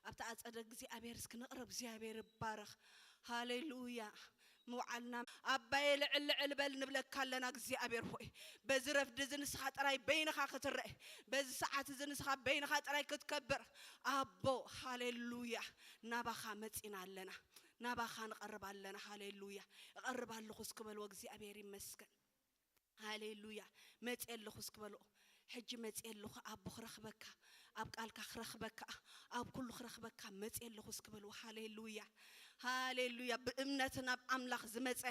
ኣብቲ ኣጸደ እግዚኣብሔር እስኪ ንቕረብ። እግዚኣብሔር ይባረኽ። ሃሌሉያ። ምውዓልና ኣባየ ልዕል ልዕል በል ንብለካ ኣለና። እግዚኣብሔር ሆይ፣ በዚ ረፍዲ እዚ ንስኻ ጥራይ በይንኻ ክትረአ፣ በዚ ሰዓት እዚ ንስኻ በይንኻ ጥራይ ክትከብር ኣቦ፣ ሃሌሉያ፣ ናባኻ መጺና ኣለና፣ ናባኻ ንቐርብ ኣለና። ሃሌሉያ። እቐርብ ኣለኹ እስኪ በልዎ። እግዚኣብሔር ይመስገን። ሃሌሉያ። መጽእ ኣለኹ እስኪ በልዎ። ሕጂ መጽእ ኣለኹ ኣቦ ክረኽበካ፣ ኣብ ቃልካ ክረኽበካ፣ ኣብ ኩሉ ክረኽበካ መጽእ ኣለኹ እስኪ በልዎ። ሃሌሉያ። ሃሌሉያ። ብእምነት ናብ ኣምላኽ ዝመጸ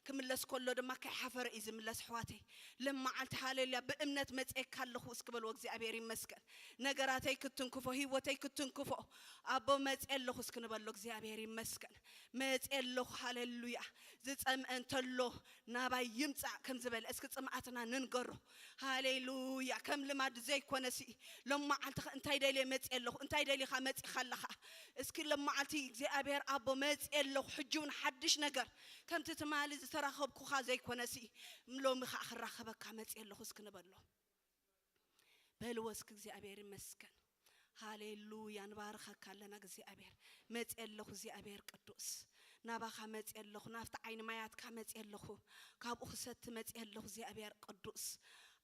ክምለስ ከሎ ድማ ከይሓፈረ እዩ ዝምለስ። ኣሕዋተይ፣ ለመዓልቲ ሃሌሉያ ብእምነት መጽኤካ ኣለኹ እስኪ በልዎ። እግዚኣብሔር ይመስገን። ነገራተይ ክትንክፎ፣ ህይወተይ ክትንክፎ ኣቦ መጽእ ኣለኹ እስኪ ንበሎ። እግዚኣብሔር ይመስገን። መጽእ ኣለኹ። ሃሌሉያ። ዝጸምአ እንተሎ ናባይ ይምጻእ ከም ዝበለ እስኪ ጽምኣትና ንንገሮ። ሃሌሉያ። ከም ልማድ ዘይኮነሲ ሎመዓልቲ ኸ እንታይ ደልየ መጽእ ኣለኹ፣ እንታይ ደሊኻ መጺኻ ኣለኻ? እስኪ ሎመዓልቲ እግዚኣብሔር ኣቦ መጽእ ኣለኹ፣ ሕጂ እውን ሓድሽ ነገር ከምቲ ትማሊ ዝተራኸብኩኻ ዘይኮነሲ ሎሚ ኸዓ ክራኸበካ መጽእ ኣለኹ እስኪ ንበሎ። በልዎ እስኪ። እግዚኣብሔር ይመስገን። ሃሌሉያ። ንባርኸካ ኣለና እግዚኣብሔር። መጽእ ኣለኹ እግዚኣብሔር ቅዱስ። ናባኻ መጽእ ኣለኹ። ናብቲ ዓይኒ ማያትካ መጽእ ኣለኹ። ካብኡ ክሰቲ መጽእ ኣለኹ እግዚኣብሔር ቅዱስ።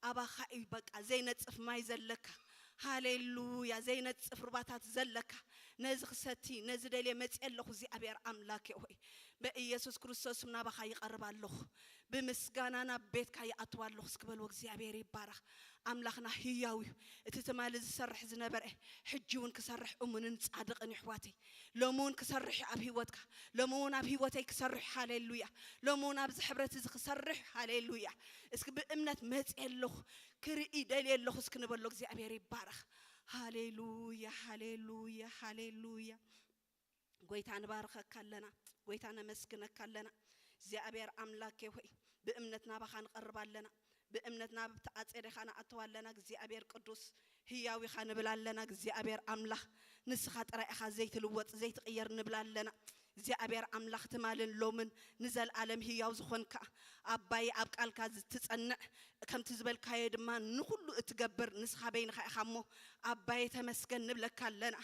ኣባኻ እዩ በቃ ዘይነጽፍ ማይ ዘለካ። ሃሌሉያ። ዘይነጽፍ ሩባታት ዘለካ። ነዚ ክሰቲ፣ ነዚ ደልየ መጽእ ኣለኹ እግዚኣብሔር ኣምላኬ ሆይ። በኢየሱስ ክርስቶስ ስም ናባኻ ይቐርብ ኣለኹ። ብምስጋና ናብ ቤትካ ይኣትው ኣለኹ እስኪ በልዎ። እግዚኣብሔር ይባረኽ። ኣምላኽና ህያው እዩ። እቲ ትማሊ ዝሰርሕ ዝነበረ ሕጂ እውን ክሰርሕ እሙንን ጻድቕን እዩ ኣሕዋተይ። ሎሚ እውን ክሰርሕ እዩ ኣብ ህይወትካ። ሎሚ እውን ኣብ ህይወተይ ክሰርሕ። ሃሌሉያ። ሎሚ እውን ኣብዚ ሕብረት እዚ ክሰርሕ። ሃሌሉያ። እስኪ ብእምነት መጽእ ኣለኹ፣ ክርኢ ደልየ ኣለኹ እስኪ ንበሎ። እግዚኣብሔር ይባረኽ። ሃሌሉያ፣ ሃሌሉያ፣ ሃሌሉያ። ጎይታ ንባርኸካ ኣለና። ጎይታ ነመስግነካ ኣለና። እግዚኣብሔር ኣምላኬ ሆይ ብእምነት ናባኻ ንቐርብ ኣለና። ብእምነት ናብቲ ኣጼደኻ ንኣትው ኣለና። እግዚኣብሔር ቅዱስ ህያው ኢኻ ንብል ኣለና። እግዚኣብሔር ኣምላኽ ንስኻ ጥራይ ኢኻ ዘይትልወጥ ዘይትቕየር ንብል ኣለና። እግዚኣብሔር ኣምላኽ ትማልን ሎምን ንዘልኣለም ህያው ዝኾንካ ኣባይ ኣብ ቃልካ ዝትጸንዕ ከምቲ ዝበልካዮ ድማ ንኹሉ እትገብር ንስኻ በይንኻ ኢኻ እሞ ኣባይ ተመስገን ንብለካ ኣለና።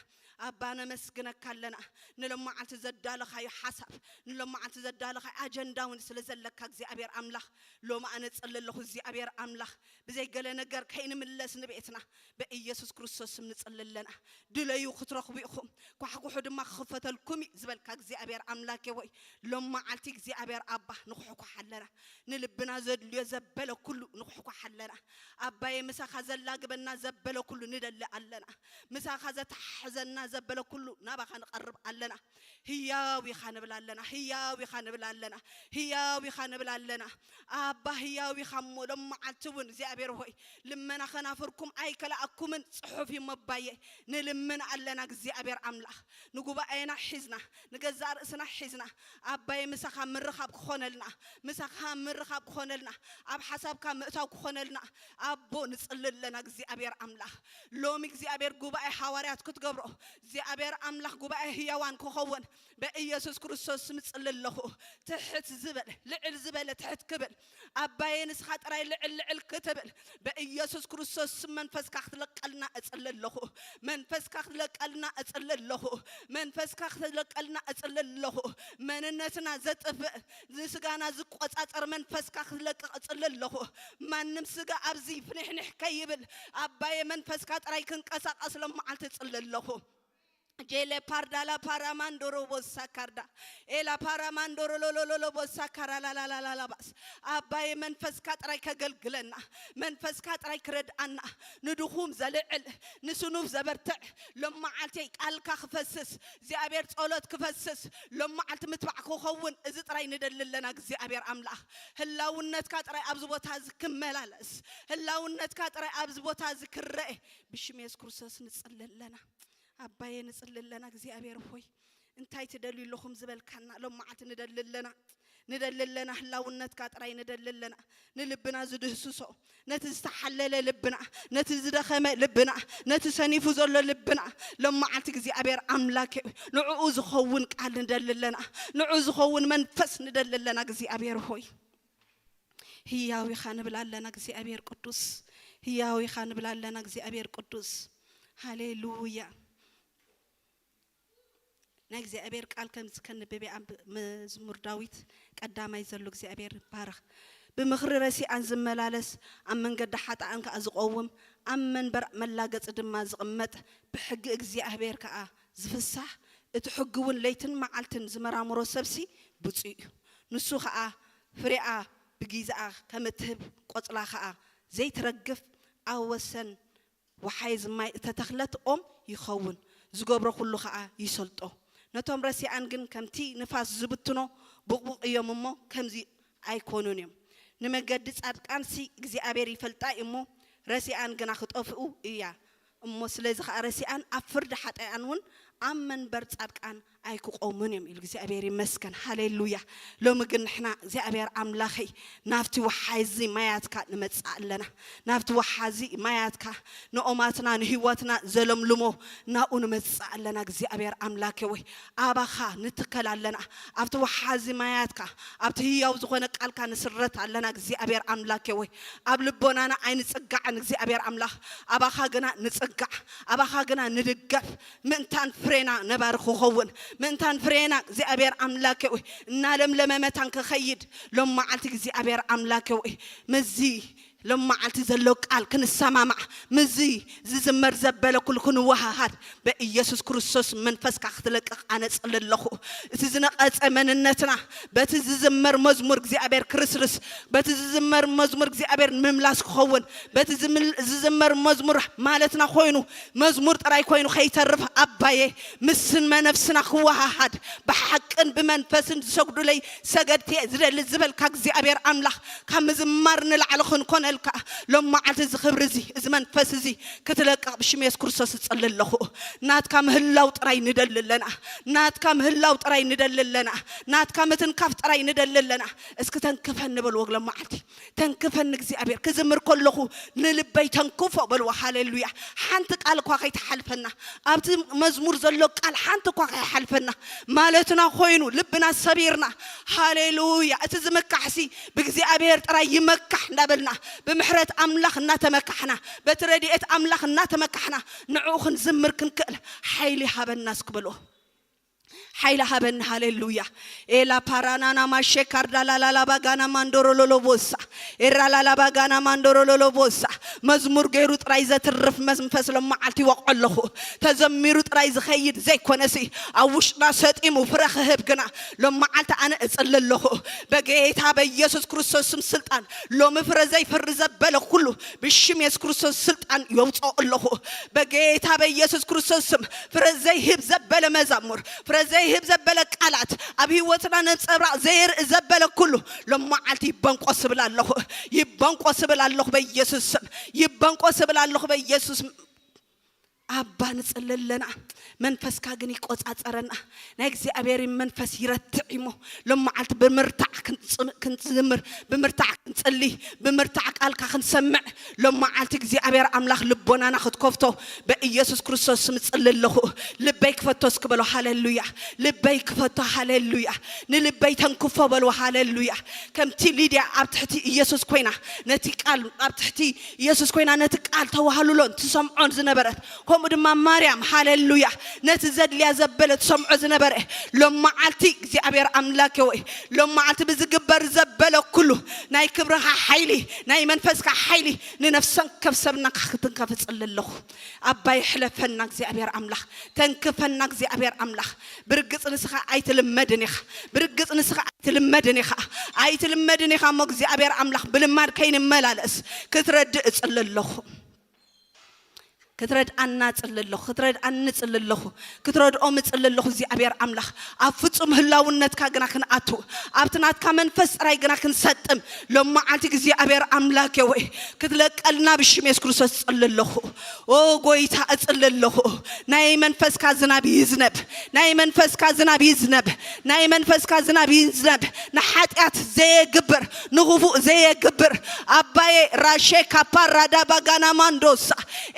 ኣባ ነመስግነካ ኣለና። ንሎመዓልቲ ዘዳለኻዮ ሓሳብ ንሎመዓልቲ ዘዳለኻዮ ኣጀንዳ እውን ስለ ዘለካ እግዚኣብሔር ኣምላኽ ሎሚ ኣነ ጸሊ ኣለኹ እግዚኣብሔር ኣምላኽ ብዘይ ገለ ነገር ከይንምለስ ንቤትና በኢየሱስ ክርስቶስ ስም ንጽሊ ኣለና። ድለዩ ክትረኽቡ ኢኹም፣ ኳሕኩሑ ድማ ክኽፈተልኩም እዩ ዝበልካ እግዚኣብሔር ኣምላኬ ሆይ ሎመዓልቲ እግዚኣብሔር ኣባ ንኹሕኳሕ ኣለና። ንልብና ዘድልዮ ዘበለ ኩሉ ንኹሕኳሕ ኣለና። ኣባየ ምሳኻ ዘላግበና ዘበለ ኩሉ ንደሊ ኣለና። ምሳኻ ዘተሓሕዘና ዘበለ ኩሉ ናባኻ ንቐርብ ኣለና። ህያው ኢኻ ንብል ኣለና። ህያው ኢኻ ንብል ኣለና። ህያው ኢኻ ንብል ኣለና። ኣባ ህያው ኢኻ እሞ ሎም መዓልቲ እውን እግዚኣብሔር ሆይ ልመና ኸናፍርኩም ኣይከልኣኩምን ጽሑፍ እዩ እሞ ኣባየ ንልምን ኣለና እግዚኣብሔር ኣምላኽ ንጉባኤና ሒዝና ንገዛእ ርእስና ሒዝና ኣባየ ምሳኻ ምርኻብ ክኾነልና ምሳኻ ምርኻብ ክኾነልና ኣብ ሓሳብካ ምእታው ክኾነልና ኣቦ ንጽሊ ኣለና እግዚኣብሔር ኣምላኽ ሎሚ እግዚኣብሔር ጉባኤ ሃዋርያት ክትገብሮ እግዚኣብሔር ኣምላኽ ጉባኤ ህያዋን ክኸውን በኢየሱስ ክርስቶስ ስም ጽሊ ኣለኹ። ትሕት ዝበለ ልዕል ዝበለ ትሕት ክብል ኣባየ ንስኻ ጥራይ ልዕል ልዕል ክትብል በኢየሱስ ክርስቶስ ስም መንፈስካ ክትለቀልና እጽሊ ኣለኹ። መንፈስካ ክትለቀልና እጽሊ ኣለኹ። መንፈስካ ክትለቀልና እጽሊ ኣለኹ። መንነትና ዘጥፍእ ንስጋና ዝቆጻጸር መንፈስካ ክትለቅቕ እጽሊ ኣለኹ። ማንም ስጋ ኣብዚ ፍንሕንሕ ከይብል ኣባየ መንፈስካ ጥራይ ክንቀሳቀስ ሎም መዓልቲ እጽሊ ኣለኹ። ጄሌ ፓርዳላ ፓራማንዶሮ ቦሳ ካርዳ ኤላ ፓራማንዶሮ ሎሎሎሎ ቦሳ ካራላላላላባስ ኣባየ መንፈስካ ጥራይ ከገልግለና መንፈስካ ጥራይ ክረድኣና ንድኹም ዘልዕል ንስኑፍ ዘበርትዕ ሎም መዓልተይ ቃልካ ክፈስስ እግዚኣብሔር ጸሎት ክፈስስ ሎም መዓልቲ ምትባዕ ክኸውን እዚ ጥራይ ንደሊ ኣለና እግዚኣብሔር ኣምላኽ ህላውነትካ ጥራይ ኣብዚ ቦታ እዚ ክመላለስ ህላውነትካ ጥራይ ኣብዚ ቦታ እዚ ክረአ ብሽም የሱስ ክርስቶስ ንጽሊ ኣለና ኣባየ ንጽሊ ኣለና እግዚኣብሔር ሆይ እንታይ ትደልዩ ኣለኹም ዝበልካና ሎም መዓልቲ ንደሊ ኣለና ንደሊ ኣለና ህላውነትካ ጥራይ ንደሊ ኣለና ንልብና ዝድህስሶ ነቲ ዝተሓለለ ልብና ነቲ ዝደኸመ ልብና ነቲ ሰኒፉ ዘሎ ልብና ሎም መዓልቲ እግዚኣብሔር ኣምላክ ንዕኡ ዝኸውን ቃል ንደሊ ኣለና ንዕኡ ዝኸውን መንፈስ ንደሊ ኣለና እግዚኣብሔር ሆይ ህያው ኢኻ ንብል ኣለና እግዚኣብሔር ቅዱስ ህያው ኢኻ ንብል ኣለና እግዚኣብሔር ቅዱስ ሃሌሉያ ናይ እግዚኣብሔር ቃል ከምዚ ከንብብ እየ። ኣብ መዝሙር ዳዊት ቀዳማይ ዘሎ እግዚኣብሔር ይባረኽ። ብምኽሪ ረሲኣን ዝመላለስ፣ ኣብ መንገዲ ሓጥኣን ከኣ ዝቐውም፣ ኣብ መንበር መላገጺ ድማ ዝቕመጥ፣ ብሕጊ እግዚኣብሔር ከኣ ዝፍሳህ፣ እቲ ሕጊ እውን ለይትን መዓልትን ዝመራምሮ ሰብሲ ብፁዕ እዩ። ንሱ ኸኣ ፍሬኣ ብጊዜኣ ከም እትህብ፣ ቆጽላ ኸኣ ዘይትረግፍ፣ ኣብ ወሰን ወሓይዝ ማይ እተተኽለት ኦም ይኸውን። ዝገብሮ ኩሉ ኸኣ ይሰልጦ። ነቶም ረሲኣን ግን ከምቲ ንፋስ ዝብትኖ ብቑቕ እዮም እሞ ከምዚ ኣይኮኑን እዮም። ንመገዲ ጻድቃንሲ እግዚኣብሔር ይፈልጣ እዩ እሞ ረሲኣን ግና ክጠፍኡ እያ። እሞ ስለዚ ኸኣ ረሲኣን ኣብ ፍርዲ ሓጣያን እውን ኣብ መንበር ጻድቃን ኣይክቆሙን እዮም ኢሉ እግዚኣብሔር ይመስገን። ሃሌሉያ። ሎሚ ግን ንሕና እግዚኣብሔር ኣምላኸይ ናብቲ ወሓዚ ማያትካ ንመጽእ ኣለና። ናብቲ ወሓዚ ማያትካ ንኦማትና ንህይወትና ዘለምልሞ ናብኡ ንመጽእ ኣለና። እግዚኣብሔር ኣምላከ ወይ ኣባኻ ንትከል ኣለና። ኣብቲ ወሓዚ ማያትካ ኣብቲ ህያው ዝኾነ ቃልካ ንስረት ኣለና። እግዚኣብሔር ኣምላከ ወይ ኣብ ልቦናና ኣይንጽጋዕን። እግዚኣብሔር ኣምላኽ ኣባኻ ግና ንጽጋዕ፣ ኣባኻ ግና ንድገፍ። ምእንታን ፍሬና ነባሪ ክኸውን፣ ምእንታን ፍሬና እግዚኣብሔር ኣምላከ ወይ እናለምለመ መታን ክኸይድ ሎም መዓልቲ እግዚኣብሔር ኣምላከ ወይ ምዚ ሎም መዓልቲ ዘሎ ቃል ክንሰማማዕ፣ ምዚ ዝዝመር ዘበለ ኩሉ ክንወሃሃድ በኢየሱስ ክርስቶስ መንፈስካ ክትለቅቕ ኣነ ጽሊ ኣለኹ። እቲ ዝነቐጸ መንነትና በቲ ዝዝመር መዝሙር እግዚኣብሔር ክርስርስ፣ በቲ ዝዝመር መዝሙር እግዚኣብሔር ምምላስ ክኸውን፣ በቲ ዝምል- ዝዝመር መዝሙር ማለትና ኮይኑ መዝሙር ጥራይ ኮይኑ ከይተርፍ ኣባየ ምስን መነፍስና ክወሃሃድ ብሓቅን ብመንፈስን ዝሰግዱለይ ሰገድቲ እየ ዝደሊ ዝበልካ እግዚኣብሔር ኣምላኽ ካብ ምዝማር ንላዕሊ ክንኮነልካ ሎም መዓልቲ እዚ ክብሪ እዚ እዚ መንፈስ እዚ ክትለቅቕ ብሽም የሱስ ክርስቶስ እጽሊ ኣለኹ። ናትካ ምህላው ጥራይ ንደሊ ኣለና። ናትካ ምህላው ጥራይ ንደሊ ኣለና። ናትካ ምትንካፍ ጥራይ ንደሊ ኣለና። እስኪ ተንክፈኒ በልዎ ሎም መዓልቲ። ተንክፈኒ እግዚኣብሔር። ክዝምር ከለኹ ንልበይ ተንክፎ በልዎ። ሃሌሉያ። ሓንቲ ቃል እኳ ከይትሓልፈና፣ ኣብቲ መዝሙር ዘሎ ቃል ሓንቲ እኳ ከይሓልፈና ማለትና ኮይኑ ልብና ሰቢርና። ሃሌሉያ። እቲ ዝምካሕሲ ብእግዚኣብሔር ጥራይ ይመካሕ እንዳበልና ብምሕረት ኣምላኽ እናተመካሕና በቲ ረድኤት ኣምላኽ እናተመካሕና ንዕኡ ክንዝምር ክንክእል ሓይሊ ሃበና እስኪ በልዎ። ሓይሊ ሃበኒ። ሃሌሉያ። ኤላ ፓራናና ማሼ ካርዳ ላላላ ባጋና ማንዶሮ ሎሎቦሳ ኤራ ላላ ባጋና ማንዶሮ ሎሎቦሳ መዝሙር ገይሩ ጥራይ ዘትርፍ መንፈስ ሎም መዓልቲ ይወቕዖ ኣለኹ። ተዘሚሩ ጥራይ ዝኸይድ ዘይኮነሲ ኣብ ውሽጥና ሰጢሙ ፍረ ክህብ ግና ሎም መዓልቲ ኣነ እጽሊ ኣለኹ። በጌታ በኢየሱስ ክርስቶስ ስም ስልጣን ሎሚ ፍረ ዘይፍሪ ዘበለ ኩሉ ብሽም የሱስ ክርስቶስ ስልጣን የውፅኦ ኣለኹ። በጌታ በኢየሱስ ክርስቶስ ስም ፍረ ዘይህብ ዘበለ መዛሙር፣ ፍረ ዘይህብ ዘበለ ቃላት፣ ኣብ ህይወትና ነንፀብራቕ ዘየርኢ ዘበለ ኩሉ ሎም መዓልቲ ይበንቆ ስብል ኣለኹ። ይበንቆ ስብል ኣለኹ በኢየሱስ ስም። ይበንቆ ስብል ኣለኹ በኢየሱስ ኣባ ንጽሊ ኣለና። መንፈስካ ግን ይቆጻጸረና። ናይ እግዚኣብሔር መንፈስ ይረትዕ እሞ ሎም መዓልቲ ብምርታዕ ክንጽ- ክንዝምር፣ ብምርታዕ ክንጽሊ፣ ብምርታዕ ቃልካ ክንሰምዕ ሎም መዓልቲ እግዚኣብሔር ኣምላኽ ልቦናና ክትከፍቶ በኢየሱስ ክርስቶስ ስም እጽሊ ኣለኹ። ልበይ ክፈቶ እስኪ በሎ። ሃሌሉያ። ልበይ ክፈቶ። ሃሌሉያ። ንልበይ ተንክፎ በልዎ። ሃሌሉያ። ከምቲ ሊድያ ኣብ ትሕቲ ኢየሱስ ኮይና ነቲ ቃል ኣብ ትሕቲ ኢየሱስ ኮይና ነቲ ቃል ተዋህልሎን ትሰምዖን ዝነበረት ከምኡ ድማ ማርያም ሃሌሉያ ነቲ ዘድልያ ዘበለ ትሰምዖ ዝነበረ ሎም መዓልቲ እግዚኣብሔር ኣምላኬ ወይ ሎም መዓልቲ ብዝግበር ዘበለ ኩሉ ናይ ክብርኻ ሓይሊ ናይ መንፈስካ ሓይሊ ንነፍሰን ከብሰብና ክትንከፍ እጽሊ ኣለኹ። ኣባይ ሕለፈና እግዚኣብሔር ኣምላኽ ተንክፈና እግዚኣብሔር ኣምላኽ ብርግጽ ንስኻ ኣይትልመድን ኢኻ። ብርግጽ ንስኻ ኣይትልመድን ኢኻ። ኣይትልመድን ኢኻ እሞ እግዚኣብሔር ኣምላኽ ብልማድ ከይንመላለስ ክትረድእ እጽሊ ኣለኹ። ክትረድኣና እጽሊ ኣለኹ። ክትረድኣኒ እጽሊ ኣለኹ። ክትረድኦም እጽሊ ኣለኹ እግዚኣብሔር ኣምላኽ ኣብ ፍጹም ህላውነትካ ግና ክንኣቱ ኣብቲ ናትካ መንፈስ ጥራይ ግና ክንሰጥም ሎም መዓልቲ እግዚኣብሔር ኣምላኬ ወይ ክትለቀልና ብሽም የሱስ ክርስቶስ እጽሊ ኣለኹ። ኦ ጎይታ እጽሊ ኣለኹ። ናይ መንፈስካ ዝናብ ይዝነብ። ናይ መንፈስካ ዝናብ ይዝነብ። ናይ መንፈስካ ዝናብ ይዝነብ። ንሓጢኣት ዘየግብር ንኽፉእ ዘየግብር ኣባዬ ራሼ ካፓራዳ ባጋና ማንዶሳ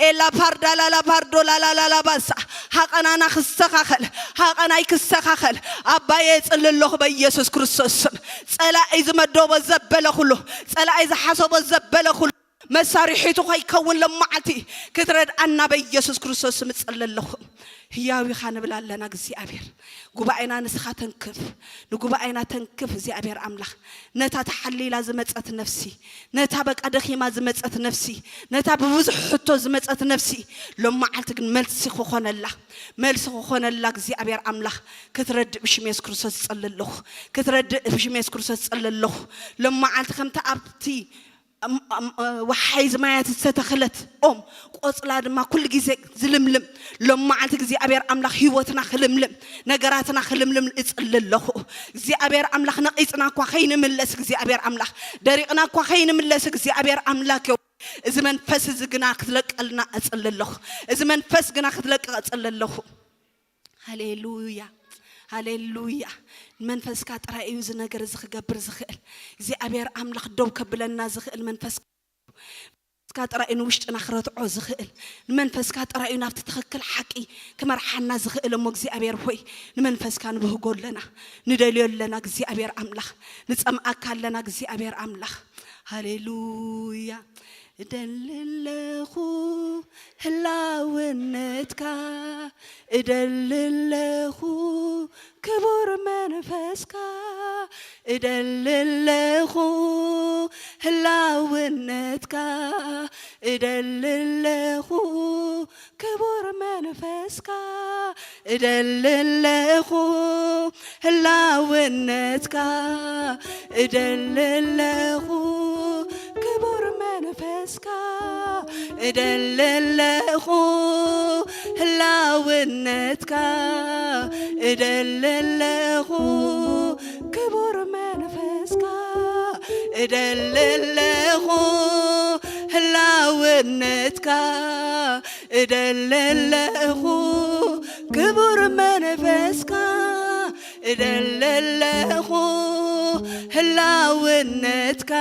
ኤላ ፓርዳ ላላ ፓርዶ ላላ ላላ ባሳ ሃቐናና ክስተኻኸል ሃቐናይ ክስተኻኸል ኣባዬ እጽሊ ኣለኹ በኢየሱስ ክርስቶስ ስም። ጸላኢ ዝመደቦ ዘበለ ኩሉ ጸላኢ ዝሓሰቦ ዘበለ ኩሉ መሳርሒቱ ከይከውን ሎመዓልቲ ክትረድኣና በኢየሱስ ክርስቶስ ስም እጽሊ ኣለኹ። ህያው ኢኻ ንብል ኣለና እግዚኣብሔር። ጉባኤና ንስኻ ተንክፍ፣ ንጉባኤና ተንክፍ እግዚኣብሔር ኣምላኽ። ነታ ተሓሊላ ዝመጸት ነፍሲ፣ ነታ በቃ ደኺማ ዝመጸት ነፍሲ፣ ነታ ብብዙሕ ሕቶ ዝመጸት ነፍሲ፣ ሎመዓልቲ ግን መልሲ ክኾነላ፣ መልሲ ክኾነላ እግዚኣብሔር ኣምላኽ ክትረድእ ብሽም የሱስ ክርስቶስ እጽሊ ኣለኹ። ክትረድእ ብሽም የሱስ ክርስቶስ እጽሊ ኣለኹ። ሎመዓልቲ ከምቲ ኣብቲ ወሓይዝ ማያት ዝተተኽለት ኦም ቆጽላ ድማ ኩሉ ግዜ ዝልምልም፣ ሎም መዓልቲ እግዚኣብሔር ኣምላኽ ህይወትና ክልምልም፣ ነገራትና ክልምልም እጽሊ ኣለኹ። እግዚኣብሔር ኣምላኽ ነቒጽና እኳ ከይንምለስ እግዚኣብሔር ኣምላኽ፣ ደሪቕና እኳ ከይንምለስ እግዚኣብሔር ኣምላኽ ዮ፣ እዚ መንፈስ እዚ ግና ክትለቀልና እጽሊ ኣለኹ። እዚ መንፈስ ግና ክትለቅቕ እጽሊ ኣለኹ። ሃሌሉያ፣ ሃሌሉያ። መንፈስካ ጥራይ እዩ እዚ ነገር እዚ ክገብር ዝኽእል። እግዚኣብሔር ኣምላኽ ደው ከብለና ዝኽእል መንፈስ፣ መንፈስካ ጥራይ እዩ ንውሽጥና ክረትዖ ዝኽእል። ንመንፈስካ ጥራይ እዩ ናብቲ ትኽክል ሓቂ ክመርሓና ዝኽእል። እሞ እግዚኣብሔር ሆይ፣ ንመንፈስካ ንብህጎ ኣለና፣ ንደልዮ ኣለና። እግዚኣብሔር ኣምላኽ ንጸምኣካ ኣለና። እግዚኣብሔር ኣምላኽ፣ ሃሌሉያ። እደሊ ኣለኹ ህላውነትካ፣ እደሊ ኣለኹ ክቡር መንፈስካ፣ እደሊ ኣለኹ ህላውነትካ፣ እደሊ ኣለኹ ክቡር መንፈስካ፣ እደሊ ኣለኹ ህላውነትካ፣ እደሊ ኣለኹ ክቡር መንፈስካ፣ እደሊ ኣለኹ ህላውነትካ፣ እደሊ ኣለኹ ክቡር መንፈስካ፣ እደሊ ኣለኹ ህላውነትካ፣ እደሊ ኣለኹ ክቡር መንፈስካ፣ እደሊ ኣለኹ ህላውነትካ፣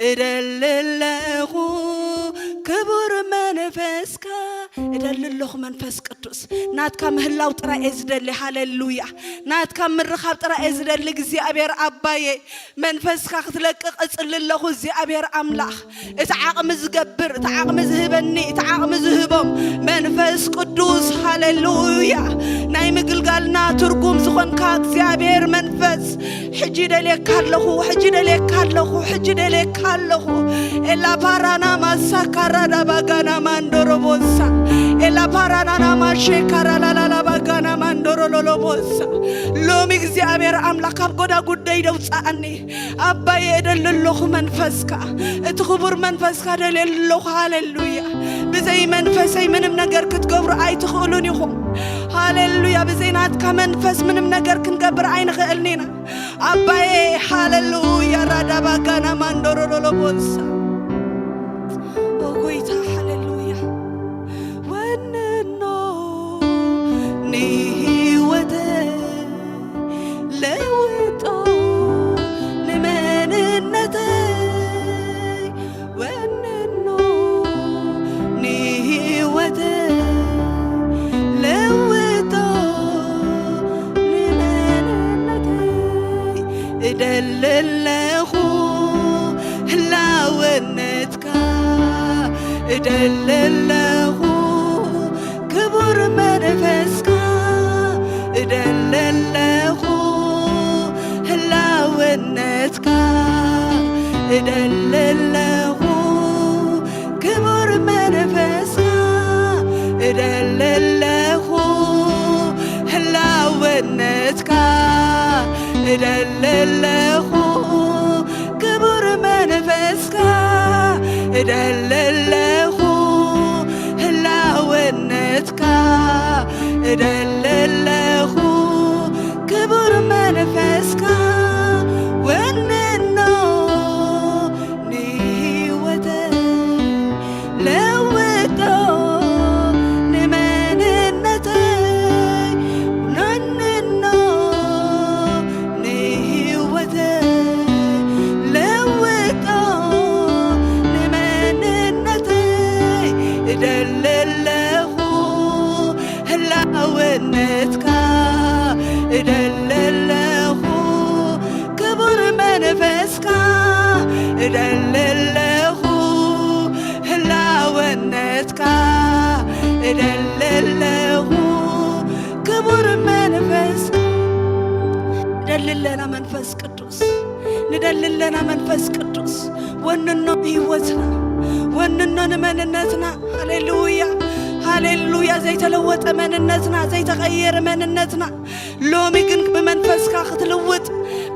እደሊ ኣለኹ ክቡር መንፈስካ። እደሊ ኣለኹ መንፈስ ቅዱስ፣ ናትካ ምህላው ጥራይ እየ ዝደሊ። ሃሌሉያ። ናትካ ምርኻብ ጥራይ እየ ዝደሊ እግዚኣብሔር ኣባየ። መንፈስካ ክትለቅቕ እጽሊ ኣለኹ እግዚኣብሔር ኣምላኽ። እቲ ዓቕሚ ዝገብር፣ እቲ ዓቕሚ ዝህበኒ፣ እቲ ዓቕሚ ዝህቦም መንፈስ ቅዱስ፣ ሃሌሉያ። ናይ ምግልጋልና ትርጉም ዝኾንካ እግዚኣብሔር መንፈስ፣ ሕጂ ደልየካ ኣለኹ፣ ሕጂ ደልየካ ኣለኹ፣ ሕጂ ደልየካ ኣለኹ። ኤላ ፓራና ማሳካራ ዳባጋና ማንዶሮቦሳ፣ ኤላ ፓራናና ማሼካራ ላላላ ባጋና ማንዶሮ ሎሎቦሳ። ሎሚ እግዚኣብሔር ኣምላኽ ካብ ጎዳጉደይ ደውፅኣኒ። ኣባየ እደሊ ኣለኹ መንፈስካ፣ እቲ ክቡር መንፈስካ ደልየ ኣለኹ። ሃሌሉያ። ብዘይ መንፈሰይ ምንም ነገር ክትገብሩ ኣይትኽእሉን ኢኹም። ሃሌሉያ። ብዘይ ናትካ መንፈስ ምንም ነገር ክንገብር ኣይንኽእልን ኢና ኣባየ። ሃሌሉያ። ራዳባጋና ማንዶሮሎሎቦሳ። ኦ ጎይታ፣ ሃሌሉያ። ወንኖ ንህይወተይ ለውጦ፣ ንመንነተይ ወንኖ፣ ንህይወተይ ለውጦ፣ ንመንነተይ እደሊ ኣለኹ ህላውነትካ፣ እደሊ ኣለኹ ክቡር መንፈስካ፣ እደሊ ኣለኹ ህላውነትካ፣ እደሊ ኣለኹ ክቡር መንፈስካ፣ እደሊ ኣለኹ ህላውነትካ፣ እደሊ ኣለኹ ክቡር መንፈስካ፣ እደሊ ኣለኹ ህላውነትካ፣ እደሊ ኣለኹ ክቡር መንፈስካ፣ ወንኖ ንህይወተይ ለውጦ፣ ንመንነተይ ወንኖ፣ ንህይወተይ ለውጦ፣ ንመንነተይ እደሊ ኣለኹ ህላውነትካ፣ መንፈስ ንደሊ ኣለና መንፈስ ቅዱስ፣ ንደሊ ኣለና መንፈስ ቅዱስ። ወንኖ ንህይወትና፣ ወንኖ ንመንነትና። ሃሌሉያ፣ ሃሌሉያ። ዘይተለወጠ መንነትና፣ ዘይተቐየረ መንነትና ሎሚ ግን ብመንፈስካ ክትልውጥ፣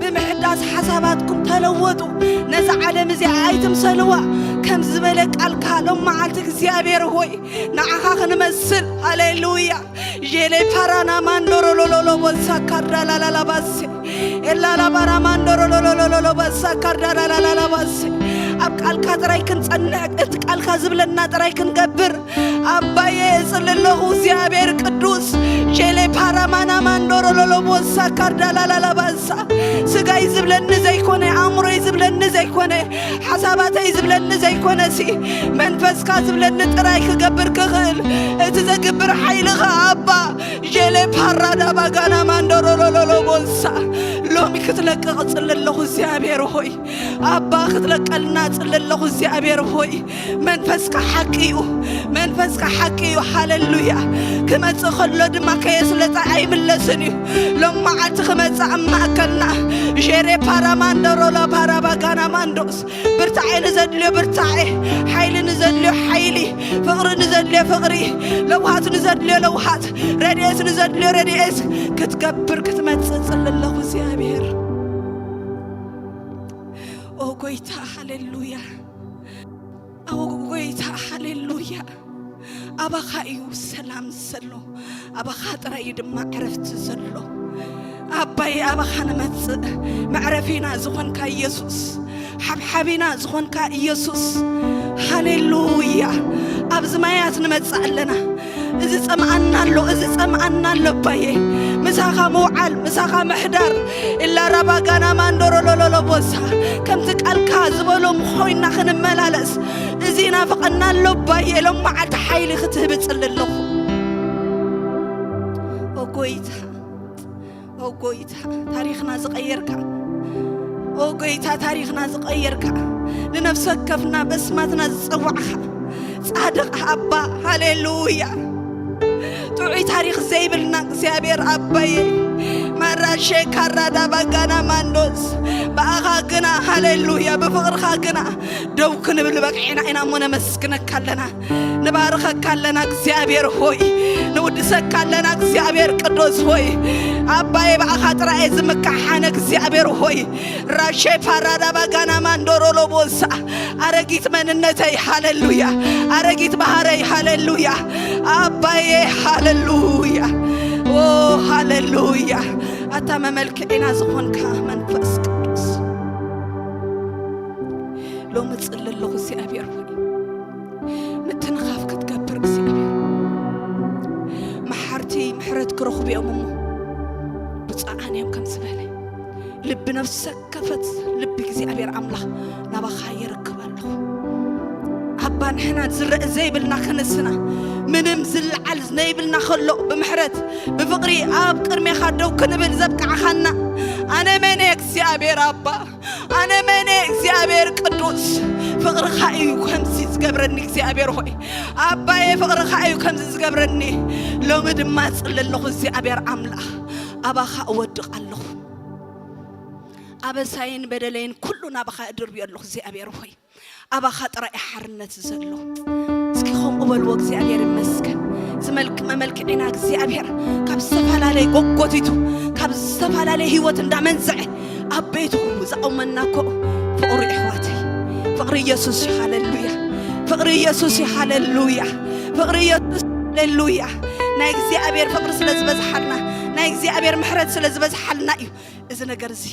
ብምሕዳስ ሓሳባትኩም ተለወጡ። ነዛ ዓለም እዚኣ ኣይትምሰልዋ ከም ዝበለ ቃልካ ሎም መዓልቲ እግዚኣብሔር ሆይ ንዓኻ ክንመስል። ሃሌሉያ። ዤሌ ፓራና ማንዶሮሎሎሎ ቦሳ ካርዳላላላባሴ ኤላላባራ ማንዶሮሎሎሎሎ ቦሳ ካርዳላላላባሴ ኣብ ቃልካ ጥራይ ክንጸንዕ፣ እቲ ቃልካ ዝብለና ጥራይ ክንገብር ኣባዬ እጽሊ ኣለኹ እግዚኣብሔር ቅዱስ። ሼሌ ፓራማና ማንዶሮሎሎ ቦሳ ካርዳላላላባሳ ስጋይ ዝብለኒ ዘይኮነ፣ ኣእምሮይ ዝብለኒ ዘይኮነ፣ ሓሳባተይ ዝብለኒ ዘይኮነሲ መንፈስካ ዝብለኒ ጥራይ ክገብር ክኽእል እቲ ዘግብር ሓይልኻ ኣባ ሼሌ ፓራዳ ባጋና ማንዶሮሎሎሎ ቦሳ ሎሚ ክትለቅቕ እጽሊ ኣለኹ እግዚኣብሔር ሆይ ኣባ ክትለቀልና እጽሊ ኣለኹ እግዚኣብሔር ሆይ መንፈስካ ሓቂ እዩ። መንፈስካ ሓቂ እዩ። ሃሌሉያ። ክመጽእ ከሎ ድማ ከየስለጠ ኣይምለስን እዩ። ሎም መዓልቲ ክመጽእ ኣብ ማእከልና ሼሬ ፓራማንደሮላ ፓራባጋና ማንዶስ ብርታዐ ንዘድልዮ ብርታዐ፣ ሓይሊ ንዘድልዮ ሓይሊ፣ ፍቕሪ ንዘድልዮ ፍቕሪ፣ ለውሃት ንዘድልዮ ለውሃት፣ ረድኤት ንዘድልዮ ረድኤት ክትገብር ክትመጽእ ጽሊ ኣለኹ እግዚኣብሔር። ኦ ጎይታ ሃሌሉያ። ኣዎ ጎይታ ሃሌሉያ። ኣባኻ እዩ ሰላም ዘሎ፣ ኣባኻ ጥራይ እዩ ድማ ዕረፍቲ ዘሎ። ኣባይ ኣባኻ ንመጽእ መዕረፊና ዝኾንካ ኢየሱስ፣ ሓብሓቢና ዝኾንካ ኢየሱስ። ሃሌሉያ። ኣብዚ ማያት ንመጽእ ኣለና። እዚ ጸምኣና ኣሎ፣ እዚ ጸምኣና ኣሎ ኣባዬ። ምሳኻ ምውዓል፣ ምሳኻ ምሕዳር። ኢላ ራባ ጋና ማንዶሮ ሎሎሎ ቦሳ። ከምቲ ቃልካ ዝበሎ ምኾይና ክንመላለስ። እዚ ናፍቐና ኣሎ ኣባዬ። ሎም መዓልቲ ሓይሊ ክትህብ እጽሊ ኣለኹ። ኦ ጎይታ፣ ኦ ጎይታ፣ ታሪኽና ዝቐየርካ። ኦ ጎይታ፣ ታሪኽና ዝቐየርካ። ንነፍሲ ወከፍና በስማትና ዝጸዋዕኻ። ጻድቕ ኣባ፣ ሃሌሉያ። ጥዑይ ታሪኽ ዘይብልና እግዚኣብሔር ኣባዬ። ማራሼ ካራዳ ባጋና ማንዶስ። ብኣኻ ግና፣ ሃሌሉያ፣ ብፍቕርኻ ግና ደው ክንብል በቂዕና ኢና እሞ ነመስግነካ ኣለና። ንባርኸካ ኣለና እግዚኣብሔር ሆይ። ንውድሰካ ኣለና እግዚኣብሔር ቅዱስ ሆይ። ኣባዬ ብኣኻ ጥራይ ዝምካሓነ እግዚኣብሔር ሆይ። ራሼ ፓራዳ ባጋና ማንዶሮ ሎቦሳ። ኣረጊት መንነተይ ሃሌሉያ። ኣረጊት ባህረይ ሃሌሉያ። ኣባዬ ሃሌሉያ። ኦ ሃሌሉያ። ኣታ መመልክዒና ዝኾንካ መንፈስ ቅዱስ። ሎሚ ጽሊ ኣለኹ እግዚኣብሔር ሆይ። ምትንኻፍ ክትገብር እግዚኣብሔር። መሓርቲ ምሕረት ክረኽቡ እዮም እሞ ብፁዓን እዮም ከም ዝበለ። ልቢ ነፍሲ ዘከፈት ልቢ እግዚኣብሔር ኣምላኽ ናባኻ የርክብ ኣለኹ። ኣባ ንሕና ዝረአ ዘይብልና ከነስና ምንም ዝለዓል ዘይብልና ከሎ ብምሕረት ብፍቕሪ ኣብ ቅድሜኻ ደው ክንብል ዘብቃዕኻና ኣነ መን እየ እግዚኣብሔር ኣባ ኣነ መን እየ እግዚኣብሔር ቅዱስ ፍቕርኻ እዩ ከምዚ ዝገብረኒ እግዚኣብሔር ሆይ ኣባየ ፍቕርኻ እዩ ከምዚ ዝገብረኒ ሎሚ ድማ ጽሊ ኣለኹ እግዚኣብሔር ኣምላኽ ኣባኻ እወድቕ ኣለኹ ኣበሳይን በደለይን ኩሉ ናባኻ እድርብዮ ኣለኹ እግዚኣብሔር ሆይ ኣባኻ ጥራይ ሓርነት ዘሎ እስኪ ከምኡ በልዎ እግዚኣብሔር ይመስገን ዝመልክ መመልክዒና እግዚኣብሔር ካብ ዝተፈላለየ ጎጎቲቱ ካብ ዝተፈላለየ ህይወት እንዳመንዝዐ ኣብ ቤቱ ዝቐውመና እኮ ፍቕሪ ኣሕዋተይ ፍቕሪ ኢየሱስ እዩ ሃሌሉያ ፍቕሪ ኢየሱስ እዩ ሃሌሉያ ፍቕሪ ኢየሱስ ሃሌሉያ ናይ እግዚኣብሔር ፍቕሪ ስለ ዝበዝሓልና ናይ እግዚኣብሔር ምሕረት ስለ ዝበዝሓልና እዩ እዚ ነገር እዚ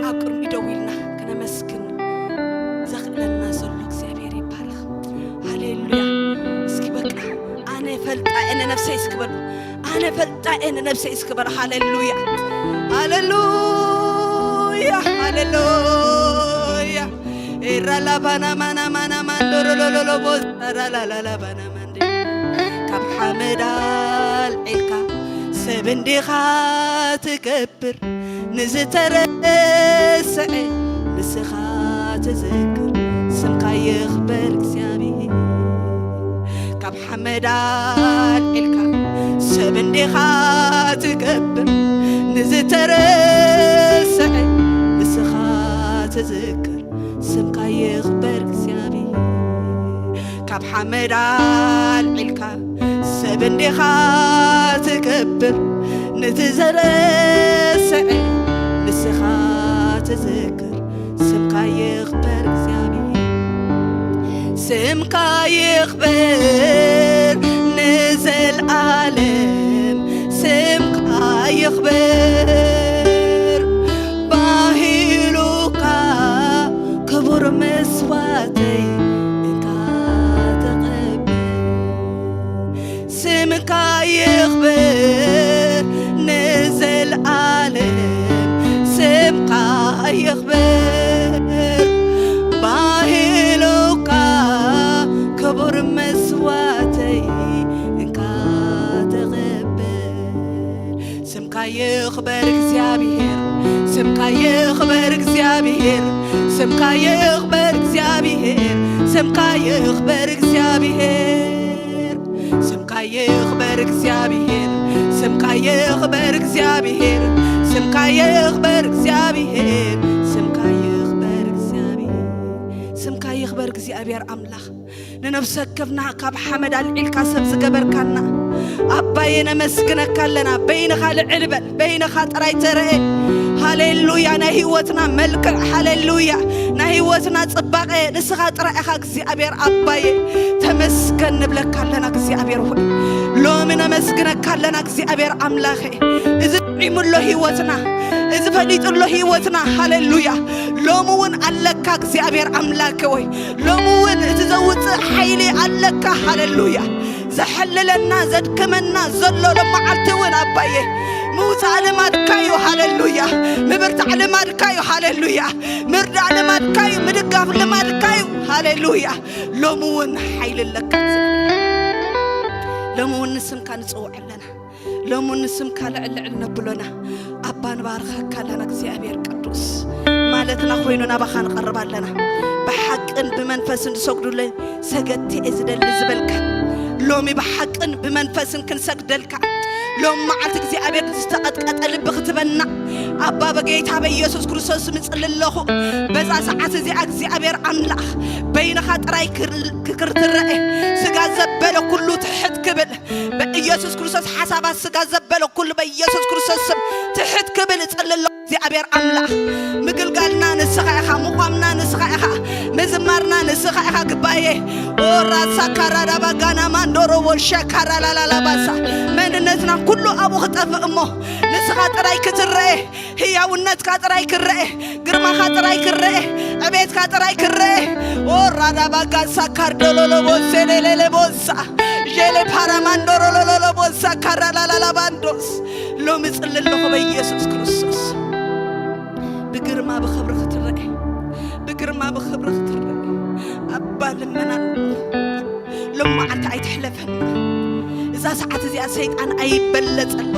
ኣብ ቅድሚ ደው ኢልና ክነመስግን ዘኽእለና ዘሎ እግዚኣብሔር ይባረኽ ሃሌሉያ እስኪ በቃ ኣነ ፈልጣ እየ ንነፍሰይ እስኪ በሉ ኣነ ፈልጣ እየ ንነፍሰይ እስኪ በሉ ሃሌሉያ ሃሌሉያ ሃሌሉያ ኤራ ላባና ማና ማና ማንዶሮሎሎሎቦ ራላላላባና ማንዴ ካብ ሓመድ ኣልዒልካ ሰብ እንዲኻ ትገብር ንዝተረስዐ ንስኻ ትዝክር ስምካ ይኽበር እግዚኣብሔር ካብ ሓመድ ኣልዒልካ ሰብ እንዲኻ ትገብር ንዝተረስዐ ንስኻ ትዝክር። ስምካ ይኽበር እግዚኣብሔር። ካብ ሓመድ ኣልዒልካ ሰብ እንዲኻ ትገብር፣ ነቲ ዘረስዐ ንስኻ ትዝክር። ስምካ ይኽበር እግዚኣብሔር፣ ስምካ ይኽበር ንዘልኣለም፣ ስምካ ይኽበር። ባህሉካ ክቡር መስዋዕተይ እንካ ተቐበል። ስምካ ይኽበር ንዘልኣለም፣ ስምካ ይኽበር። ባህሉካ ክቡር መስዋዕተይ እንካ ተቐበል። ስምካ ይኽበር እግዚኣብሔር፣ ስምካ ይኽበር እግዚኣብሔር፣ ስምካ ይኽበር እግዚኣብሔር፣ ስምካ ይኽበር እግዚኣብሔር። ስምካ ይኽበር እግዚኣብሔር፣ ስምካ ይኽበር እግዚኣብሔር፣ ስምካ ይኽበር እግዚኣብሔር፣ ስምካ ይኽበር እግዚኣብሔር። ስምካ ይኽበር እግዚኣብሔር ኣምላኽ። ንነፍሲ ወከፍና ካብ ሓመድ ኣልዒልካ ሰብ ዝገበርካና፣ ኣባዬ ነመስግነካ ኣለና። በይንኻ ልዕል በል፣ በይንኻ ጥራይ ተረኤ። ሃሌሉያ። ናይ ህይወትና መልክዕ፣ ሃሌሉያ፣ ናይ ህይወትና ጽባቐ ንስኻ ጥራይ ኢኻ እግዚኣብሔር ኣባዬ። ተመስገን ንብለካ ኣለና እግዚኣብሔር ሆይ። ሎሚ ነመስግነካ ኣለና እግዚኣብሔር ኣምላኸ። እዚ ጥዒሙሎ ህይወትና፣ እዚ ፈሊጡሎ ህይወትና፣ ሃሌሉያ፣ ሎሚ እውን ኣለካ እግዚኣብሔር ኣምላከ ወይ። ሎሚ እውን እቲ ዘውፅእ ሓይሊ ኣለካ። ሃሌሉያ። ዘሐልለና ዘድክመና ዘሎ ሎመዓልቲ እውን ኣባዬ ምውፃእ ልማድካ እዩ። ሃሌሉያ። ምብርታዕ ልማድካ እዩ። ሃሌሉያ። ምርዳእ ልማድካ እዩ። ምድጋፍ ልማድካ እዩ። ሃሌሉያ። ሎሚ እውን ሓይሊ ኣለካ እግዚኣብሔር። ሎሚ እውን ንስምካ ንፅውዕ ኣለና። ሎሚ እውን ንስምካ ልዕል ልዕል ነብሎና። ኣባ ንባርኸካ ኣለና እግዚኣብሔር ቅዱስ። ማለትና ኮይኑ ናባኻ ንቐርብ ኣለና። ብሓቅን ብመንፈስን ዝሰግዱለይ ሰገድቲ እየ ዝደሊ ዝበልካ፣ ሎሚ ብሓቅን ብመንፈስን ክንሰግደልካ፣ ሎም መዓልቲ እግዚኣብሔር ዝተቐጥቀጠ ልቢ ክትበና ኣባ በጌታ በኢየሱስ ክርስቶስ ምጽሊ ኣለኹ። በዛ ሰዓት እዚኣ እግዚኣብሔር ኣምላኽ በይንኻ ጥራይ ክር- ክክር ትረአ። ስጋ ዘበለ ኩሉ ትሕት ክብል በኢየሱስ ክርስቶስ፣ ሓሳባት ስጋ ዘበለ ኩሉ በኢየሱስ ክርስቶስ ስም ትሕት ክብል እጽሊ ኣለኹ። እግዚኣብሔር ኣምላኽ፣ ምግልጋልና ንስኻ ኢኻ፣ ምቋምና ንስኻ ኢኻ፣ ምዝማርና ንስኻ ኢኻ። ግባዬ ኦራሳ ካራዳባ ጋና ማንዶሮ ወልሻ ካራላላላባሳ መንነትና ኩሉ ኣብኡ ክጠፍእ እሞ ንስኻ ጥራይ ክትረኤ፣ ህያውነትካ ጥራይ ክረኤ፣ ግርማኻ ጥራይ ክረኤ፣ ዕቤትካ ጥራይ ክረኤ። ኦራዳባ ጋሳ ካርዶሎሎቦ ሴሌሌሌቦሳ ዤሌ ፓራማንዶሮሎሎቦሳ ካራላላላባንዶስ ሎሚ ጽሊ ኣለኹ በኢየሱስ ክርስቶስ። ብግርማ ብኽብሪ ክትረአ፣ ብግርማ ብኽብሪ ክትረአ። ኣባ ልመና ሎም መዓልቲ ኣይትሕለፈና። እዛ ሰዓት እዚኣ ሰይጣን ኣይበለጸን።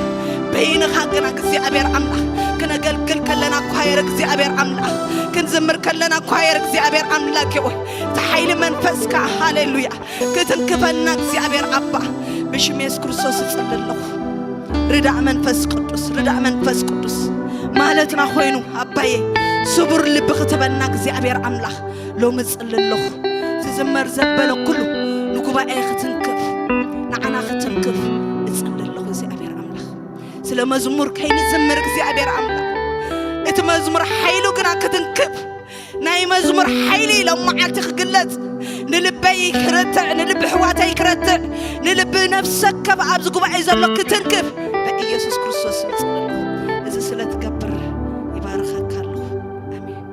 በይንኻ ግና እግዚኣብሔር ኣምላኽ ክነገልግል ከለና ኳየር እግዚኣብሔር ኣምላኽ ክንዝምር ከለና ኳየር እግዚኣብሔር ኣምላኽ ይሆይ እቲ ሓይሊ መንፈስካ ሃሌሉያ ክትንክፈና እግዚኣብሔር ኣባ ብሽም የሱስ ክርስቶስ እጽሊ ኣለኹ። ርዳእ መንፈስ ቅዱስ፣ ርዳእ መንፈስ ቅዱስ ማለትና ኮይኑ ኣባዬ ስቡር ልቢ ክትበና እግዚኣብሔር ኣምላኽ ሎሚ እጽሊ ኣለኹ። ዝዝመር ዘበለ ኩሉ ንጉባኤ ክትንክፍ ንዓና ክትንክፍ እጽሊ ኣለኹ እግዚኣብሔር ኣምላኽ። ስለ መዝሙር ከይንዝምር እግዚኣብሔር ኣምላኽ እቲ መዝሙር ሓይሉ ግና ክትንክፍ ናይ መዝሙር ሓይሊ ሎም መዓልቲ ክግለጽ ንልበይ ክረትዕ ንልቢ ኣሕዋተይ ክረትዕ ንልቢ ነፍሰ ወከፍ ኣብዚ ጉባኤ ዘሎ ክትንክፍ በኢየሱስ ክርስቶስ እጽሊ ኣለኹ። እዚ ስለ ትገብር ይባርኸካ ኣለኹ። ኣሜን።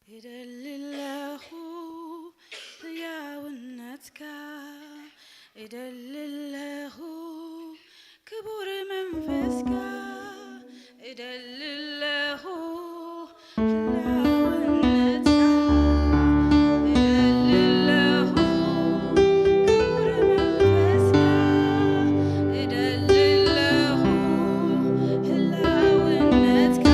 እደሊ ኣለኹ ህያውነትካ፣ እደሊ ኣለኹ ክቡር መንፈስካ፣ እደሊ ኣለኹ ህያውነትካ፣ እደሊ ኣለኹ ክቡር መንፈስካ፣ እደሊ ኣለኹ ህያውነትካ።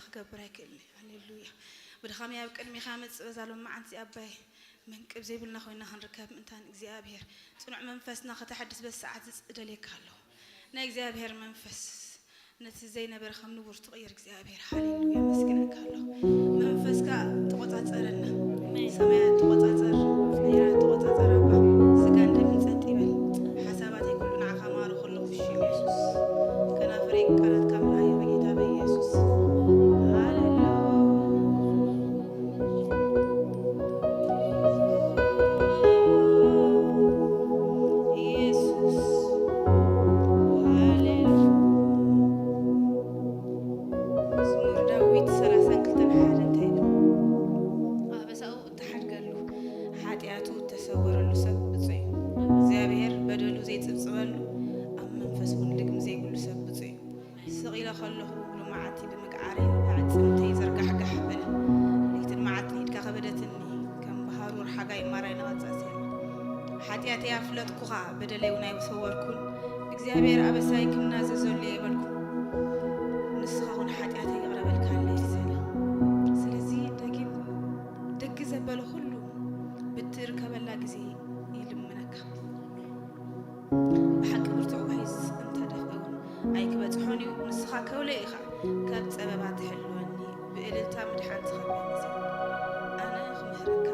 ክገብር ኣይክእልን እዩ። ሃሌሉያ። ብድኻመይ ኣብ ቅድሚኻ መጽእ በዛ ሎማዓንቲ ኣባይ መንቅብ ዘይብልና ኮይና ክንርከብ ምእንታን እግዚኣብሔር ጽኑዕ መንፈስና ከተሐድስ በዚ ሰዓት እዚ እደልየካ ኣለኹ። ናይ እግዚኣብሔር መንፈስ ነቲ ዘይነበረ ከም ንቡር ትቕይር እግዚኣብሔር፣ ሃሌሉያ፣ የመስግነካ ኣለኹ። መንፈስካ ተቖጻጸረና። ኣሜን። ሰማያት ተቖጻጸር፣ ኣየራት ተቖጻጸር ኣባ። ስጋን ደምን ጸጥ ይበል። ሓሳባተይ ኩሉ ንዓኻ ማርኹ ኣለኹ ብሽም የሱስ። ከናፍረይ ቃላትካ ምልኣዮ በጌታ በኢየሱስ። ሃሌሉያ። ኢየሱስ። ሃሌሉያ። መዝሙር ዳዊት ሰላሳን ክልተን ሓደ እንታይ ይብል? ኣበሳኡ እተሓድገሉ፣ ሓጢኣቱ እተሰወረሉ ሰብ ብፁዕ እዩ። እግዚኣብሔር በደሉ ዘይጽብጽበሉ፣ ኣብ መንፈስ እውን ልግሚ ዘይብሉ ሰብ ብፁዕ እዩ። ስቕ ኢለ ከለኹ፣ ሎማዓንቲ ብምግዓረይ ኣዕጽምተይ ዘርጋሕጋሕ በለ። ለይትን መዓልትን ኢድካ ከበደትኒ፣ ከም ብሃሩር ሓጋይ ማራይ ንቐጸሴ። ሓጢኣተይ ኣፍለጥኩኻ፣ በደለይ እውን ኣይሰወርኩን። እግዚኣብሔር ኣበሳይ ክናዘዘሉ እየ በልኩ። ንስኻ እውን ሓጢኣተይ ይቕረ በልካለይ። ሰላም። ስለዚ ደጊም ደጊ ዘበለ ኩሉ ብትርከበላ ግዜ ይልምነካ። ብሓቂ ብርቱዕ ዋሂስ እንተ ደፍአ እውን ኣይክበጽሖን እዩ። ንስኻ ከውለ ኢኻ፣ ካብ ጸበባ ትሕልወኒ፣ ብእልልታ ምድሓን ትኸበኒ። ኣነ ክምህረካ፣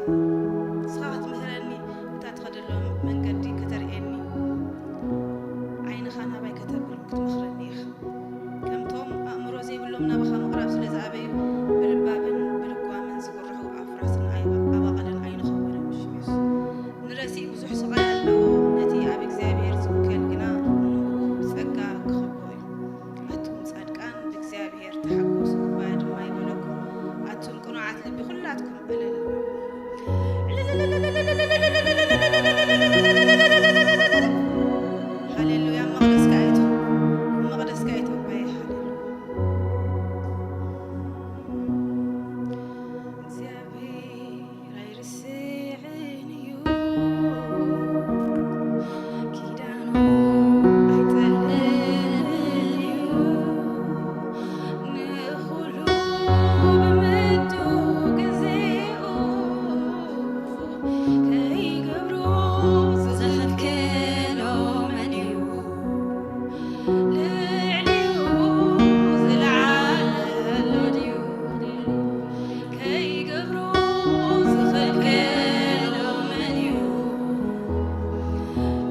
ንስኻ ክትምህረኒ፣ እታ ትኸደሎም መንገዲ ከተርእየኒ፣ ዓይንኻ ናባይ ከተብል ክትመኽረኒ ኢኻ። ከምቶም ኣእምሮ ዘይብሎም ናባኻ ምቕራብ ስለ ዝኣበዩ፣ ብልባብን ብልጓምን ዝጉርሑ ኣፍራስን ኣይ-፣ ኣባቕልን ኣይንኸውንን ብሽም የሱስ። ንረሲእ ብዙሕ ስቓይ ኣለዎ፣ ነቲ ኣብ እግዚኣብሔር ዝውከል ግና ንኡ ብጸጋ ክኸቦ እዩ። ኣቱም ጻድቃን ብእግዚኣብሔር ተሓጎሱ፣ ባያ ድማ ይበለኩም። ኣቱም ቅኑዓት ልቢ ኩላትኩም እልል። ሃሌሉያ። መቕደስካ ኣይቱ፣ መቕደስካ ኣይቱ ኣባየ። ሃሌሉያ። እግዚኣብሔር ኣይርስዕን እዩ፣ ኪዳኑ ኣይጠልምን እዩ፣ ንኹሉ ብምዱ ግዜኡ ከይገብሮ ዝኽልክሎ መን እዩ? ልዕሊኡ ዝለዓለ ኣሎ ድዩ? ከይገብሮ ዝኽልክሎ መን እዩ?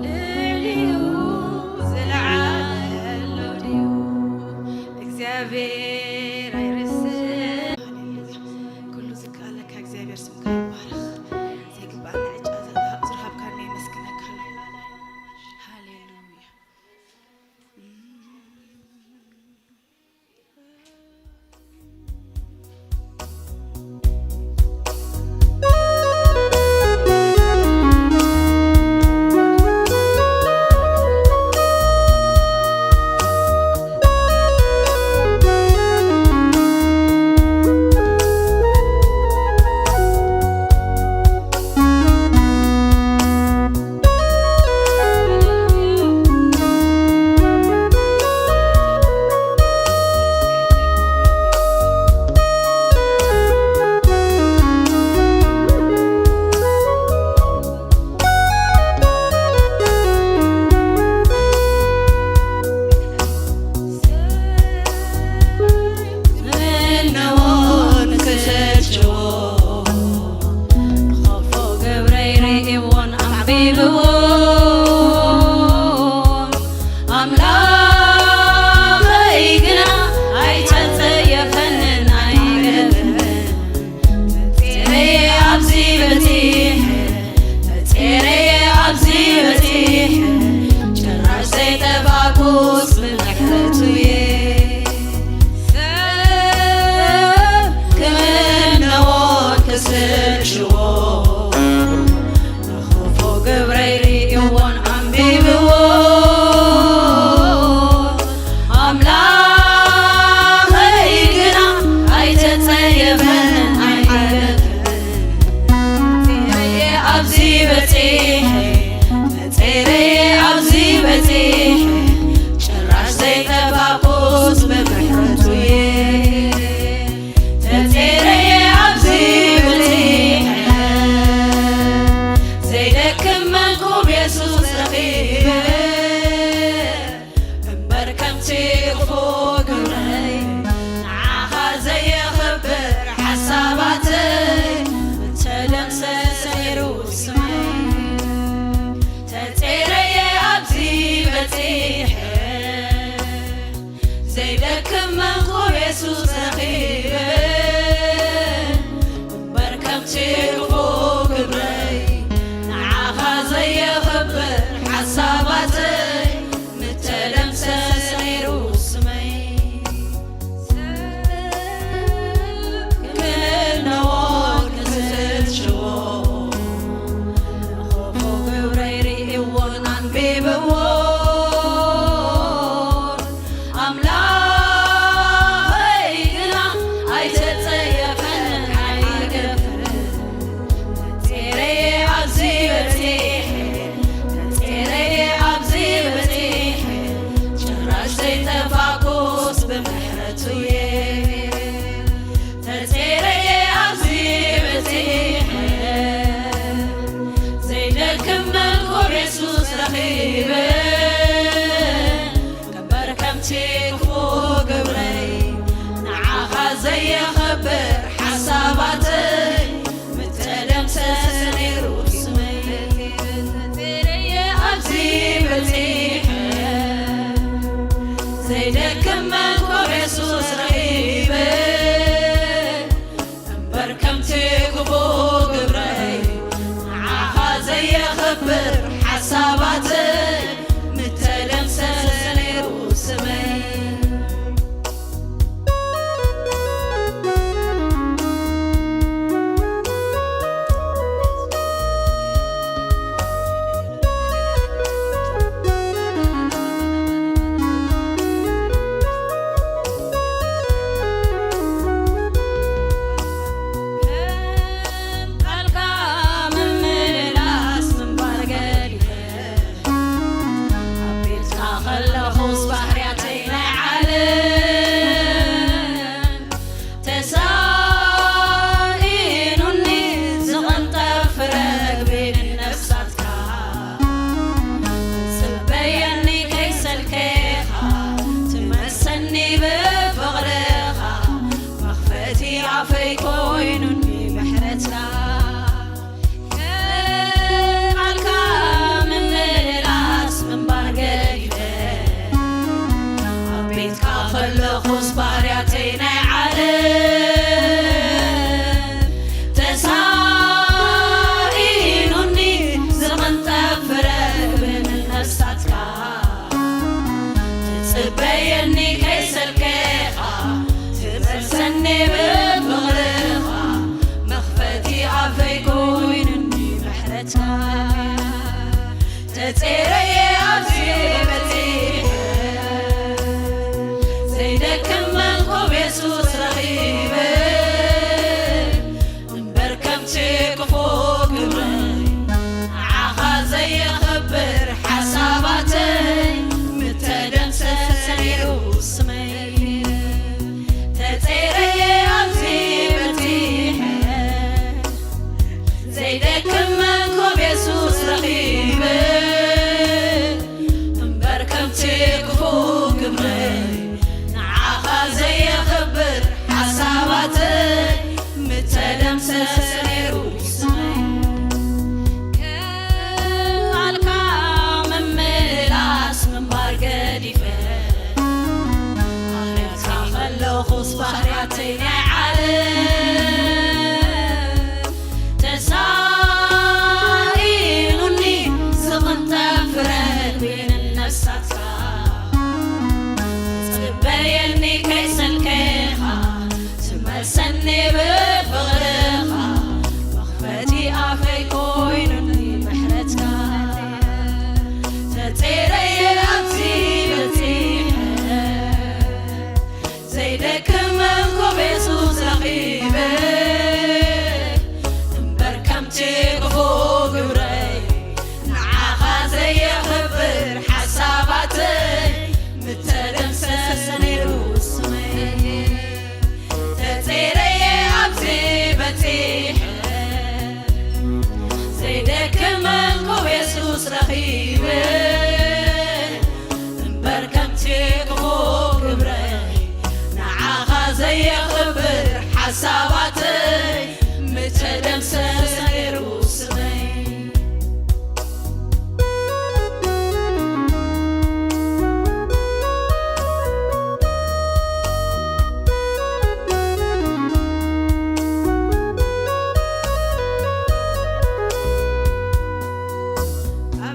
ልዕሊኡ ዝለዓለ ኣሎ ድዩ? እግዚኣብሔር ኣይርስዕ። ሃሌሉያ። ኩሉ ዝከኣለካ እግዚኣብሔር ስምካ ይባረኽ። ዘይግባኣና ዕጫ ዝሃብ-፣ ዝሃብካና የመስግነካ ኣለና። ሃሌሉያ። ምነዎን ክሸችዎ፣ ኸፎ ገብረይ ርእይዎን ኣዕቢብዎን፣ ኣምላኸይ ግና ኣይተጸየፈንን ኣይገደፈን። ጸሬ ኣብዚ በጺሐ፣ ጸሬ ኣብዚ በጺሐ፣ ጭራሽ ዘይጠፋእኩስ ብምሕረቱ እየ። ሰብ ክምነዎን ክስልችዎ፣ ንኽፉ ግብረይ ርእይዎን ኣንቢብዎን፣ ኣምላኸይ ግና ኣይተጸየፈንን ኣይገደፈንን። ጸሬ ኣብዚ በጺሐ፣ ጸሬ ኣብዚ በጺሐ፣ ጭራሽ ዘይጠፋእኩስ ብምሕረቱ እየ። ይብል እምበር ከምቲ ክፉእ ግብረይ ንዓኻ ዘየኽብር ሓሳባተይ ምተደምሰሰ ነይሩ ስመይ። ተረየ ኣብዚ በጺሐ ዘይደክም መንኮብ የሱስ ረኺበ እምበር ከምቲ ክፉእ ግብረይ ንዓኻ ዘየኽብር ሓሳባተይ ምተደምሰሰ ነይሩ ስመይ። ከም ቃልካ ምምልላስ ምንባር ገዲፈ ኣብ ቤትካ ከለኹስ ባህርያተይ ናይ ዓለም ተሳኢኑኒ ዝቕንጠብ ፍረ ግብሪ ነፍሳትካ። ትጽበየኒ ከይሰልከኻ ትመልሰኒ ብፍቕርኻ። መኽፈቲ ኣፈይ ኮይኑኒ ምሕረትካ። ቃልካ ምምልላስ ምንባር ገዲፈ ኣብ ቤትካ ከለኹስ ባህርያተይ ናይ ዓለም ተሳኢኑኒ ዝቕንጠብ ፍረ ግብሪ ነፍሳትካ። ትጽበየኒ ከይሰልከኻ ትመልሰኒ ብፍቕርኻ። መኽፈቲ ኣፈይ ኮይኑኒ ምሕረትካ። ተጸረየ ኣብዚ በጺሐ ዘይደክም መንኮብ የሱስ ረኺበ እምበር ከምቲ ክፉእ ግብረይ ንዓኻ ዘየኽብር ሓሳባተይ ምተደምሰሰ ነይሩ ስመይ። ተጸረየ ኣብዚ በጺሐ ዘይደክም መንኮብ የሱስ ረኺበ እምበር ከምቲ ክፉእ ግብረይ ንዓኻ ዘየኽብር ሓሳባተይ ምተደምሰሰ ነይሩ ስመይ። ቃልካ ምምላስ ምንባር ገዲፈ ኣብ ቤትካ ከለኹስ ባህርያተይ ናይ ዓለም ተሳኢኑኒ ዝቕንጠብ ፍረ ግብሪ ነፍሳትካ። ትጽበየኒ ከይሰልከኻ ትመልሰኒ ብፍቕርኻ። መኽፈቲ ኣፈይ ኮይኑኒ ምሕረትካ። ተጸረየ ኣብዚ በጺሐ ዘይደክም መንኮብ የሱስ ረኺበ እምበር ከምቲ ክፉእ ግብረይ ንዓኻ ዘየኽብር ሓሳባተይ ምተደምሰሰ ነይሩ ስመይ። ተጸረየ ኣብዚ በጺሐ ዘይደክም መንኮብ የሱስ ረኺበ እምበር ከምቲ ክፉእ ግብረይ ንዓኻ ዘየኽብር ሓሳባተይ ምተደምሰሰ ነይሩ ስመይ።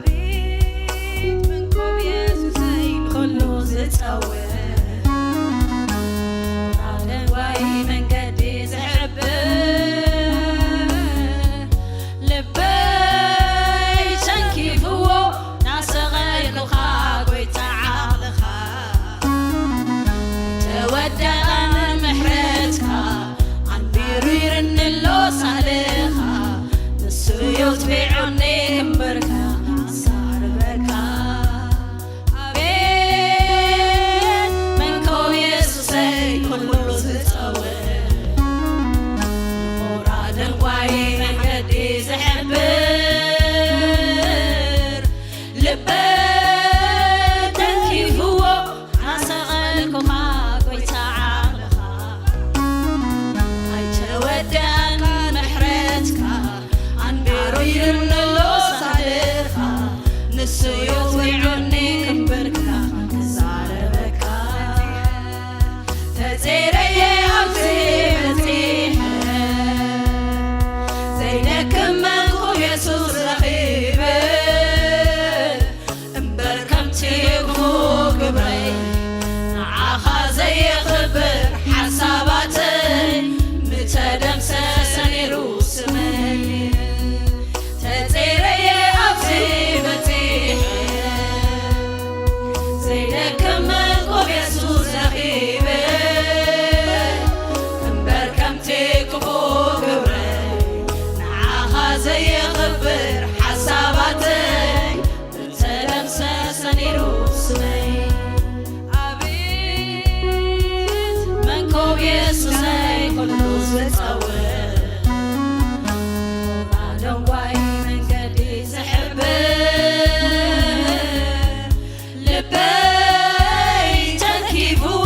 ኣቤት መንኮብ የሱሰይ ንኹሉ ዝጸውር ኣደንጓይ መንገዲ ዝሕብር ልበይ ቸንኪፍዎ ናሰቐልኩኻ ጎይታ ዓቕልኻ ተወደቐን ምሕረትካ ኣንቢሩ ይርኒ ኣሎ ሳልኻ ንሱ ዮትቢዖኒ ክንበርካ ኣሳርበካ ኣቤት መንኮብ የሱሰይ ኩሉ ዝጸውር ንቑራ ደንጓይ መንገዲ ዝሕብር ልበ እሱ እዩ ኣጽኒዑኒ ክምበርካ ክዛረበካ። ተጸይረየ ኣብዚ በጺሐ፣ ዘይደክም መንኩብ የሱስ ረኺበ። እምበር ከምቲ ክፉእ ግብረይ፣ ንዓኻ ዘየኽብር ሓሳባተይ፣ ምተደምሰሰ ነይሩ ስመይ። ተጸይረየ ኣብዚ በጺሐ፣ ዘይደክም መንኩብ የሱስ ረኺበ። እምበር ከምቲ ክፉእ ግብረይ፣ ንዓኻ ዘየኽብር ሓሳባተይ፣ ምተደምሰሰ ነይሩ ስመይ። ኣቤት መንኮብ የሱሰይ ኩሉ ዝጸውር፣ ደንጓይ መንገዲ ዝሕብር፣ ልበይ ተንኪፍዎ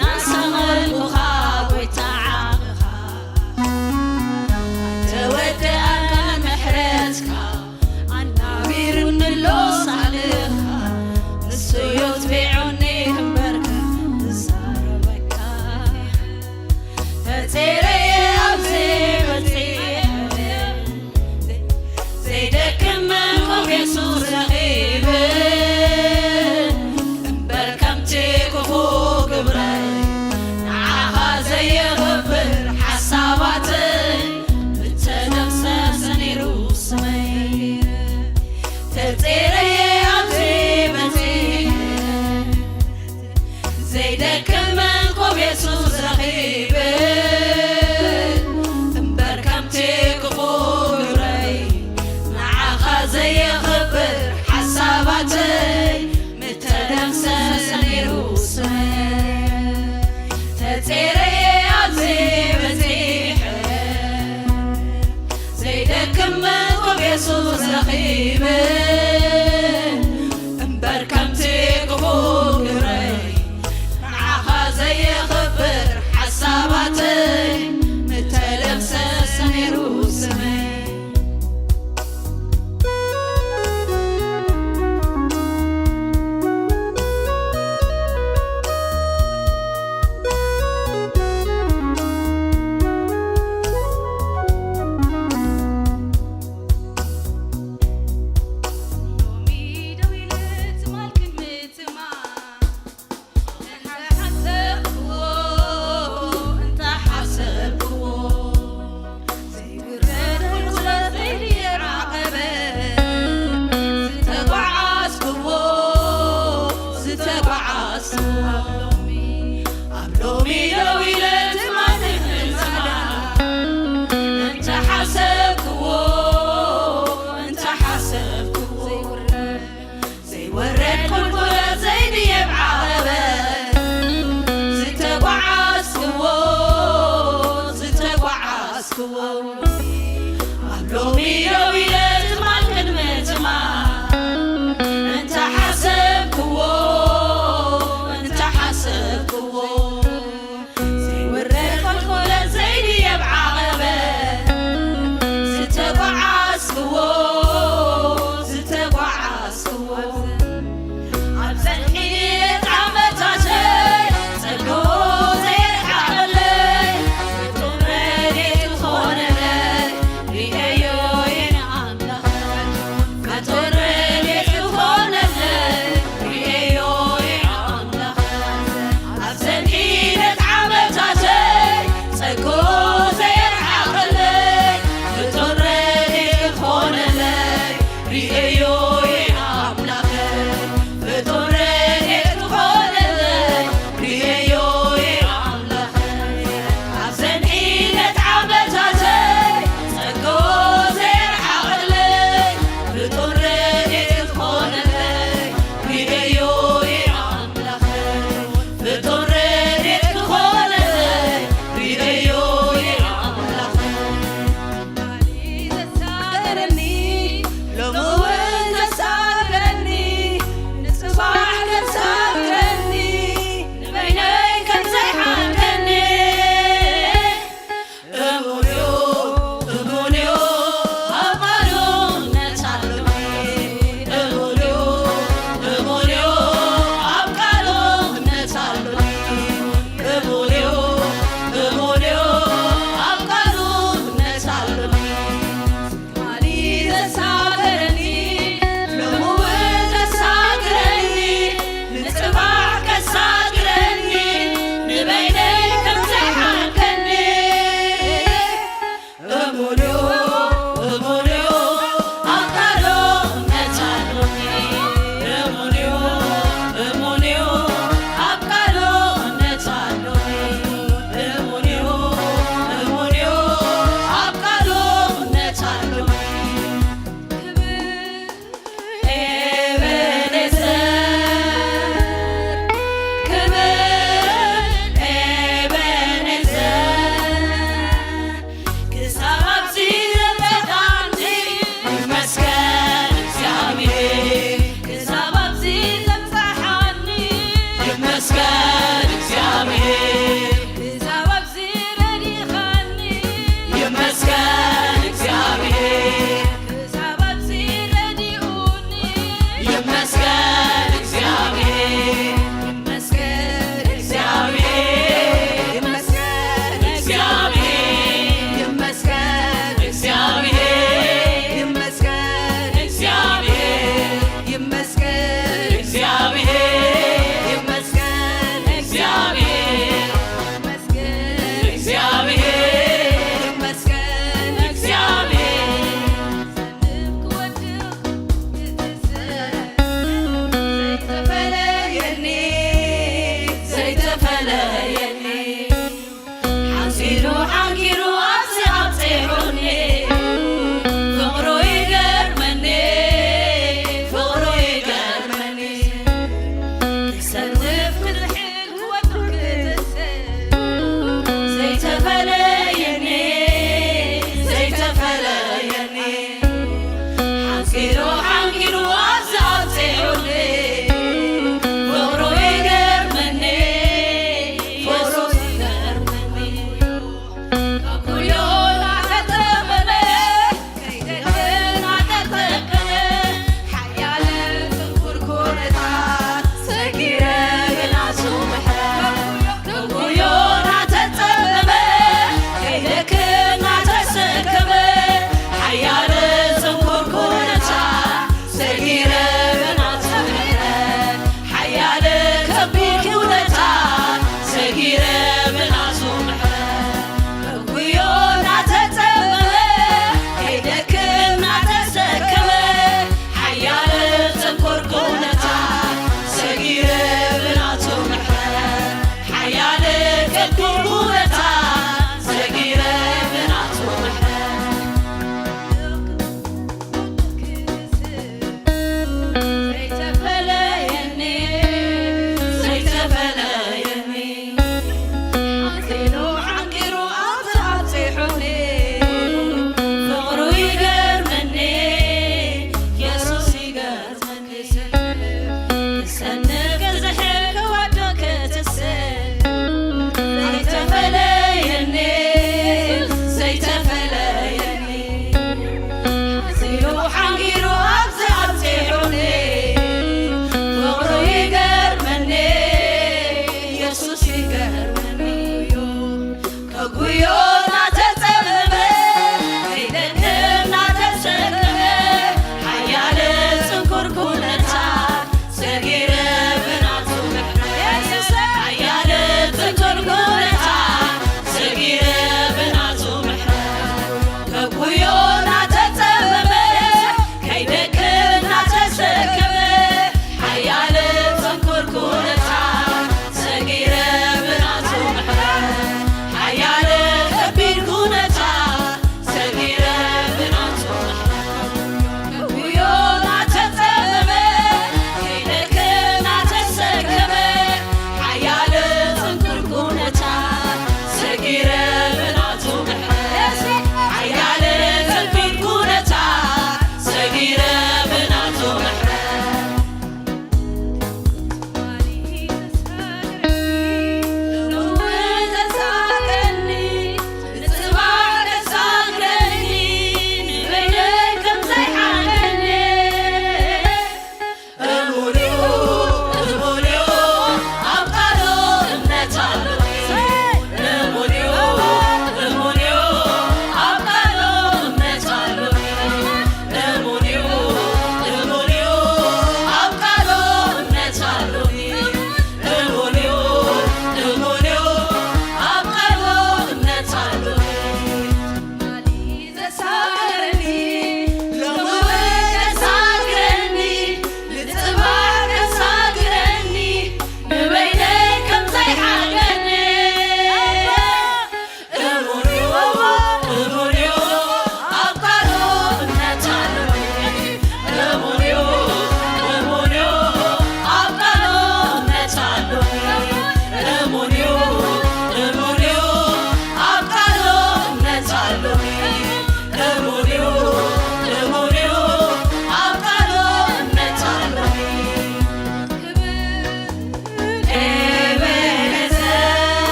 ናሰመልኩኻ ጎይታ ዓቕኻ። ኣይተወደኣካን ምሕረትካ፣ ኣናቢሩኒ ኣሎ ሳልኻ። ንሱ እዩ ኣትቢዑኒ ክምበርካ ክዛረበካ። ተጸይረየ ኣብዚ በጺሐ፣ ዘይደክም መንኮብ የሱስ ረኺበ። እምበር ከምቲ ክፉእ ግብረይ፣ ንዓኻ ዘየኽብር ሓሳባተይ፣ ምተደምሰሰ ነይሩ ስመይ። ተጸይረየ ኣብዚ በጺሐ፣ ዘይደክም መንኮብ የሱስ ረኺበ። እምበር ከምቲ ክፉእ ግብረይ፣ ንዓኻ ዘየኽብር ሓሳባተይ፣ ምተደምሰሰ ነይሩ ስመይ። ተጸይረየ ኣብዚ በጺሐ፣ ዘይደክም መንኮብ የሱስ ረኺበ። እምበር ከምቲ ክፉእ ግብረይ፣ ንዓኻ ዘየኽብር ሓሳባተይ፣ ምተደምሰሰ ነይሩ ስመይ። ሎሚ ደው ኢለ ትማል ክንምትማ፣ እንተ ሓሰብክዎ፣ እንተ ሓሰብክዎ፣ ዘይውረድ ቁልቁለት ዘይድየብ ዓቐበት፣ ዝተጓዓዝክዎ፣ ዝተጓዓዝክዎ፣ ኣብ ሎሚ፣ ኣብ ሎሚ ደው ኢለ ትማል ክንምትማ፣ እንተ ሓሰብክዎ፣ እንተ ሓሰብክዎ፣ ዘይወረድ ቁልቁለት ዘይድየብ ዓቐበት፣ ዝተጓዓዝክዎ፣ ዝተጓዓዝክዎ፣ ኣብ ሎሚ ደው ኢለ ትማል ቅድሚ ትማል፣ እንተ ሓሰብክዎ፣ እንተ ሓሰብክዎ፣ ዘይውረድ ቁልቁለት ዘይድየብ ዓቐበት፣ ዝተጓዓዝክዎ፣ ዝተጓዓዝክዎ፣ ኣብ ዘድሕሪት ዓመታተይ ጸግኡ ዘየርሓቐለይ፣ ፍጹም ረድኤት ዝኾነለይ፣ ርኤዮ የና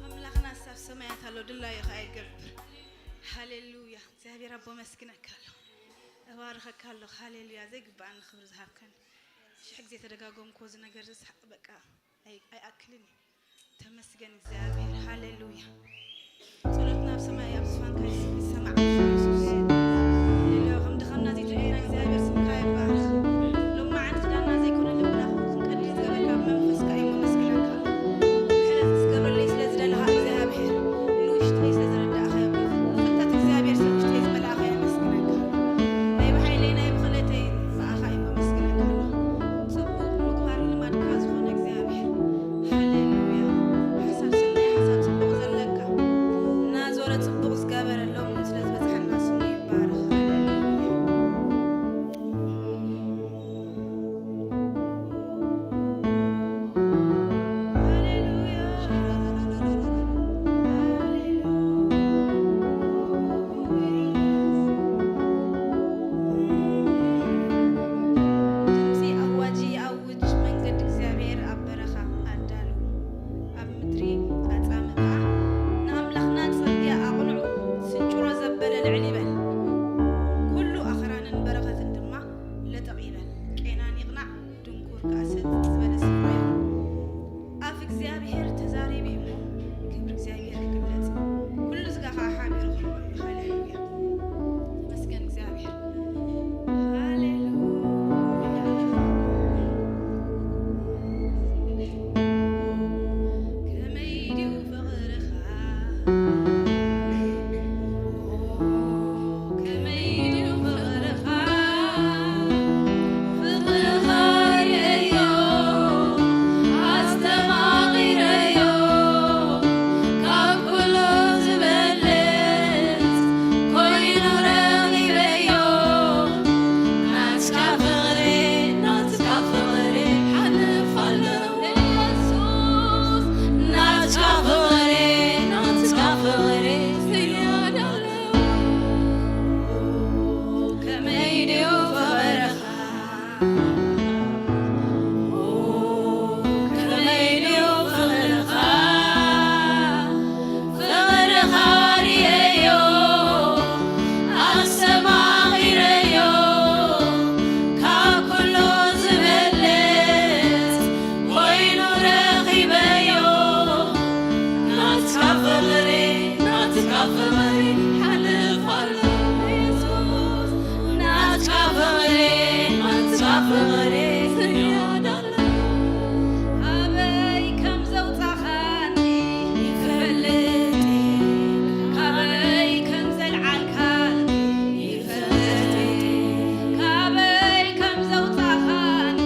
ኣምላኽና ሳብ ሰማያት ኣሎ፣ ድላዩ ኸኣ ይገብር። ሃሌሉያ። እግዚኣብሔር ኣቦ፣ ኣመስግነካ ኣለኹ፣ እባርኸካ ኣለኹ። ሃሌሉያ። ዘይግብኣኒ ክብሪ ዝሃብካኒ። ሽሕ ግዜ ተደጋገምክዎ እዚ ነገር እዚ፣ በቃ፣ ኣይ-፣ ኣይኣክልን እዩ። ተመስገን እግዚኣብሔር። ሃሌሉያ። ጸሎትና ኣብ ሰማይ ኣብ ዝፋንካ ይሰማዕ። የሱስ። ሃሌሉያ። ከም ድኻምና ዘይተቐየረ እግዚኣብሔር ስምካ ይባረኽ። ሎማዓንቲ ክዳንና ዘይኮነ ልብና ክንቀድድ ዝገበርካ ብመንፈስካ እዩ። መመስግነካ። ምሕረት ክትገብረለይ ስለ ዝደለኻ እግዚኣብሔር፣ ንውሽጠይ ስለ ዝረዳእኻዮ፣ ፍልጠት እግዚኣብሔር ስለ ውሽጠይ ዝመልኣኻ የመስግነካ። ናይ ብሓይለይ ናይ ብኽእለተይ ብኣኻ እዩ መመስግነካ ኣለኹ። ጽቡቕ ምግባር ልማድካ ዝኾነ እግዚኣብሔር፣ ሃሌሉያ። ሓሳብ ሰናይ ሓሳብ ጽቡቕ ዘለካ፣ እናዞረ ጽቡቕ ዝገበረ ሎሚ እውን ስለ ዝበጽሐና ስሙ ይባረኽ። ሃሌሉያ። ድምጺ ኣዋጂ ይኣውጅ፣ መንገዲ እግዚኣብሔር ኣብ በረኻ ኣዳልዉ፣ ኣብ ምድሪ ኣጻምእ ከኣ ንኣምላኽና ጽርግያ ኣቕንዑ፣ ስንጭሮ ዘበለ ልዕል ይበል፣ ኩሉ ኣኽራንን በረኸትን ድማ ለጠቕ ይበል። ቄናን ይቕናዕ፣ ድንኩር ከኣ ሰጥ ዝበለ ስፍራ ይኹን። ኣፍ እግዚኣብሔር ተዛሪቡ እዩ እሞ፣ ክብሪ እግዚኣብሔር ክግለጽ፣ ኩሉ ስጋ ከኣ ሓቢሩ ክርኦ እዩ። ሃሌሉያ። ተመስገን እግዚኣብሔር። ሃሌሉያ። ከመይ ድዩ ፍቕርኻ? ከመይ ድዩ ፍቕርኻ? ፍቕርኻ ርእየዮ፣ ኣስተማቒረዮ፣ ካብ ኩሉ ዝበልጽ ኮይኑ ረኺበዮ። ናትካ ፍቕሪ፣ ናትካ ፍቕሪ ሓልፍ ኣለዎ። ኢየሱስ፣ ናትካ ፍቕሪ፣ ናትካ ፍቕሪ ዝያዳ ኣለዎ። ከመይ ድዩ ፍቕርኻ? ከመይ ድዩ ፍቕርኻ? ፍቕርኻ ርእየዮ፣ ኣስተማቒረዮ፣ ካብ ኩሉ ዝበልጽ ኮይኑ ረኺበዮ። ናትካ ፍቕሪ፣ ናትካ ፍቕሪ ሓልፍ ኣሎ። የሱስ፣ ናትካ ፍቕሪ፣ ናትካ ፍቕሪ ዝያዳ ኣሎ። ኣበይ ከም ዘውጻኻኒ ይፈልጥ፣ ካበይ ከም ዘልዓልካኒ ይፈልጥ፣ ካበይ ከም ዘውጻኻኒ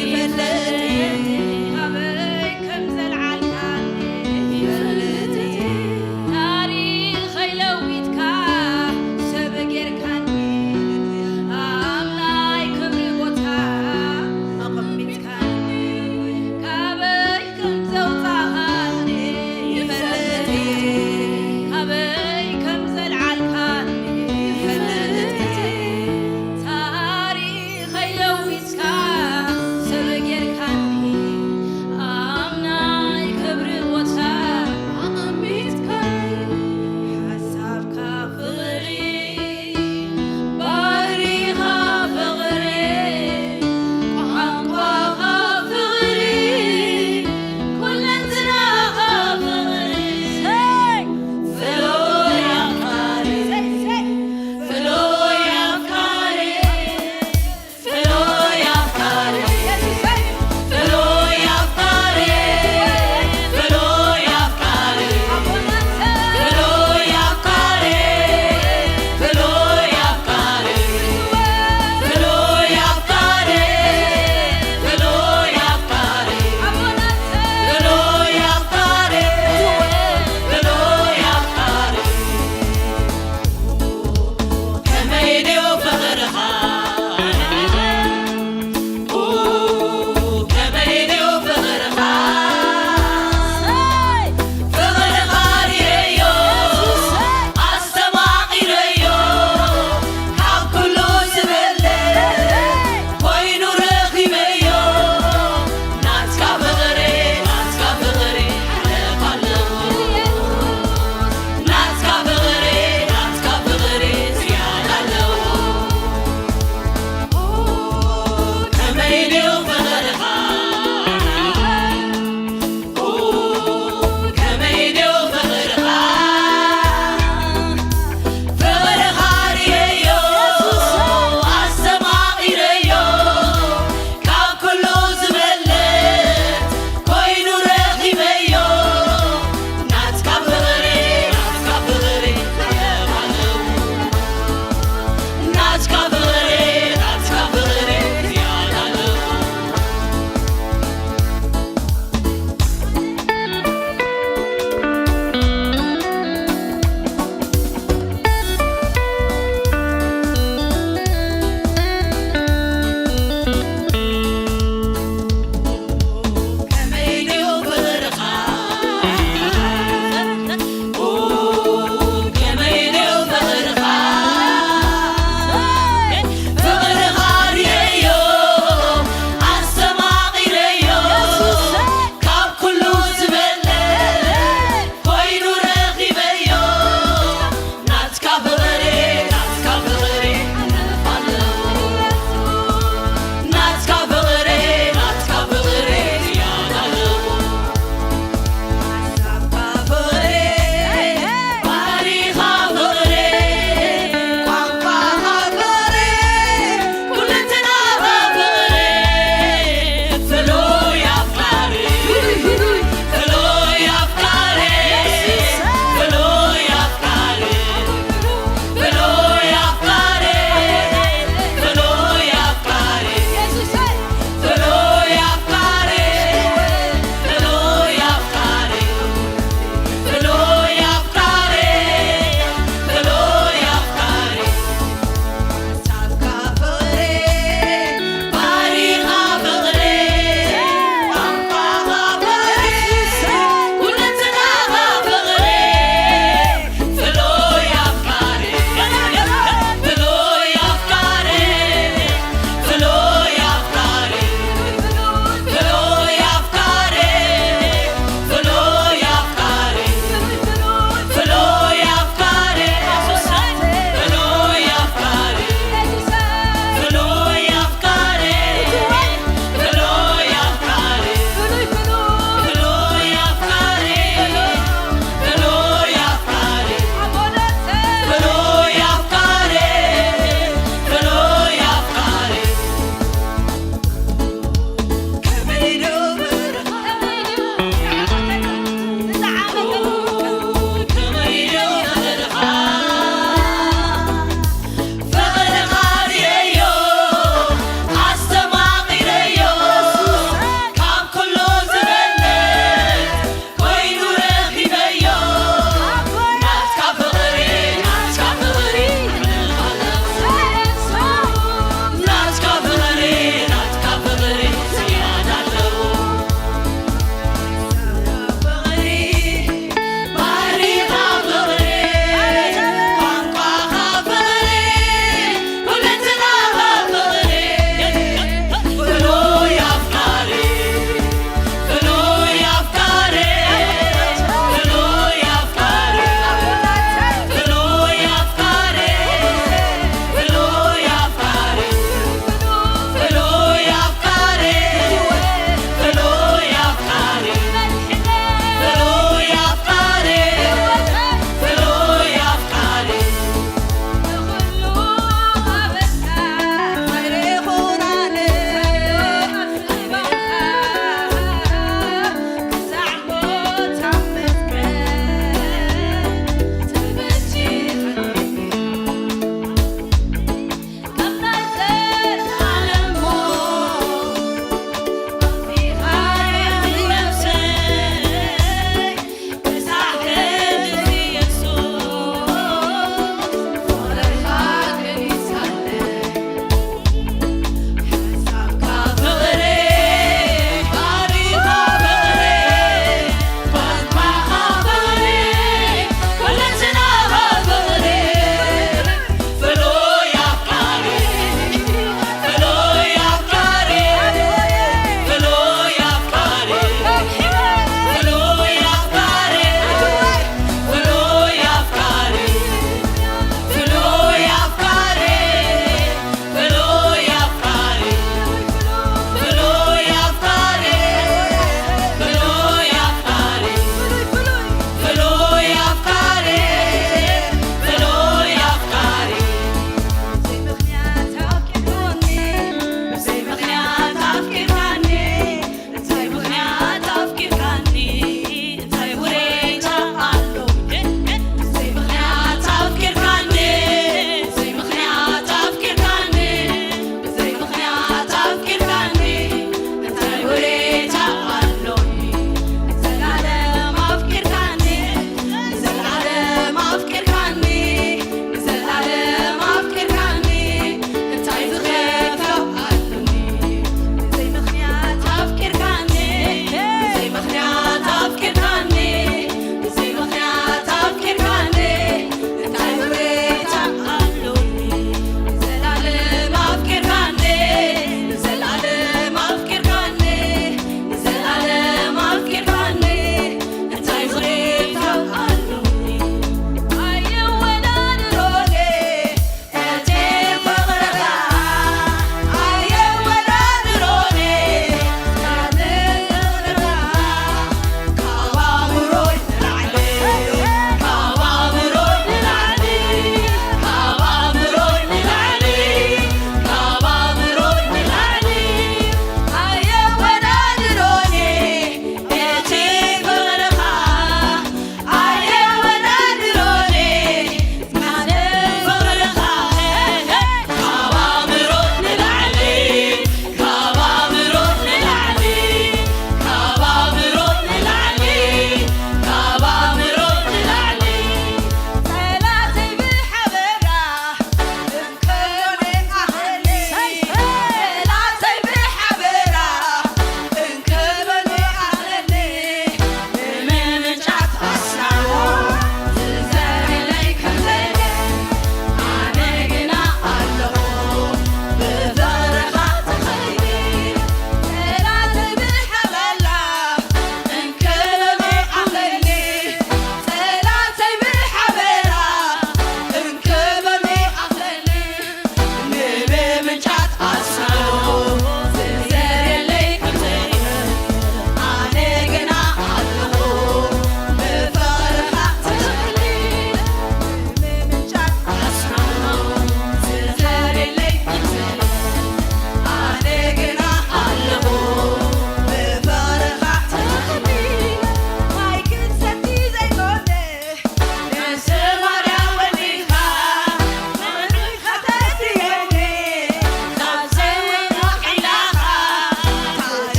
ይፈልጥ፣ ካበይ ከም ዘልዓልካኒ ይፈልጥ። ታሪኸይ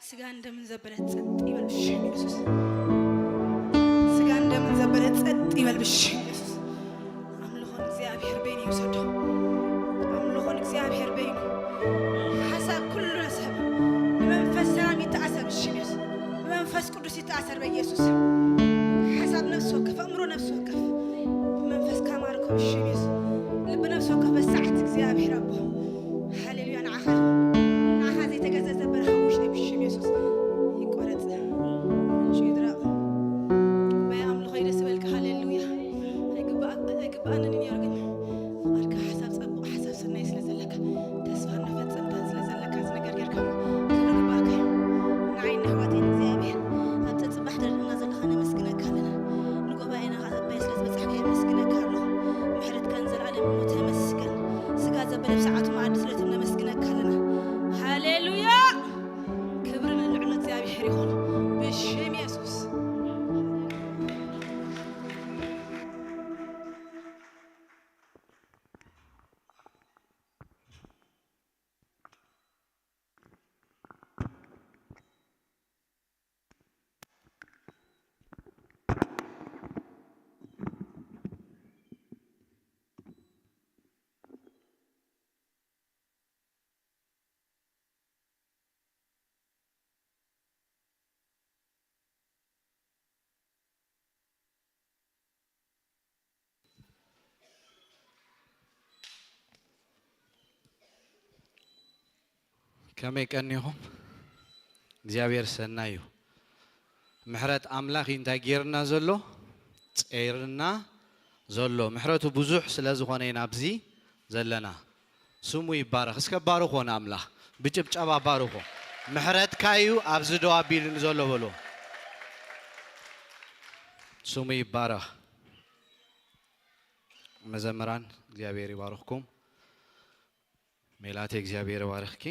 ስጋን ደምን ዘበለ ጸጥ ይበል ብሽም ኢየሱስ። ስጋን ደምን ዘበለ ጸጥ ይበል ብሽም ኢየሱስ። ኣምልኾ ንእግዚኣብሔር በይኑ ይውሰዶ። ኣምልኾ ንእግዚኣብሔር በይኑ። ሓሳብ ኩሉ ሰብ ብመንፈስ ሰላም ይተኣሰር ብሽም ኢየሱስ። ብመንፈስ ቅዱስ ይተኣሰር በኢየሱስ። ሓሳብ ነፍሲ ወከፍ፣ ኣእምሮ ነፍሲ ወከፍ ብመንፈስካ ማርኮ ብሽም ኢየሱስ። ልቢ ነፍሲ ወከፍ በሰዓት እግዚኣብሔር ኣቦ። ሃሌሉያ። ንዓኻ፣ ንዓኻ ዘይተገዘዘ በረኻ ውሽጠይ ብሽም ኢየሱስ ይቆረጽ። ምንጩ ይድረቕ። ኣባይ ኣምልኾ ይደስ ይበልካ። ሃሌሉያ። ኣይግባእ-፣ ኣይግባኣንን እዩ ነይሩ፣ ግን ፍቓድካ ሓሳብ ጸቡቕ፣ ሓሳብ ሰናይ ስለ ዘለካ፣ ተስፋ እናፈጸምካ ስለ ዘለካ፣ እዚ ነገር ጌርካ ክብሪ ይግባኣካ እዩ። ንዓይ ንኣሕዋተይ ንእግዚኣብሔር ኣብ ጸጽባሕ ደርድና ዘለኻ ነመስግነካ ኣለና። ንጉባኤና ኸዓ ኣባይ ስለ ዝበጻሕካ የመስግነካ ኣለኹ። ምሕረትካ ንዘለኣለም እሞ ተመስገን። ስጋ ዘበለ ብሰዓቱ መኣዲ ስለ ትህብ ነመስግነካ ኣለና። ሃሌሉያ! ክብሪ ንልዑል እግዚኣብሔር ይኹን። ብሽም የሱስ። ከመይ ቀኒኹም? እግዚኣብሔር ሰናይ እዩ። ምሕረት ኣምላኽ እዩ እንታይ ገይርና ዘሎ? ጸይርና ዘሎ። ምሕረቱ ብዙሕ ስለ ዝኾነ ኢና ኣብዚ ዘለና። ስሙ ይባረኽ። እስከ ባርኾ ንኣምላኽ። ብጭብጨባ ባርኾ። ምሕረትካ እዩ ኣብዚ ደው ኣቢሉኒ ዘሎ በሎ። ስሙ ይባረኽ። መዘምራን እግዚኣብሔር ይባርኽኩም። ሜላቴ እግዚኣብሔር ይባርኽኪ።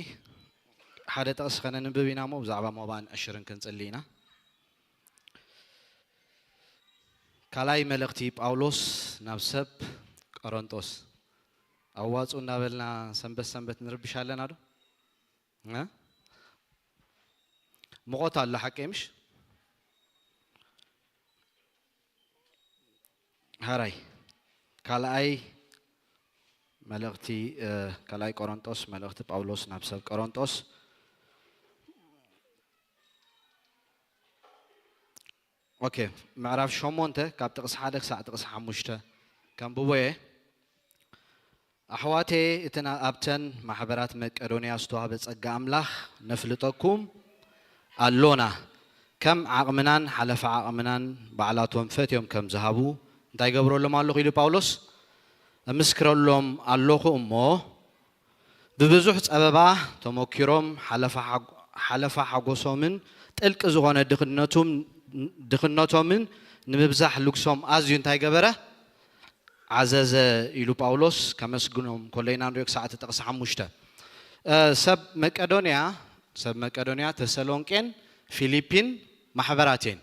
ሓደ ጥቕሲ ከነንብብ ኢና እሞ ብዛዕባ ሞባን ዕሽርን ክንጽሊ ኢና። ካልኣይ መልእኽቲ ጳውሎስ ናብ ሰብ ቆሮንጦስ። ኣዋጹ እናበልና ሰንበት ሰንበት ንርብሽ ኣለና ዶ? እ? ምቖት ኣሎ ሓቀይ ምሽ? ሃራይ ካልኣይ መልእኽቲ፣ እ፣ ካልኣይ ቆሮንጦስ፣ መልእኽቲ ጳውሎስ ናብ ሰብ ቆሮንጦስ። ኦኬ፣ ምዕራፍ ሸሞንተ ካብ ጥቕሲ ሓደ ክሳዕ ጥቕሲ ሓሙሽተ ከንብቦ እየ። ኣሕዋተየ፣ እቲ ና-፣ ኣብተን ማሕበራት መቄዶንያ ዝተዋህበ ጸጋ ኣምላኽ ነፍልጠኩም ኣሎና። ከም ዓቕምናን ሓለፋ ዓቕምናን ባዕላቶም ፈትዮም ከም ዝሃቡ እንታይ ገብረሎም ኣለኹ ኢሉ ጳውሎስ? እምስክረሎም ኣለኹ እሞ፣ ብብዙሕ ጸበባ ተመኪሮም ሓለፋ ሓጎ-፣ ሓለፋ ሓጎሶምን ጥልቂ ዝኾነ ድኽነቱም-፣ ድኽነቶምን ንምብዛሕ ልግሶም ኣዝዩ እንታይ ገበረ? ዓዘዘ ኢሉ ጳውሎስ ከመስግኖም ከሎ ኢና ንሪኦ ክሳዕ እቲ ጥቕሲ ሓሙሽተ። እ፣ ሰብ መቄዶንያ፣ ሰብ መቄዶንያ፣ ተሰሎንቄን ፊሊፒን ማሕበራት እየን።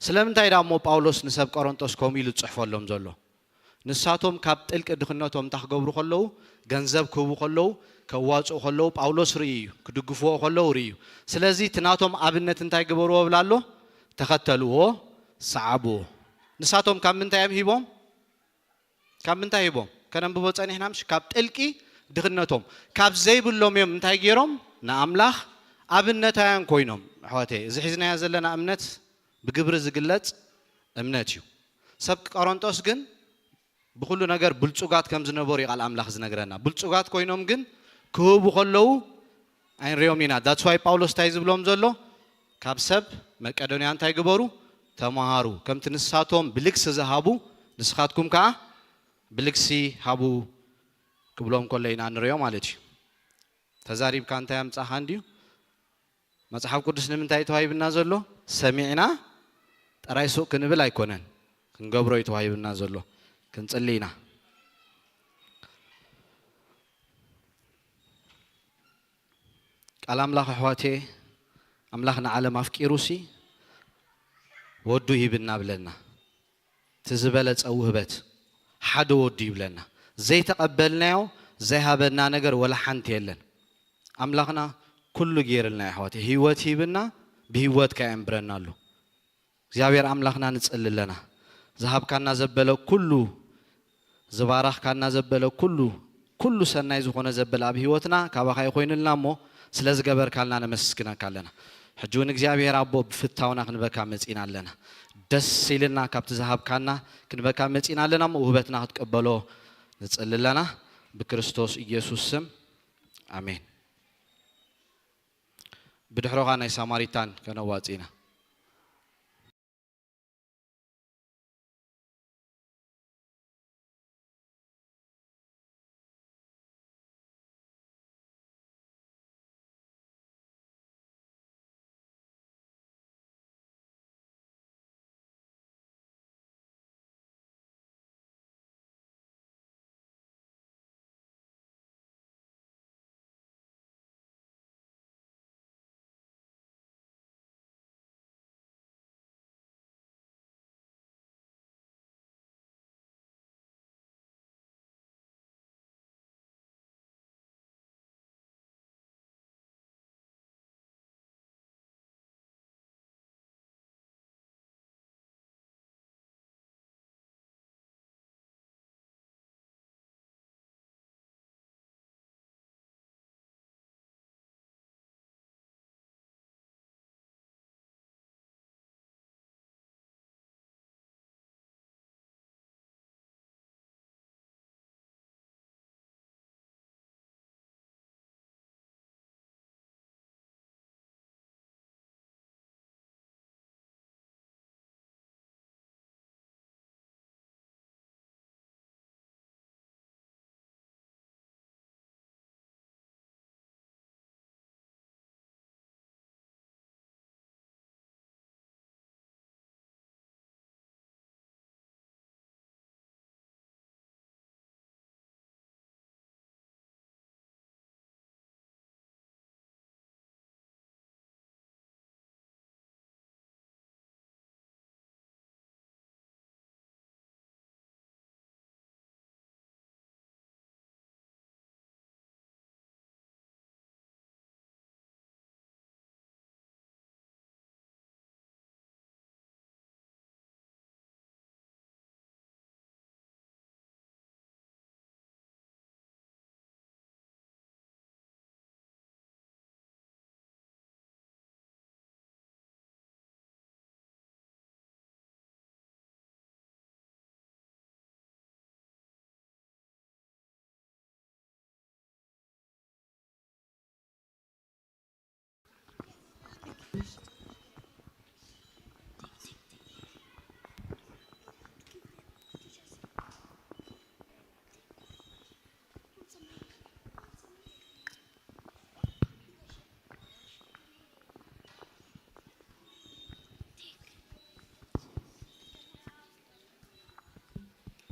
ስለምንታይ ደኣ እሞ ጳውሎስ ንሰብ ቆሮንጦስ ከምኡ ኢሉ ዝጽሕፈሎም ዘሎ? ንሳቶም ካብ ጥልቂ ድኽነቶም እንታይ ክገብሩ ከለዉ፣ ገንዘብ ክህቡ ከለዉ፣ ከዋጽኡ ከለዉ፣ ጳውሎስ ርእዩ እዩ፣ ክድግፍዎ ከለዉ ርእዩ። ስለዚ እቲ ናቶም ኣብነት እንታይ ግበርዎ እብል ኣሎ? ተኸተልዎ፣ ሰዓብዎ። ንሳቶም ካብ ምንታይ እዮም ሂቦም? ካብ ምንታይ ሂቦም? ከነንብቦ ጸኒሕና ምሽ? ካብ ጥልቂ ድኽነቶም። ካብ ዘይብሎም እዮም እንታይ ገይሮም? ንኣምላኽ ኣብነታውያን ኮይኖም። ኣሕዋተይ፣ እዚ ሒዝናዮ ዘለና እምነት ብግብሪ ዝግለጽ እምነት እዩ። ሰብ ቆሮንጦስ ግን ብኹሉ ነገር ብልጹጋት ከም ዝነበሩ እዩ ቃል ኣምላኽ ዝነግረና። ብልጹጋት ኮይኖም ግን ክህቡ ከለዉ ኣይንሪኦም ኢና። That's why ጳውሎስ እንታይ ዝብሎም ዘሎ? ካብ ሰብ መቄዶንያ እንታይ ግበሩ? ተመሃሩ። ከምቲ ንሳቶም ብልግሲ ዝሃቡ፣ ንስኻትኩም ከኣ ብልግሲ ሃቡ ክብሎም ከሎ ኢና ንሪኦ ማለት እዩ። ተዛሪብካ እንታይ ኣምጻኻ እንድዩ? መጽሓፍ ቅዱስ ንምንታይ እዩ ተዋሂብና ዘሎ? ሰሚዕና ጥራይ ሱቕ ክንብል ኣይኮነን፣ ክንገብሮ እዩ ተዋሂብና ዘሎ። ክንጽሊ ኢና። ቃል ኣምላኽ ኣሕዋቴ፣ ኣምላኽ ንዓለም ኣፍቂሩሲ ወዱ ሂብና ብለና። እቲ ዝበለጸ ውህበት ሓደ ወዱ ይብለና። ዘይተቐበልናዮ ዘይሃበና ነገር ወላ ሓንቲ የለን። ኣምላኽና ኩሉ ገይርልና እዩ ኣሕዋት። ህይወት ሂብና ብህይወትካ የንብረና ኣሎ። እግዚኣብሔር ኣምላኽና ንጽሊ ኣለና። ዝሃብካና ዘበለ ኩሉ፣ ዝባረኽካና ዘበለ ኩሉ፣ ኩሉ ሰናይ ዝኾነ ዘበለ ኣብ ህይወትና ካባኻ ይኾይንልና እሞ ስለ ዝገበርካልና ነመስግነካ ኣለና። ሕጂ እውን እግዚኣብሔር ኣቦ ብፍታውና ክንበካ መጺና ኣለና። ደስ ኢልና ካብቲ ዝሃብካና ክንበካ መጺና ኣለና እሞ ውህበትና ክትቀበሎ ንጽሊ ኣለና። ብክርስቶስ ኢየሱስ ስም ኣሜን። ብድሕሮኻ ናይ ሳማሪታን ከነዋጽእ ኢና።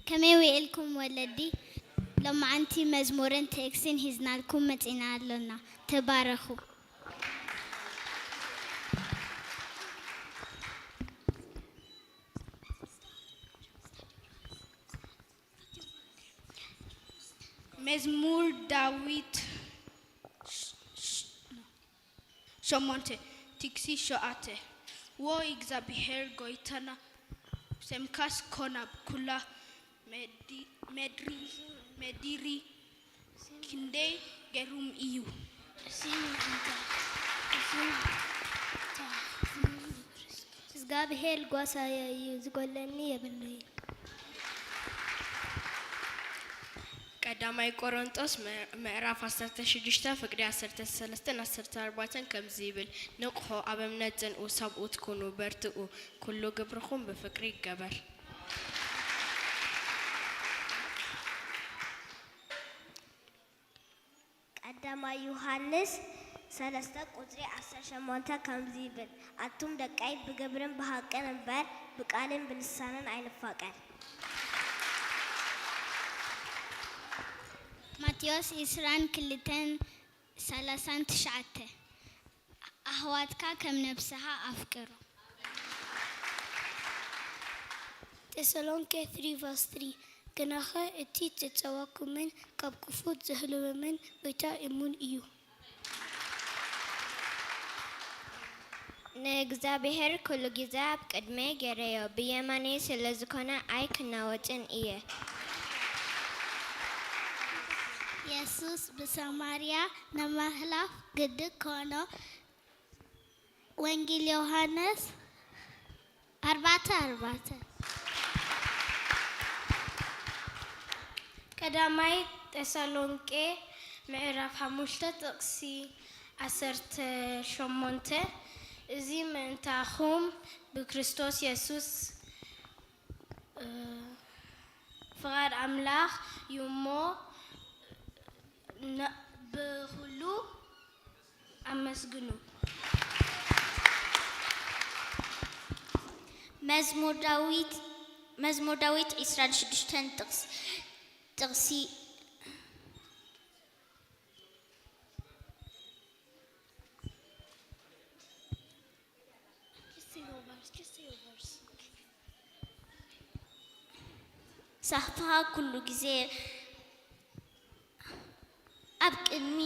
ከመይ ውዒልኩም ወለዲ? ሎማዓንቲ መዝሙርን ቴክስትን ሒዝናልኩም መጺና ኣሎና። ተባረኹ። መዝሙር ዳዊት ሸሞንተ፣ ቲክሲ ሸውዓተ። ዎ እግዚኣብሔር ጎይታና፣ ስምካስ ኮነ ኣብ ኩላ መዲ-፣ መድሪ፣ መዲሪ ክንደይ ገሩም እዩ። እግዚኣብሔር ጓሳየ እዩ፣ ዝጎለኒ የብለይን። ቀዳማይ ቆሮንጦስ ምዕ-፣ ምዕራፍ ዓሰርተ ሽዱሽተ ፍቅዲ ዓሰርተ ሰለስተን ዓሰርተ ኣርባዕተን ከምዚ ይብል፣ ንቕሑ፣ ኣብ እምነት ጽንኡ፣ ሰብኡት ኩኑ፣ በርትኡ፣ ኩሉ ግብርኹም ብፍቅሪ ይገበር። ቀዳማይ ዮሃንስ ሰለስተ ቁጽሪ ዓሰርተ ሸሞንተ ከምዚ ይብል፣ ኣቱም ደቀይ፣ ብግብርን ብሃቅን እምበር፣ ብቃልን ብልሳንን ኣይንፋቀር። ማቴዎስ ዕስራን ክልተን ሰላሳን ትሽዓተ፣ ኣሕዋትካ ከም ነብስኻ ኣፍቅሩ። ተሰሎንቄ ትሪ ቨርስ ትሪ፣ ግናኸ እቲ ዝጸዋኩምን ካብ ክፉእ ዝሕልወምን ጎይታ እሙን እዩ። ንእግዚኣብሔር ኩሉ ግዜ ኣብ ቅድመይ ገይረዮ፣ ብየማነይ ስለ ዝኾነ ኣይክናወጽን እየ። የሱስ ብሰማርያ ንምሕላፍ ግዲ ኮኖ። ወንጌል ዮሃንስ ኣርባዕተ ኣርባዕተ። ቀዳማይ ተሰሎንቄ ምዕራፍ ሓሙሽተ ጥቕሲ ዓሰርተ ሸሞንተ። እዚ ምእንታኹም ብክርስቶስ የሱስ፣ እ፣ ፍቓድ ኣምላኽ እዩ እሞ፣ ን-፣ ብኹሉ ኣመስግኑ። መዝሙር ዳዊት፣ መዝሙር ዳዊት ዕስራን ሽዱሽተን ጥቕስ-፣ ጥቕሲ። ሳህትኻ ኩሉ ግዜ ኣብ ቅድሚ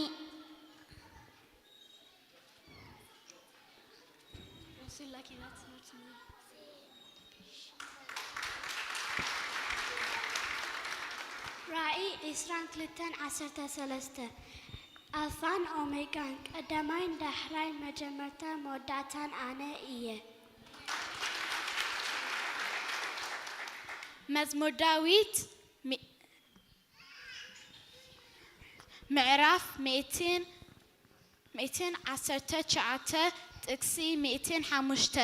ራእይ ዕስራን ክልተን ዓሰርተ ሰለስተ። ኣልፋን ኦሜጋን፣ ቀዳማይን ዳሕራይን፣ መጀመርታን መወዳእታን ኣነ እየ። መዝሙር ዳዊት ሚ-፣ ምዕራፍ ሚእትን፣ ሚእትን ዓሰርተ ትሽዓተ፣ ጥቕሲ ሚእትን ሓሙሽተ።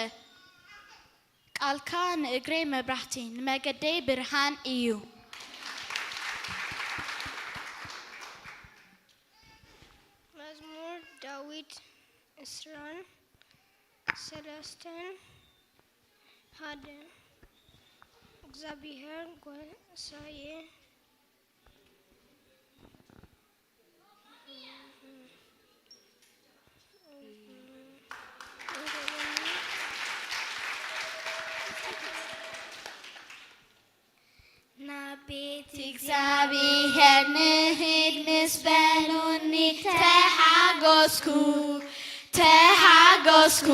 ቃልካ ንእግረይ መብራህቲ፣ ንመገደይ ብርሃን እዩ። መዝሙር ዳዊት ዕስራን ሰለስተን ሓደ። እግዚኣብሔር ጐሳየ፣ ናብ ቤት እግዚኣብሔር ንሂድ ምስ በሉኒ፣ ተሓጎስኩ፣ ተሓጎስኩ።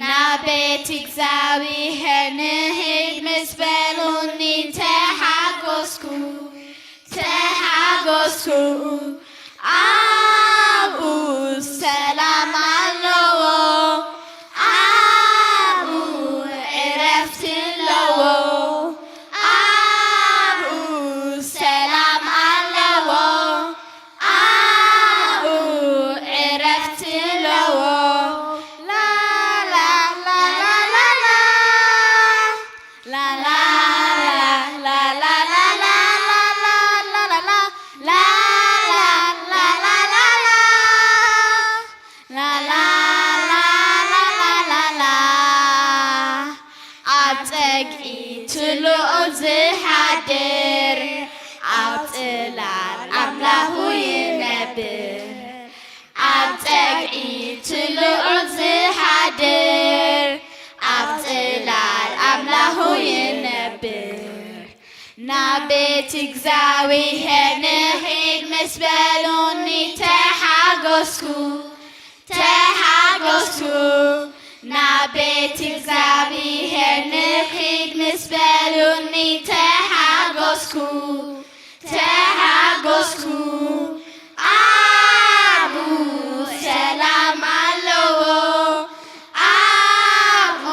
ናብ ቤት እግዚኣብሔር ንሂድ ምስ በሉኒ፣ ተሓጎስኩ፣ ተሓጎስኩ። ኣብኡ ሰላም ኣለዎ፣ ኣብኡ ዕረፍቲ ኣለዎ። ኣብኡ ሰላም ኣለዎ፣ ኣብኡ ዕረፍቲ ኣለዎ። ላላ ላላ ላላ ላላ ላላ ላላ ላላ ላላ ላላ ላላ ላላ ላላ ላላ ላላ ላላ። ኣብ ጸግዒ ትልዑል ዝሓድር፣ ኣብ ጽላል ኣምላኹ ይነብር። ኣብ ጸግዒ ትልዑል ዝሓድር፣ ኣብ ጽላል ኣምላኹ ይነብር። ናብ ቤት እግዚኣብሔር ንኺድ ምስ በሉኒ፣ ተሓጎስኩ፣ ተሓጎስኩ። ናብ ቤት እግዚኣብሔር ንኺድ ምስ በሉኒ፣ ተሓጎስኩ፣ ተሓጎስኩ። ኣብኡ ሰላም ኣለዎ፣ ኣብኡ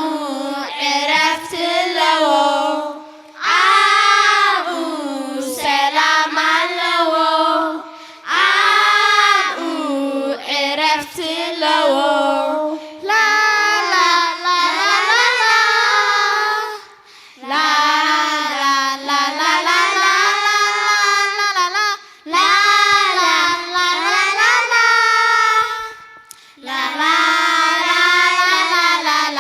ዕረፍቲ ኣለዎ። ኣብኡ ሰላም ኣለዎ፣ ኣብኡ ዕረፍቲ ኣለዎ። ላላ ላላ ላላ ላላ ላላ ላላ ላላ ላላ ላላ ላላ ላላ ላላ ላላ ላላ ላላ።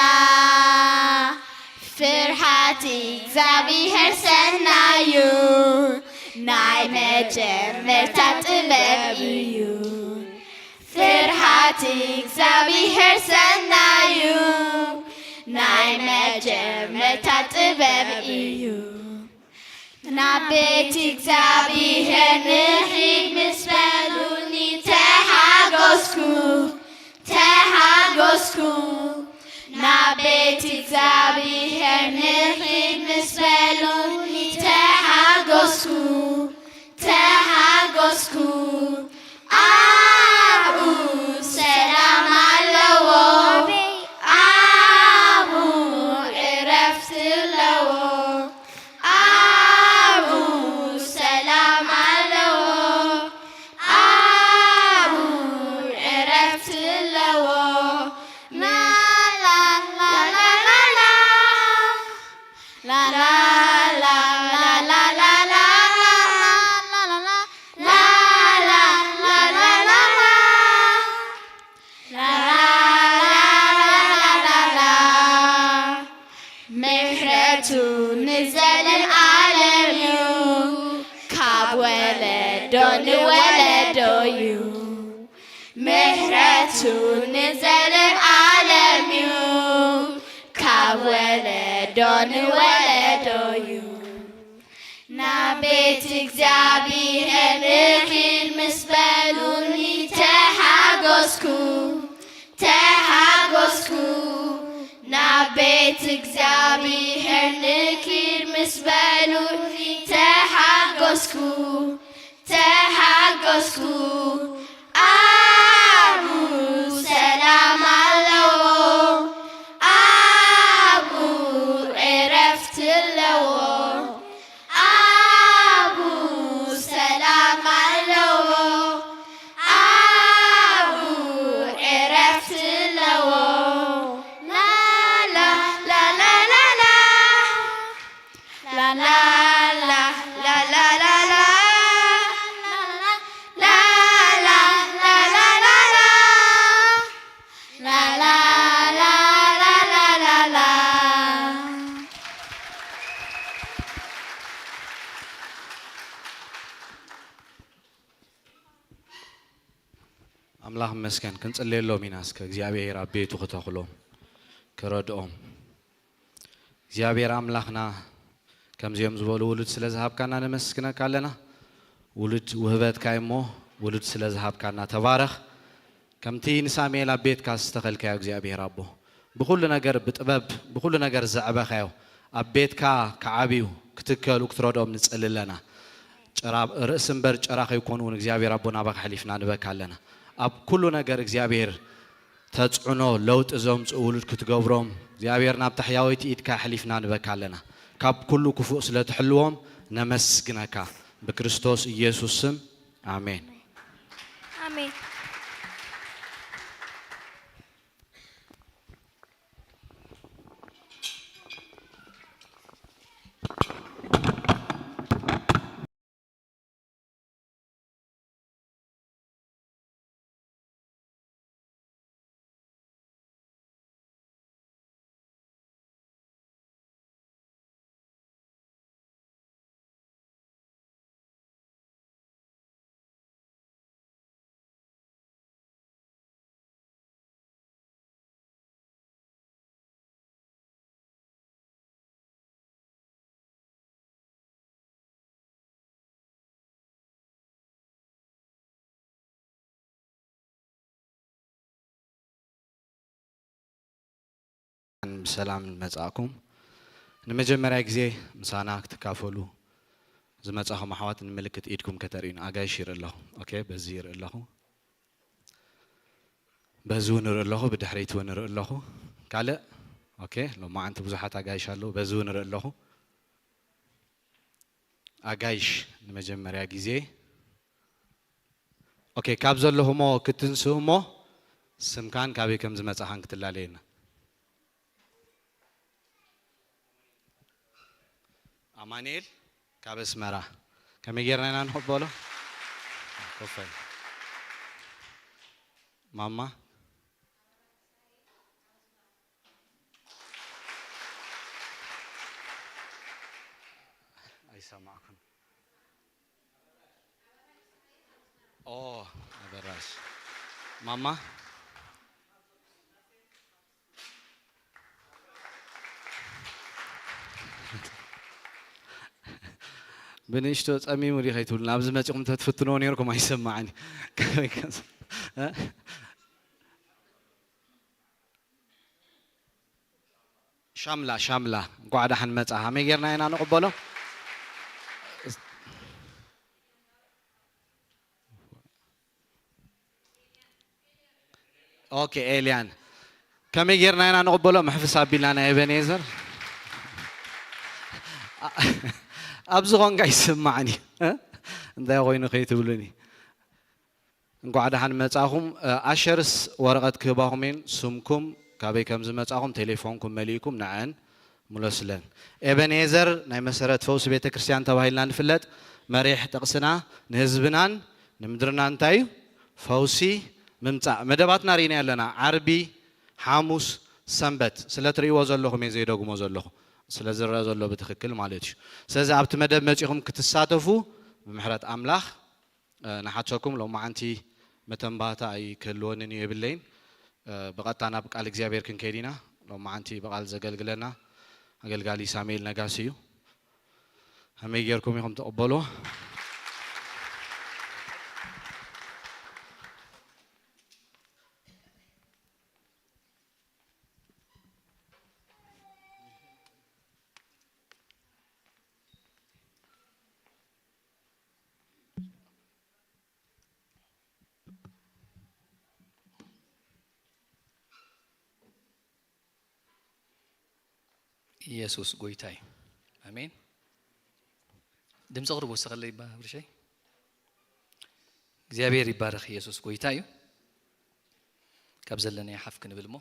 ፍርሃት እግዚኣብሔር ሰናዩ ናይ መጀመርታ ጥበብ እዩ። ፍርሃት እግዚኣብሔር ሰናዩ ናይ መጀመርታ ጥበብ እዩ። ናብ ቤት እግዚኣብሔር ንኺድ ምስ በሉኒ ተሓጎስኩ፣ ተሓጎስኩ። ቤት እግዚኣብሔር ንኺድ ምስ በሉኒ ተሓጎስኩ፣ ተሓጎስኩ። ኣብኡ ሰላም ኣለዎ፣ ኣብኡ ዕረፍቲ ኣለዎ። ኣብኡ ሰላም ኣለዎ፣ ኣብኡ ዕረፍቲ ኣለዎ። ላላ ላላ ላላ ላላ ላላ ላላ ላላ ላላ ላላ ምሕረቱ ንዘለዓለም እዩ፣ ካብ ወለዶ ንወለዶ እዩ። ምሕረቱ ንዘለዓለም እዩ፣ ካብ ወለዶ ንወለዶ እዩ። ናብ ቤት እግዚኣብሔር ንኺድ ምስ በሉኒ ተሓጎስኩ፣ ተሓጎስኩ። ናብ ቤት እግዚኣብሔር ንኺድ ምስ በሉኒ ተሓጎስኩ፣ ተሓጎስኩ። ኣብኡ ሰላም ኣለዎ፣ ኣብኡ ዕረፍቲ ኣለዎ። ኣብኡ ሰላም ኣለዎ፣ ኣብኡ ዕረፍቲ ኣለዎ። ላላ ላላ ላላ ላላ ላላ ላላ ላላ ላላ ላላ ላላ ላላ ላላ ላላ ኣምላኽ ይመስገን። ክንጽልየሎም ኢና እስከ እግዚኣብሔር ኣብ ቤቱ ክተኽሎም ክረድኦም። እግዚኣብሔር ኣምላኽና ከምዚኦም ዝበሉ ውሉድ ስለ ዝሃብካና ነመስግነካ ኣለና። ውሉድ ውህበትካ እሞ ውሉድ ስለ ዝሃብካና ተባረኽ። ከምቲ ንሳሙኤል ኣብ ቤትካ ዝተኸልካዮ እግዚኣብሔር ኣቦ ብኹሉ ነገር ብጥበብ ብኹሉ ነገር ዘዕበኻዮ ኣብ ቤትካ ክዓብዩ ክትከሉ ክትረድኦም ንጽሊ ኣለና። ጭራ ርእሲ እምበር ጭራ ከይኮኑ እውን እግዚኣብሔር ኣቦ ናባኻ ኣሕሊፍና ንበካ ኣለና። ኣብ ኩሉ ነገር እግዚኣብሔር ተጽዕኖ ለውጢ ዘምጽኡ ውሉድ ክትገብሮም እግዚኣብሔር ናብታ ሕያወይቲ ኢድካ ኣሕሊፍና ንበካ ኣለና። ካብ ኩሉ ክፉእ ስለ ትሕልዎም ነመስግነካ። ብክርስቶስ ኢየሱስ ስም ኣሜን። ኣሜን። ብሰላም መጻእኩም። ንመጀመርያ ግዜ ምሳና ክትካፈሉ ዝመጻኹም ኣሕዋት ንምልክት ኢድኩም ከተርእዩን ኣጋይሽ ይርኢ ኣለኹ። ኦኬ፣ በዚ ይርኢ ኣለኹ። በዚ እውን ይርኢ ኣለኹ፣ ብድሕሪት እውን ይርኢ ኣለኹ። ካልእ? ኦኬ፣ ሎማዓንቲ ብዙሓት ኣጋይሽ ኣለዉ። በዚ እውን ይርኢ ኣለኹ። ኣጋይሽ ንመጀመርያ ግዜ። ኦኬ፣ ካብ ዘለኹሞ ክትንስእ እሞ ስምካን ካበይ ከም ዝመጻኻን ክትላለየና። ኣማኑኤል ካብ ኣስመራ። ከመይ ጌርና ኢና ንቕበሎ? ኮፍ በል። ማማ ኣይሰማዕኩን። ኦ፣ ኣበራሽ። ማማ ብንእሽቶ ጸሚሙ ድዩ ከይትብሉና? ኣብዚ መጺኹም እንተትፍትንዎ ነይርኩም ኣይሰማዕን እዩ። ከመይ ከ-፣ እ? ሻምላ፣ ሻምላ፣ እንኳዕ ደሓን መጻ። ከመይ ጌርና ኢና ንቕበሎ? ኦኬ፣ ኤልያን፣ ከመይ ጌርና ኢና ንቕበሎ? ምሕፍስ ኣቢልና ናይ ኤበኔዘር። ኣብዚ ኾንካ ይስማዕኒ። እ? እንታይ ኮይኑ ከይትብሉኒ? እንኳዕ ደሓን መጻኹም። እ፣ ኣሸርስ ወረቐት ክህባኹም እየን። ስምኩም፣ ካበይ ከም ዝመጻኹም፣ ቴሌፎንኩም መሊእኩም ንዐን ምለሱለን። ኤበኔዘር ናይ መሰረት ፈውሲ ቤተ ክርስቲያን ተባሂልና ንፍለጥ። መሪሕ ጥቕስና ንህዝብናን ንምድርና እንታይ እዩ? ፈውሲ ምምጻእ። መደባትና ርኢና ኣለና። ዓርቢ፣ ሓሙስ፣ ሰንበት። ስለ ትርእይዎ ዘለኹም እየ ዘይደግሞ ዘለኹ። ስለ ዝረአ ዘሎ ብትኽክል ማለት እዩ። ስለዚ ኣብቲ መደብ መጺኹም ክትሳተፉ ብምሕረት ኣምላኽ እ፣ ንሓተኩም። ሎማዓንቲ መተንባህታ ኣይክህልወንን እዩ የብለይን። እ፣ ብቐጥታ ናብ ቃል እግዚኣብሔር ክንከይድ ኢና። ሎማዓንቲ ብቓል ዘገልግለና ኣገልጋሊ ሳሙኤል ነጋሲ እዩ። ከመይ ጌርኩም ኢኹም ትቕበልዎ? ኢየሱስ ጎይታ እዩ። ኣሜን። ድምፂ ኣቕርቡ እስኸለይ ብርሸይ። እግዚኣብሔር ይባረኽ። ኢየሱስ ጎይታ እዩ። ካብ ዘለናዮ ሓፍ ክንብል እሞ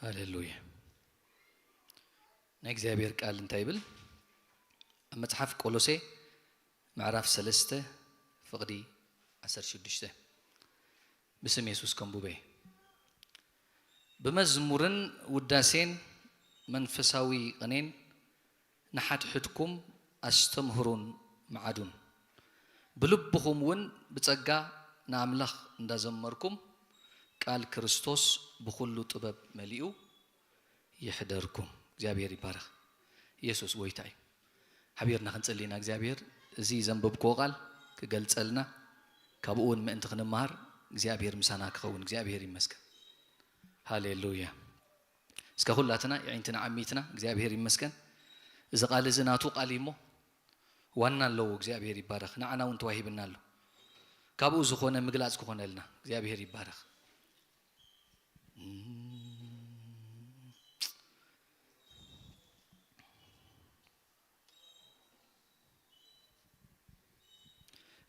ሃሌሉያ። ናይ እግዚኣብሔር ቃል እንታይ ይብል? ኣብ መጽሓፍ ቆሎሴ ምዕራፍ ሰለስተ ፍቕዲ ዓሰርተ ሽዱሽተ፣ ብስም የሱስ ከንቡበ። ብመዝሙርን ውዳሴን መንፈሳዊ ቅኔን ንሓድሕድኩም ኣስተምህሩን መዓዱን። ብልብኹም እውን ብጸጋ ንኣምላኽ እንዳዘመርኩም፣ ቃል ክርስቶስ ብኹሉ ጥበብ መሊኡ ይሕደርኩም። እግዚኣብሔር ይባረኽ። ኢየሱስ ጎይታ እዩ። ሓቢርና ክንጽሊ ኢና። እግዚኣብሔር እዚ ዘንበብክዎ ቃል ክገልጸልና፣ ካብኡ እውን ምእንቲ ክንመሃር እግዚኣብሔር ምሳና ክኸውን። እግዚኣብሔር ይመስገን። ሃሌሉያ። እስከ ኩላትና የዒንትና ዓሚትና እግዚኣብሔር ይመስገን። እዚ ቃል እዚ ናቱ ቃል እዩ እሞ ዋና ኣለዎ። እግዚኣብሔር ይባረኽ። ንዓና እውን ተዋሂብና ኣሎ። ካብኡ ዝኾነ ምግላጽ ክኾነልና እግዚኣብሔር ይባረኽ።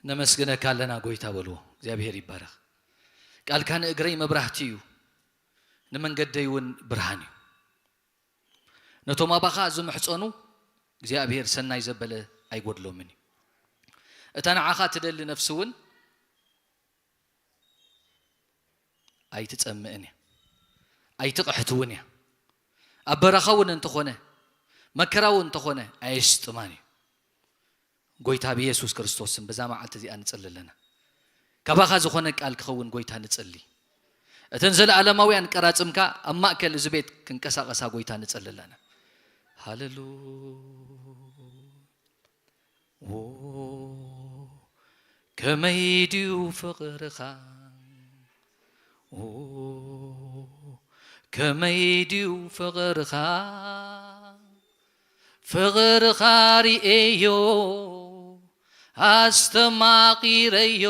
ነመስግነካ ኣለና ጎይታ በልዎ። እግዚኣብሔር ይባረኽ። ቃልካ ንእግረይ መብራህቲ እዩ፣ ንመንገደይ እውን ብርሃን እዩ። ነቶም ኣባኻ ዝምሕጸኑ እግዚኣብሔር ሰናይ ዘበለ ኣይጎድሎምን እዩ። እታ ንዓኻ ትደሊ ነፍሲ እውን ኣይትጸምእን እያ፣ ኣይትቕሕት እውን እያ። ኣብ በረኻ እውን እንተኾነ፣ መከራ እውን እንተኾነ ኣየስጥማን እዩ። ጎይታ ብየሱስ ክርስቶስ ስም በዛ መዓልቲ እዚኣ ንጽሊ ኣለና። ካባኻ ዝኾነ ቃል ክኸውን ጎይታ ንጽሊ። እተን ዘለኣለማውያን ቀራጽምካ ኣብ ማእከል እዚ ቤት ክንቀሳቐሳ ጎይታ ንጽሊ ኣለና። ሃሌሉያ። ዎ፣ ከመይ ድዩ ፍቕርኻ? ዎ፣ ከመይ ድዩ ፍቕርኻ? ፍቕርኻ ርኤዮ፣ ኣስተማቒረዮ፣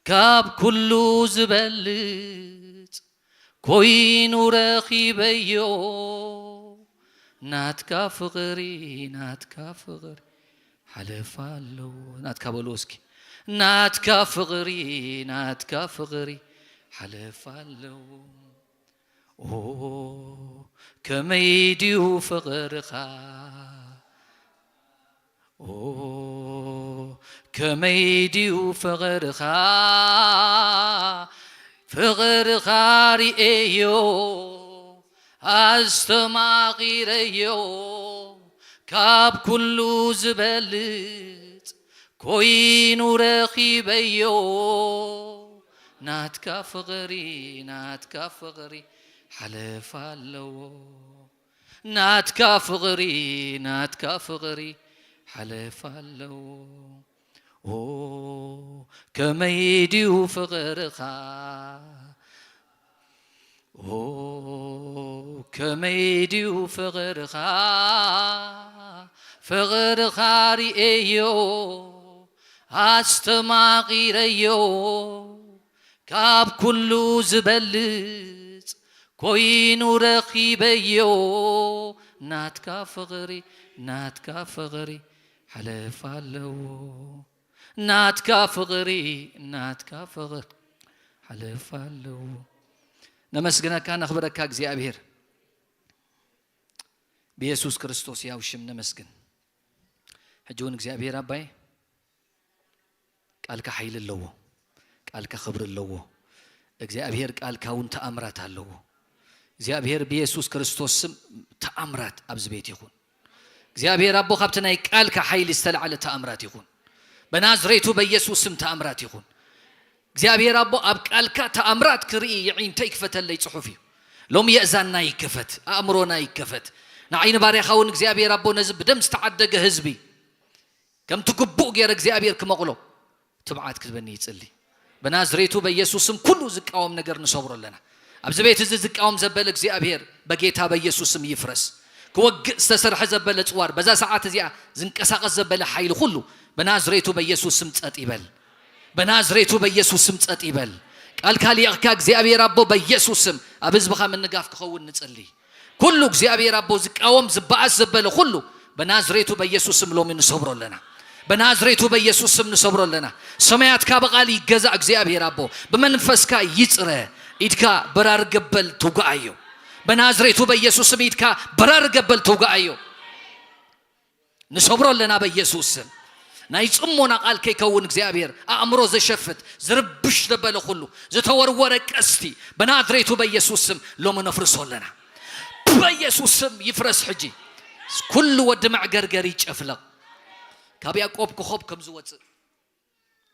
ካብ ኩሉ ዝበልጽ ኮይኑ ረኺበዮ። ናትካ ፍቕሪ፣ ናትካ ፍቕሪ ሓለፋ ኣለዎ። ናትካ በሉ እስኪ። ናትካ ፍቕሪ፣ ናትካ ፍቕሪ ሓለፋ ኣለዎ። ኦ፣ ከመይ ድዩ ፍቕርኻ? ኦ፣ ከመይ ድዩ ፍቕርኻ? ፍቕርኻ ርኤዮ፣ ኣስተማቒረዮ፣ ካብ ኩሉ ዝበልጽ ኮይኑ ረኺበዮ። ናትካ ፍቕሪ፣ ናትካ ፍቕሪ ሓለፋ ኣለዎ። ናትካ ፍቕሪ፣ ናትካ ፍቕሪ ሓለፋ ኣለዎ። ኦ ከመይ ድዩ ፍቕርኻ፣ ኦ ከመይ ድዩ ፍቕርኻ፣ ፍቕርኻ ርእየዮ ኣስተማቒረዮ። ካብ ኩሉ ዝበልጽ ኮይኑ ረኺበዮ። ናትካ ፍቕሪ፣ ናትካ ፍቕሪ ሓለፋ ኣለዎ። ናትካ ፍቕሪ፣ ናትካ ፍቕሪ ሓለፋ ኣለዎ። ነመስግነካ፣ ነኽብረካ እግዚኣብሔር። ብየሱስ ክርስቶስ ያው ሽም ነመስግን። ሕጂ እውን እግዚኣብሔር ኣባይ ቃልካ ሓይሊ ኣለዎ። ቃልካ ክብሪ ኣለዎ። እግዚኣብሔር ቃልካ እውን ተኣምራት ኣለዎ። እግዚኣብሔር ብየሱስ ክርስቶስ ስም ተኣምራት ኣብዚ ቤት ይኹን። እግዚኣብሔር ኣቦ ካብቲ ናይ ቃልካ ሓይሊ ዝተላዕለ ተኣምራት ይኹን። ብናዝሬቱ በየሱስ ስም ተኣምራት ይኹን። እግዚኣብሔር ኣቦ ኣብ ቃልካ ተኣምራት ክርኢ የዒንተይ ክፈተለይ ጽሑፍ እዩ። ሎሚ የእዛንና ይከፈት፣ ኣእምሮና ይከፈት። ንዓይኒ ባርያኻ እውን እግዚኣብሔር ኣቦ ነዚ ብደም ዝተዓደገ ህዝቢ ከምቲ ግቡእ ገይረ እግዚኣብሔር ክመቕሎ ትብዓት ክትበኒ ይጽሊ። ብናዝሬቱ በኢየሱስ ስም ኩሉ ዝቃወም ነገር ንሰብሮ ኣለና። ኣብዚ ቤት እዚ ዝቃወም ዘበለ እግዚኣብሔር በጌታ በኢየሱስ ስም ይፍረስ። ክወግእ ዝተሰርሐ ዘበለ ጽዋር በዛ ሰዓት እዚኣ ዝንቀሳቐስ ዘበለ ሓይሊ ኩሉ ብናዝሬቱ በኢየሱስ ስም ጸጥ ይበል። ብናዝሬቱ በኢየሱስ ስም ጸጥ ይበል። ቃልካ ሊእኽካ እግዚኣብሔር ኣቦ በኢየሱስ ስም ኣብ ህዝብኻ ምንጋፍ ክኸውን ንጽሊ። ኩሉ እግዚኣብሔር ኣቦ ዝቃወም ዝበኣስ ዘበለ ኩሉ ብናዝሬቱ በኢየሱስ ስም ሎሚ ንሰብሮ ኣለና። ብናዝሬቱ በኢየሱስ ስም ንሰብሮ ኣለና። ሰማያትካ ብቓል ይገዛእ እግዚኣብሔር ኣቦ፣ ብመንፈስካ ይጽረ። ኢድካ በራር ገበል ትውግኣዮ። ብናዝሬቱ በኢየሱስ ስም ኢድካ በራር ገበል ትውግኣዮ። ንሰብሮ ኣለና በኢየሱስ ስም። ናይ ጽሞና ቃል ከይከውን እግዚኣብሔር ኣእምሮ ዘሸፍት ዝርብሽ ዘበለ ኩሉ ዝተወርወረ ቀስቲ ብናዝሬቱ በኢየሱስ ስም ሎሚ ነፍርሶ ኣለና። በኢየሱስ ስም ይፍረስ ሕጂ። ኩሉ ወዲ መዕገርገር ይጨፍለቕ። ካብ ያዕቆብ ኮኸብ ከም ዝወጽእ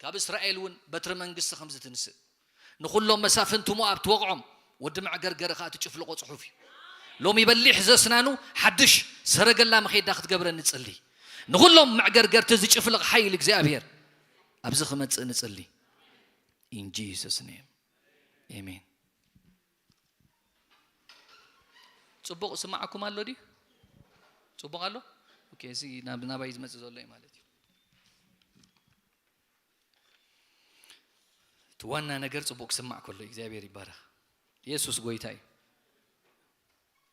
ካብ እስራኤል እውን በትሪ መንግስቲ ከም ዝትንስእ ንኹሎም መሳፍንቲ ሞኣብ ትወቕዖም ወዲ መዕገርገር ኸኣ ትጭፍልቖ ጽሑፍ እዩ። ሎሚ በሊሕ ዘስናኑ ሓድሽ ሰረገላ መኼዳ ክትገብረ ንጽሊ። ንኹሎም መዕገርገርቲ ዝጭፍልቕ ሓይል እግዚኣብሔር ኣብዚ ክመጽእ ንጽሊ። In Jesus name. Amen. ጽቡቕ ስማዕኩም ኣሎ ድዩ? ጽቡቕ ኣሎ? ኦኬ፣ እዚ ናብ ናባይ ዝመጽእ ዘሎ እዩ ማለት እዩ። እቲ ዋና ነገር ጽቡቕ ክስማዕ ከሎ እግዚኣብሔር ይባረኽ። የሱስ ጎይታ እዩ።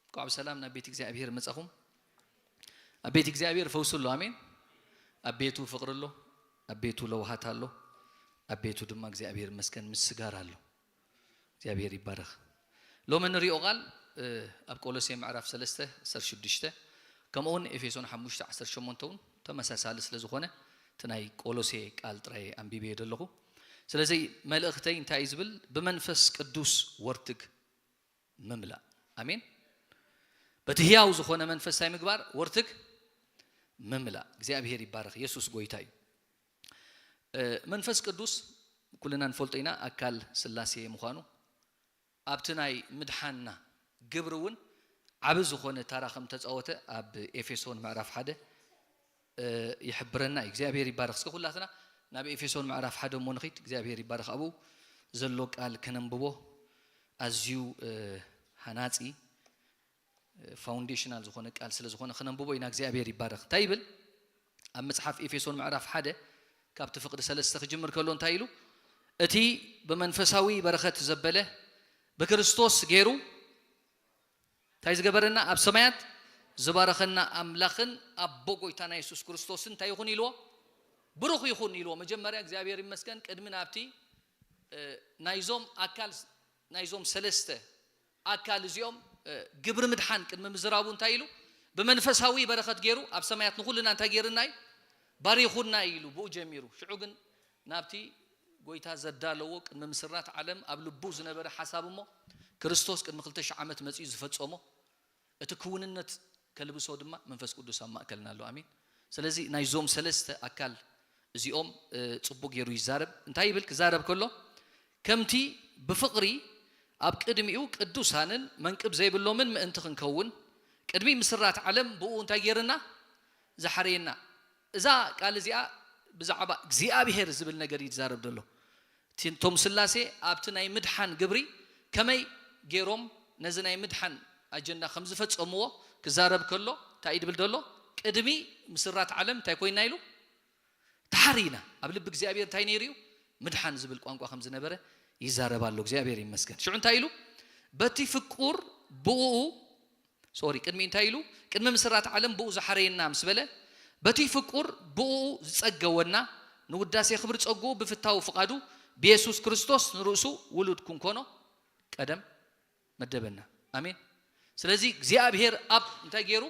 እንኳዕ ብሰላም ናብ ቤት እግዚኣብሔር መጻኹም። ኣብ ቤት እግዚኣብሔር ፈውሲ ኣሎ። ኣሜን። ኣብ ቤቱ ፍቕሪ ኣሎ። ኣብ ቤቱ ለውሃት ኣሎ። ኣብ ቤቱ ድማ እግዚኣብሔር ይመስገን ምስጋር ኣሎ። እግዚኣብሔር ይባረኽ። ሎሚ ንሪኦ ቃል ኣብ ቆሎሴ ምዕራፍ ሰለስተ ዓሰርተ ሽዱሽተ ከምኡ እውን ኤፌሶን ሓሙሽተ ዓሰርተ ሸሞንተ እውን ተመሳሳሊ ስለ ዝኾነ እቲ ናይ ቆሎሴ ቃል ጥራይ ኣንቢበዮ ዘለኹ። ስለዚ መልእኽተይ እንታይ እዩ ዝብል? ብመንፈስ ቅዱስ ወርትግ ምምላእ። ኣሜን። በቲ ህያው ዝኾነ መንፈስ እንታይ ምግባር? ወርትግ ምምላእ። እግዚኣብሔር ይባረኽ። የሱስ ጎይታ እዩ። መንፈስ ቅዱስ ኩልና ንፈልጦ ኢና ኣካል ስላሴ ምዃኑ ኣብቲ ናይ ምድሓንና ግብሪ እውን ዓቢ ዝኾነ ታራ ከም ተጻወተ ኣብ ኤፌሶን ምዕራፍ ሓደ ይሕብረና እዩ። እግዚኣብሔር ይባረኽ። እስኪ ኩላትና ናብ ኤፌሶን ምዕራፍ ሓደ እሞ ንኺድ። እግዚኣብሔር ይባረኽ። ኣብኡ ዘሎ ቃል ከነንብቦ ኣዝዩ ሃናጺ ፋውንዴሽናል ዝኾነ ቃል ስለ ዝኾነ ክነንብቦ ኢና። እግዚኣብሔር ይባረኽ። እንታይ ይብል? ኣብ መጽሓፍ ኤፌሶን ምዕራፍ ሓደ ካብቲ ፍቕዲ ሰለስተ ክጅምር ከሎ እንታይ ኢሉ? እቲ ብመንፈሳዊ በረኸት ዘበለ ብክርስቶስ ገይሩ እንታይ ዝገበረና? ኣብ ሰማያት ዝባረኸና ኣምላኽን ኣቦ ጎይታና የሱስ ክርስቶስን እንታይ ይኹን ኢልዎ? ብሩኽ ይኹን ኢልዎ። መጀመርያ እግዚኣብሔር ይመስገን ቅድሚ ናብቲ ናይዞም ኣካል ናይዞም ሰለስተ ኣካል እዚኦም ግብሪ ምድሓን ቅድሚ ምዝራቡ እንታይ ኢሉ? ብመንፈሳዊ በረኸት ገይሩ ኣብ ሰማያት ንኹልና እንታይ ገይርና እዩ? ባሪኹና እዩ ኢሉ ብኡ ጀሚሩ። ሽዑ ግን ናብቲ ጎይታ ዘዳለዎ ቅድሚ ምስርናት ዓለም ኣብ ልቡ ዝነበረ ሓሳብ እሞ ክርስቶስ ቅድሚ ክልተ ሽሕ ዓመት መጺኡ ዝፈጸሞ እቲ ክውንነት ከልብሶ ድማ መንፈስ ቅዱስ ኣብ ማእከልና ኣሎ። ኣሜን። ስለዚ ናይዞም ሰለስተ ኣካል እዚኦም፣ እ፣ ጽቡቕ ገይሩ ይዛረብ። እንታይ ይብል? ክዛረብ ከሎ፣ "ከምቲ ብፍቕሪ ኣብ ቅድሚኡ ቅዱሳንን መንቅብ ዘይብሎምን ምእንቲ ክንከውን፣ ቅድሚ ምስራት ዓለም ብኡ እንታይ ገይርና? ዝሓረየና።" እዛ ቃል እዚኣ ብዛዕባ እግዚኣብሔር ዝብል ነገር እዩ ዝዛረብ ዘሎ። እቲ፣ እቶም ስላሴ ኣብቲ ናይ ምድሓን ግብሪ ከመይ ገይሮም ነዚ ናይ ምድሓን ኣጀንዳ ከም ዝፈጸምዎ ክዛረብ ከሎ እንታይ እዩ ድብል ዘሎ? ቅድሚ ምስራት ዓለም እንታይ ኮይና ኢሉ? ተሓሪና። ኣብ ልቢ እግዚኣብሔር እንታይ ነይሩ እዩ? ምድሓን ዝብል ቋንቋ ከም ዝነበረ ይዛረብ ኣሎ። እግዚኣብሔር ይመስገን። ሽዑ እንታይ ኢሉ? "በቲ ፍቁር ብኡ"፣ ሶሪ፣ ቅድሚ እንታይ ኢሉ? "ቅድሚ ምስራት ዓለም ብኡ ዝሓረየና" ምስ በለ፣ "በቲ ፍቁር ብኡ ዝጸገወና ንውዳሴ ክብሪ ጸጉኡ ብፍታው ፍቓዱ ብየሱስ ክርስቶስ ንርእሱ ውሉድ ክንኮኖ ቀደም መደበና።" ኣሜን። ስለዚ እግዚኣብሔር ኣብ እንታይ ገይሩ?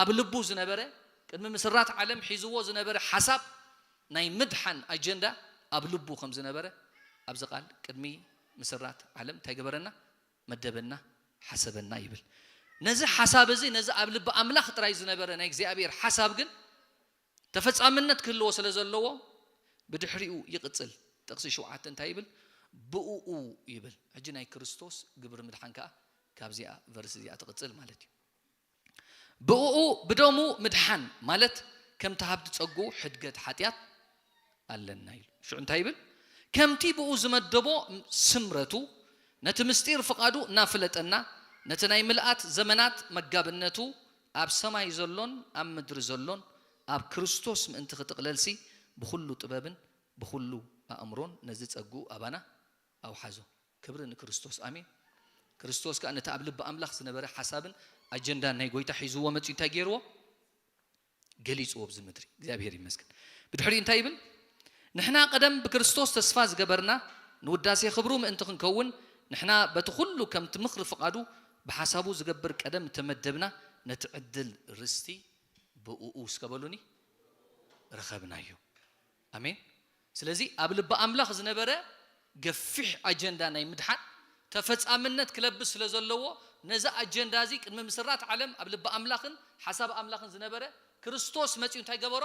ኣብ ልቡ ዝነበረ፣ ቅድሚ ምስራት ዓለም ሒዝዎ ዝነበረ ሓሳብ፣ ናይ ምድሓን ኣጀንዳ ኣብ ልቡ ከም ዝነበረ ኣብዚ ቃል፣ ቅድሚ ምስራት ዓለም እንታይ ገበረና? መደበና፣ ሓሰበና ይብል። ነዚ ሓሳብ እዚ፣ ነዚ ኣብ ልቢ ኣምላኽ ጥራይ ዝነበረ ናይ እግዚኣብሔር ሓሳብ ግን ተፈጻምነት ክህልዎ ስለ ዘለዎ፣ ብድሕሪኡ ይቕጽል። ጥቕሲ ሸውዓተ እንታይ ይብል? "ብእኡ" ይብል። ሕጂ ናይ ክርስቶስ ግብሪ ምድሓን ከኣ ካብዚኣ ቨርስ እዚኣ ትቕጽል ማለት እዩ። "ብእኡ ብደሙ ምድሓን ማለት ከምቲ ሃብቲ ጸጉ ሕድገት ሓጢኣት ኣለና" ኢሉ። ሽዑ እንታይ ይብል? "ከምቲ ብኡ ዝመደቦ ስምረቱ ነቲ ምስጢር ፍቓዱ እናፍለጠና፣ ነቲ ናይ ምልኣት ዘመናት መጋብነቱ ኣብ ሰማይ ዘሎን ኣብ ምድሪ ዘሎን ኣብ ክርስቶስ ምእንቲ ክጥቕለልሲ ብኹሉ ጥበብን ብኹሉ ኣእምሮን ነዚ ጸግኡ ኣባና ኣውሓዞ።" ክብሪ ንክርስቶስ። ኣሜን። ክርስቶስ ከኣ ነቲ ኣብ ልቢ ኣምላኽ ዝነበረ ሓሳብን ኣጀንዳን ናይ ጎይታ ሒዝዎ መጺኡ እንታይ ገይርዎ? ገሊጽዎ ኣብዚ ምድሪ። እግዚኣብሔር ይመስገን። ብድሕሪኡ እንታይ ይብል? "ንሕና ቀደም ብክርስቶስ ተስፋ ዝገበርና ንውዳሴ ክብሩ ምእንቲ ክንከውን፣ ንሕና በቲ ኩሉ ከምቲ ምኽሪ ፍቓዱ ብሓሳቡ ዝገብር ቀደም እተመደብና ነቲ ዕድል ርስቲ ብእኡ" እስከ በሉኒ፣ "ረኸብናዮ።" ኣሜን። ስለዚ ኣብ ልቢ ኣምላኽ ዝነበረ ገፊሕ ኣጀንዳ ናይ ምድሓን ተፈጻምነት ክለብስ ስለ ዘለዎ፣ ነዚ ኣጀንዳ እዚ ቅድሚ ምስራት ዓለም ኣብ ልቢ ኣምላኽን ሓሳብ ኣምላኽን ዝነበረ ክርስቶስ መጺኡ እንታይ ገበሮ?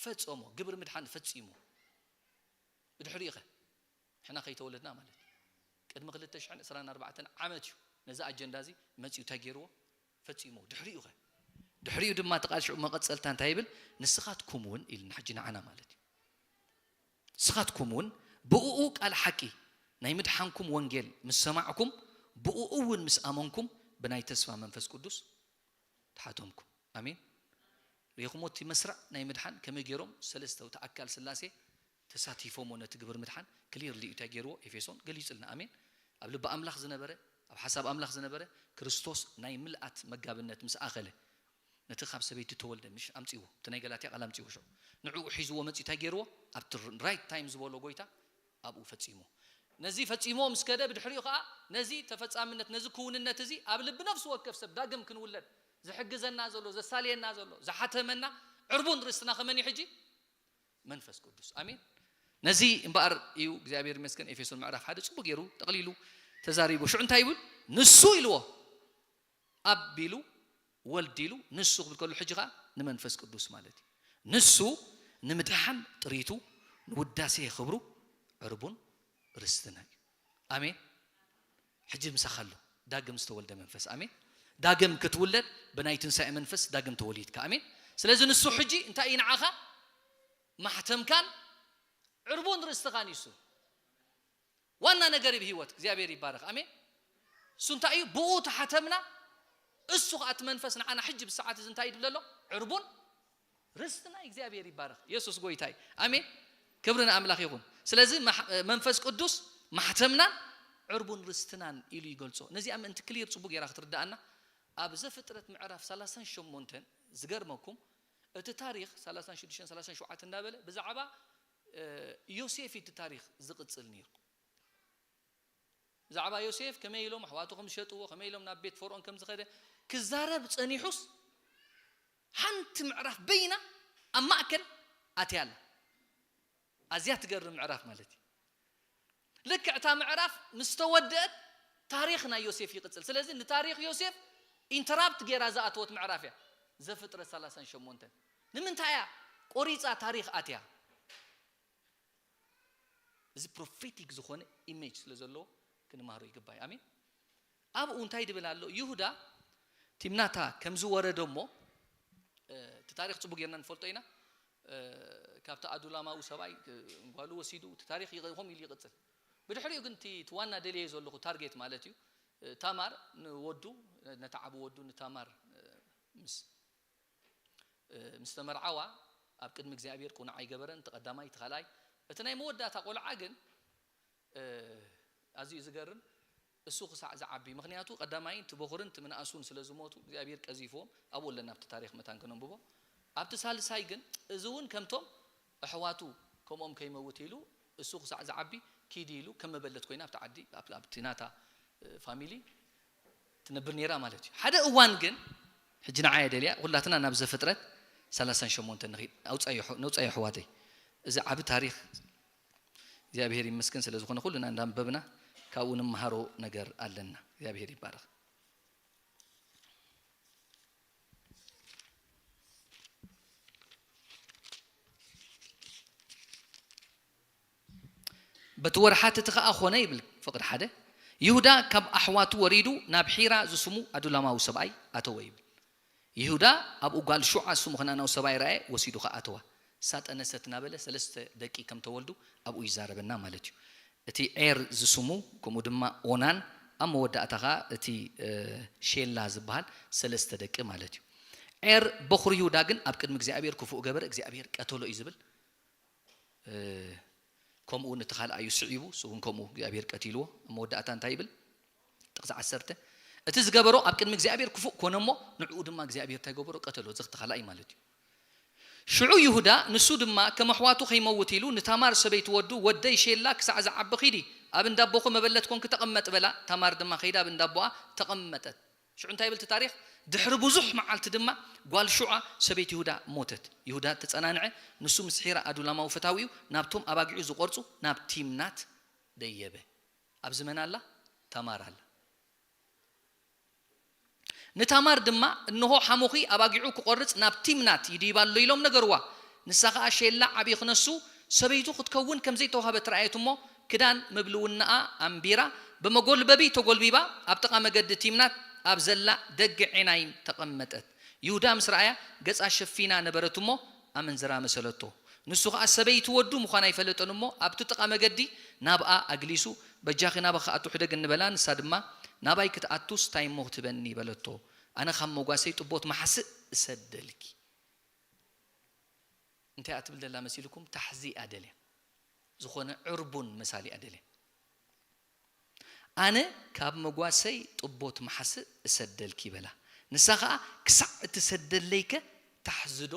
ፈጸሞ። ግብሪ ምድሓን ፈጺሞ። ብድሕሪኡ ኸ? ንሕና ከይተወለድና ማለት እዩ። ቅድሚ ክልተ ሽሕን ዕስራን ኣርባዕተን ዓመት እዩ ነዚ ኣጀንዳ እዚ መጺኡ እንታይ ገይርዎ? ፈጺሞ። ድሕሪኡ ኸ? ድሕሪኡ ድማ እቲ ቃል ሽዑ መቐጸልታ እንታይ ይብል? "ንስኻትኩም እውን" ኢልና ሕጂ ንዓና ማለት እዩ። "ንስኻትኩም እውን ብእኡ ቃል ሓቂ ናይ ምድሓንኩም ወንጌል ምስ ሰማዕኩም፣ ብእኡ እውን ምስ ኣመንኩም ብናይ ተስፋ መንፈስ ቅዱስ ተሓተምኩም።" ኣሜን። ርኢኹሞ እቲ መስርዕ ናይ ምድሓን ከመይ ገይሮም ሰለስተ እቲ ኣካል ስላሴ ተሳቲፎሞ ነቲ ግብሪ ምድሓን ክሊርሊ እዩ እንታይ ገይርዎ? ኤፌሶን ገሊጹልና። ኣሜን። ኣብ ልቢ ኣምላኽ ዝነበረ፣ ኣብ ሓሳብ ኣምላኽ ዝነበረ ክርስቶስ ናይ ምልኣት መጋብነት ምስ ኣኸለ፣ ነቲ ካብ ሰበይቲ ተወልደ ምሽ ኣምጺዎ፣ እቲ ናይ ገላትያ ቃል ኣምጺዎ ሽዑ። ንዕኡ ሒዝዎ መጺኡ እንታይ ገይርዎ? ኣብቲ ራይት ታይም ዝበሎ ጎይታ ኣብኡ ፈጺሞ። ነዚ ፈጺሞ ምስ ከደ ብድሕሪኡ ኸኣ ነዚ ተፈጻምነት፣ ነዚ ክውንነት እዚ ኣብ ልቢ ነፍሲ ወከፍ ሰብ ዳግም ክንውለድ ዝሕግዘና ዘሎ፣ ዘሳልየና ዘሎ፣ ዝሓተመና ዕርቡን ርስትና ከመን እዩ ሕጂ? መንፈስ ቅዱስ። ኣሜን። ነዚ እምበኣር እዩ እግዚኣብሔር ይመስገን ኤፌሶን ምዕራፍ ሓደ ጽቡቅ ገይሩ ጠቕሊሉ ተዛሪቡ። ሽዑ እንታይ ይብል? ንሱ ኢልዎ። ኣብ ኢሉ፣ ወልድ ኢሉ፣ ንሱ ክብል ከሎ ሕጂ ኸኣ ንመንፈስ ቅዱስ ማለት እዩ። ንሱ ንምድሓን ጥሪቱ ንውዳሴ ክብሩ ዕርቡን ርስትና እዩ። ኣሜን። ሕጂ ምሳኻ ኣሎ ዳግም ዝተወልደ መንፈስ። ኣሜን። ዳግም ክትውለድ ብናይ ትንሳኤ መንፈስ ዳግም ተወሊድካ። ኣሜን። ስለዚ ንሱ ሕጂ እንታይ እዩ ንዓኻ? ማሕተምካን ዕርቡን ርስትኻን እዩ እሱ። ዋና ነገር እዩ ብህይወት። እግዚኣብሔር ይባረኽ። ኣሜን። እሱ እንታይ እዩ? ብኡ ተሓተምና። እሱ ኸኣ እቲ መንፈስ ንዓና ሕጂ ብሰዓት እዚ እንታይ ይብል ኣሎ? ዕርቡን ርስትና። እግዚኣብሔር ይባረኽ። የሱስ ጎይታ እዩ። ኣሜን። ክብሪ ንኣምላኽ ይኹን። ስለዚ ማሕ-፣ መንፈስ ቅዱስ ማሕተምናን ዕርቡን ርስትናን ኢሉ ይገልጾ። ነዚኣ ምእንቲ ክሊር ጽቡቅ ጌራ ክትርድኣና፣ ኣብ ዘፍጥረት ምዕራፍ ሰላሳን ሸሞንተን ዝገርመኩም፣ እቲ ታሪኽ ሰላሳን ሽዱሽተን ሰላሳን ሸውዓተን እንዳበለ ብዛዕባ፣ እ፣ ዮሴፍ እዩ እቲ ታሪኽ ዝቕጽል ነይሩ። ብዛዕባ ዮሴፍ ከመይ ኢሎም ኣሕዋቱ ከም ዝሸጥዎ፣ ከመይ ኢሎም ናብ ቤት ፈርኦን ከም ዝኸደ ክዛረብ ጸኒሑስ፣ ሓንቲ ምዕራፍ በይና ኣብ ማእከል ኣትያ ኣላ። ኣዝያ ትገርም ምዕራፍ ማለት እዩ። ልክዕ እታ ምዕራፍ ምስ ተወደአት ታሪኽ ናይ ዮሴፍ ይቕጽል። ስለዚ ንታሪኽ ዮሴፍ ኢንተራፕት ጌራ ዝኣተወት ምዕራፍ እያ። ዘፍጥረት ሰላሳን ሸሞንተን ንምንታይ እያ ቆሪፃ ታሪኽ ኣትያ? እዚ ፕሮፌቲክ ዝኾነ ኢሜጅ ስለ ዘለዎ ክንማሃሮ ይግባእ። ኣሜን። ኣብኡ እንታይ ድብል ኣሎ? ይሁዳ ቲምናታ ከም ዝወረደ እሞ፣ እቲ ታሪኽ ጽቡቅ ጌርና ንፈልጦ ኢና። ካብቲ ኣዱላማዊ ሰብኣይ ጓሉ ወሲዱ፣ እቲ ታሪኽ ይቕ-፣ ከምኡ ኢሉ ይቕጽል። ብድሕሪኡ ግን እቲ፣ እቲ ዋና ደልየ ዘለኹ ታርጌት ማለት እዩ፣ ታማር ንወዱ፣ ነቲ ዓቢ ወዱ ንታማር ምስ፣ ምስ ተመርዓዋ ኣብ ቅድሚ እግዚኣብሔር ቁኑዕ ኣይገበረን። እቲ ቀዳማይ፣ እቲ ካልኣይ፣ እቲ ናይ መወዳእታ ቆልዓ ግን ኣዝዩ ዝገርም፣ እሱ ክሳዕ ዝዓቢ፣ ምኽንያቱ ቀዳማይን እቲ በኹርን እቲ ምንኣሱን ስለ ዝሞቱ እግዚኣብሔር ቀዚፍዎም። ኣብኡ ኣለና ኣብቲ ታሪኽ መታን ከነንብቦ። ኣብቲ ሳልሳይ ግን እዚ እውን ከምቶም ኣሕዋቱ ከምኦም ከይመውት ኢሉ እሱ ክሳዕ ዝዓቢ ኪድ ኢሉ ከም መበለት ኮይና ኣብቲ ዓዲ፣ ኣብ-፣ ኣብቲ ናታ ፋሚሊ ትነብር ነይራ ማለት እዩ። ሓደ እዋን ግን ሕጂ ንዓየ ደልያ ኩላትና ናብ ዘፍጥረት ሰላሳን ሸሞንተን ንኺድ። ኣውጻዮ ኣሕ-፣ ነውጻዮ ኣሕዋተይ። እዚ ዓቢ ታሪኽ እግዚኣብሔር ይመስገን ስለ ዝኾነ ኩልና እንዳንበብና ካብኡ ንምሃሮ ነገር ኣለና። እግዚኣብሔር ይባረኽ። በቲ ወርሓት እቲ ኸኣ ኾነ ይብል ፍቕዲ ሓደ፣ ይሁዳ ካብ ኣሕዋቱ ወሪዱ ናብ ሒራ ዝስሙ ኣዱላማዊ ሰብኣይ ኣተወ ይብል። ይሁዳ ኣብኡ ጓል ሹዓ ስሙ ኸነኣናዊ ሰብኣይ ረኣየ፣ ወሲዱ ኸኣ ኣተዋ። እሳ ጠነሰት እናበለ ሰለስተ ደቂ ከም ተወልዱ ኣብኡ ይዛረበና ማለት እዩ። እቲ ዔር ዝስሙ፣ ከምኡ ድማ ኦናን፣ ኣብ መወዳእታ ኸኣ እቲ፣ እ፣ ሼላ ዝበሃል ሰለስተ ደቂ ማለት እዩ። ዔር በኹሪ ይሁዳ ግን ኣብ ቅድሚ እግዚኣብሔር ክፉእ ገበረ፣ እግዚኣብሔር ቀተሎ እዩ ዝብል። እ፣ ከምኡ እውን እቲ ካልኣዩ ስዒቡ፣ እሱ እውን ከምኡ እግዚኣብሔር ቀቲልዎ። ኣብ መወዳእታ እንታይ ይብል? ጥቕሲ ዓሰርተ፣ እቲ ዝገበሮ ኣብ ቅድሚ እግዚኣብሔር ክፉእ ኮነ እሞ፣ ንዕኡ ድማ እግዚኣብሔር እንታይ ገበሮ? ቀተሎ። እዚ እቲ ካልኣይ ማለት እዩ። ሽዑ ይሁዳ፣ ንሱ ድማ ከም ኣሕዋቱ ከይመውት ኢሉ፣ ንታማር ሰበይቲ ወዱ፣ "ወደይ ሼላ ክሳዕ ዝዓቢ ኺዲ፣ ኣብ እንዳ ኣቦኺ መበለት ኮንኪ ተቐመጥ" በላ። ታማር ድማ ከይዳ ኣብ እንዳ ኣቦኣ ተቐመጠት። ሽዑ እንታይ ይብል እቲ ታሪኽ? ድሕሪ ብዙሕ መዓልቲ ድማ ጓል ሹዓ ሰበይቲ ይሁዳ ሞተት። ይሁዳ ተጸናንዐ፣ ንሱ ምስ ሒራ ኣዱላማዊ ፈታዊኡ ናብቶም ኣባጊዑ ዝቖርጹ ናብ ቲምናት ደየበ። ኣብዚ መን ኣላ? ታማር ኣላ። ንታማር ድማ፣ "እንሆ ሓሙኺ ኣባጊዑ ክቖርጽ ናብ ቲምናት ይድይብ ኣሎ" ኢሎም ነገርዋ። ንሳ ኸኣ ሼላ ዓቢ ክነሱ ሰበይቱ ክትከውን ከም ዘይተዋህበት ረኣየት እሞ፣ ክዳን ምብልውናኣ ኣንቢራ፣ ብመጎልበቢ ተጎልቢባ፣ ኣብ ጥቓ መገዲ ቲምናት ኣብ ዘላ ደገ ዔናይም ተቐመጠት። ይሁዳ ምስ ረኣያ፣ ገጻ ሸፊና ነበረት እሞ፣ ኣመንዝራ መሰለቶ። ንሱ ኸኣ ሰበይቲ ወዱ ምዃና ኣይፈለጠን እሞ፣ ኣብቲ ጥቓ መገዲ ናብኣ ኣግሊሱ፣ "በጃኺ ናባኺ ኣቱ ሕደግኒ" በላ። ንሳ ድማ፣ "ናባይ ክትኣቱስ ታይ እሞ ክትህበኒ?" በለቶ። "ኣነ ካብ መጓሰይ ጥቦት ማሕስእ እሰደልኪ።" እንታይ እያ ትብል ዘላ መሲልኩም? ታሕዚ እያ ደልያ። ዝኾነ ዕርቡን መሳሊ እያ ደልያ። "ኣነ ካብ መጓሰይ ጥቦት ማሕስእ እሰደልኪ" በላ። ንሳ ኸኣ፣ "ክሳዕ እትሰደለይከ ታሕዝዶ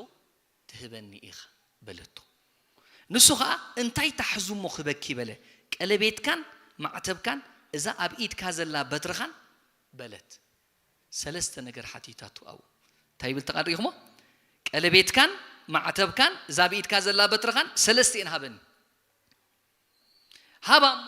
ትህበኒ ኢኻ?" በለቶ። ንሱ ኸኣ፣ "እንታይ ታሕዙ እሞ ክህበኪ?" በለ። "ቀለቤትካን ማዕተብካን፣ እዛ ኣብ ኢድካ ዘላ በትርኻን" በለት። ሰለስተ ነገር ሓቲታቱ ኣብኡ። እንታይ ይብል እቲ ቃል ርኢኹሞ? "ቀለቤትካን ማዕተብካን፣ እዛ ኣብ ኢድካ ዘላ በትርኻን፣ ሰለስቲኤን ሃበኒ።" ሃባ እሞ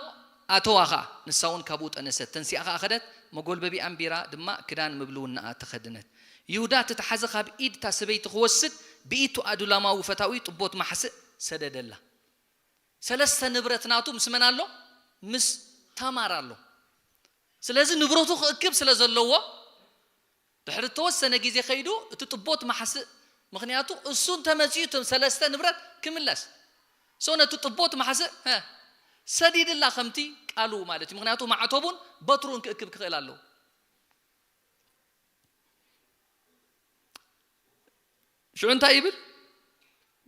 ኣተዋ ኸኣ፣ ንሳ እውን ካብኡ ጠነሰት። ተንሲኣ ኸኣ ኸደት፣ መጎልበቢኣ ኣንቢራ ድማ ክዳን ምብልውናኣ ተኸድነት። ይሁዳ እቲ ተሓዘ ካብ ኢድ እታ ሰበይቲ ክወስድ ብኢቱ ኣዱላማዊ ፈታዊ ጥቦት ማሕስእ ሰደደላ። ሰለስተ ንብረት ናቱ ምስ መን ኣሎ? ምስ ታማር ኣሎ። ስለዚ ንብረቱ ክእክብ ስለ ዘለዎ፣ ድሕሪ እተወሰነ ግዜ ከይዱ እቲ ጥቦት ማሕስእ፣ ምኽንያቱ እሱ እንተመጺኡ እቲ ሰለስተ ንብረት ክምለስ። ሶ ነቲ ጥቦት ማሕስእ፣ ሀ፣ ሰዲድላ ከምቲ ቃሉ ማለት እዩ። ምኽንያቱ ማዕተቡን በትሩን ክእክብ ክኽእል ኣለዎ። ሽዑ እንታይ ይብል?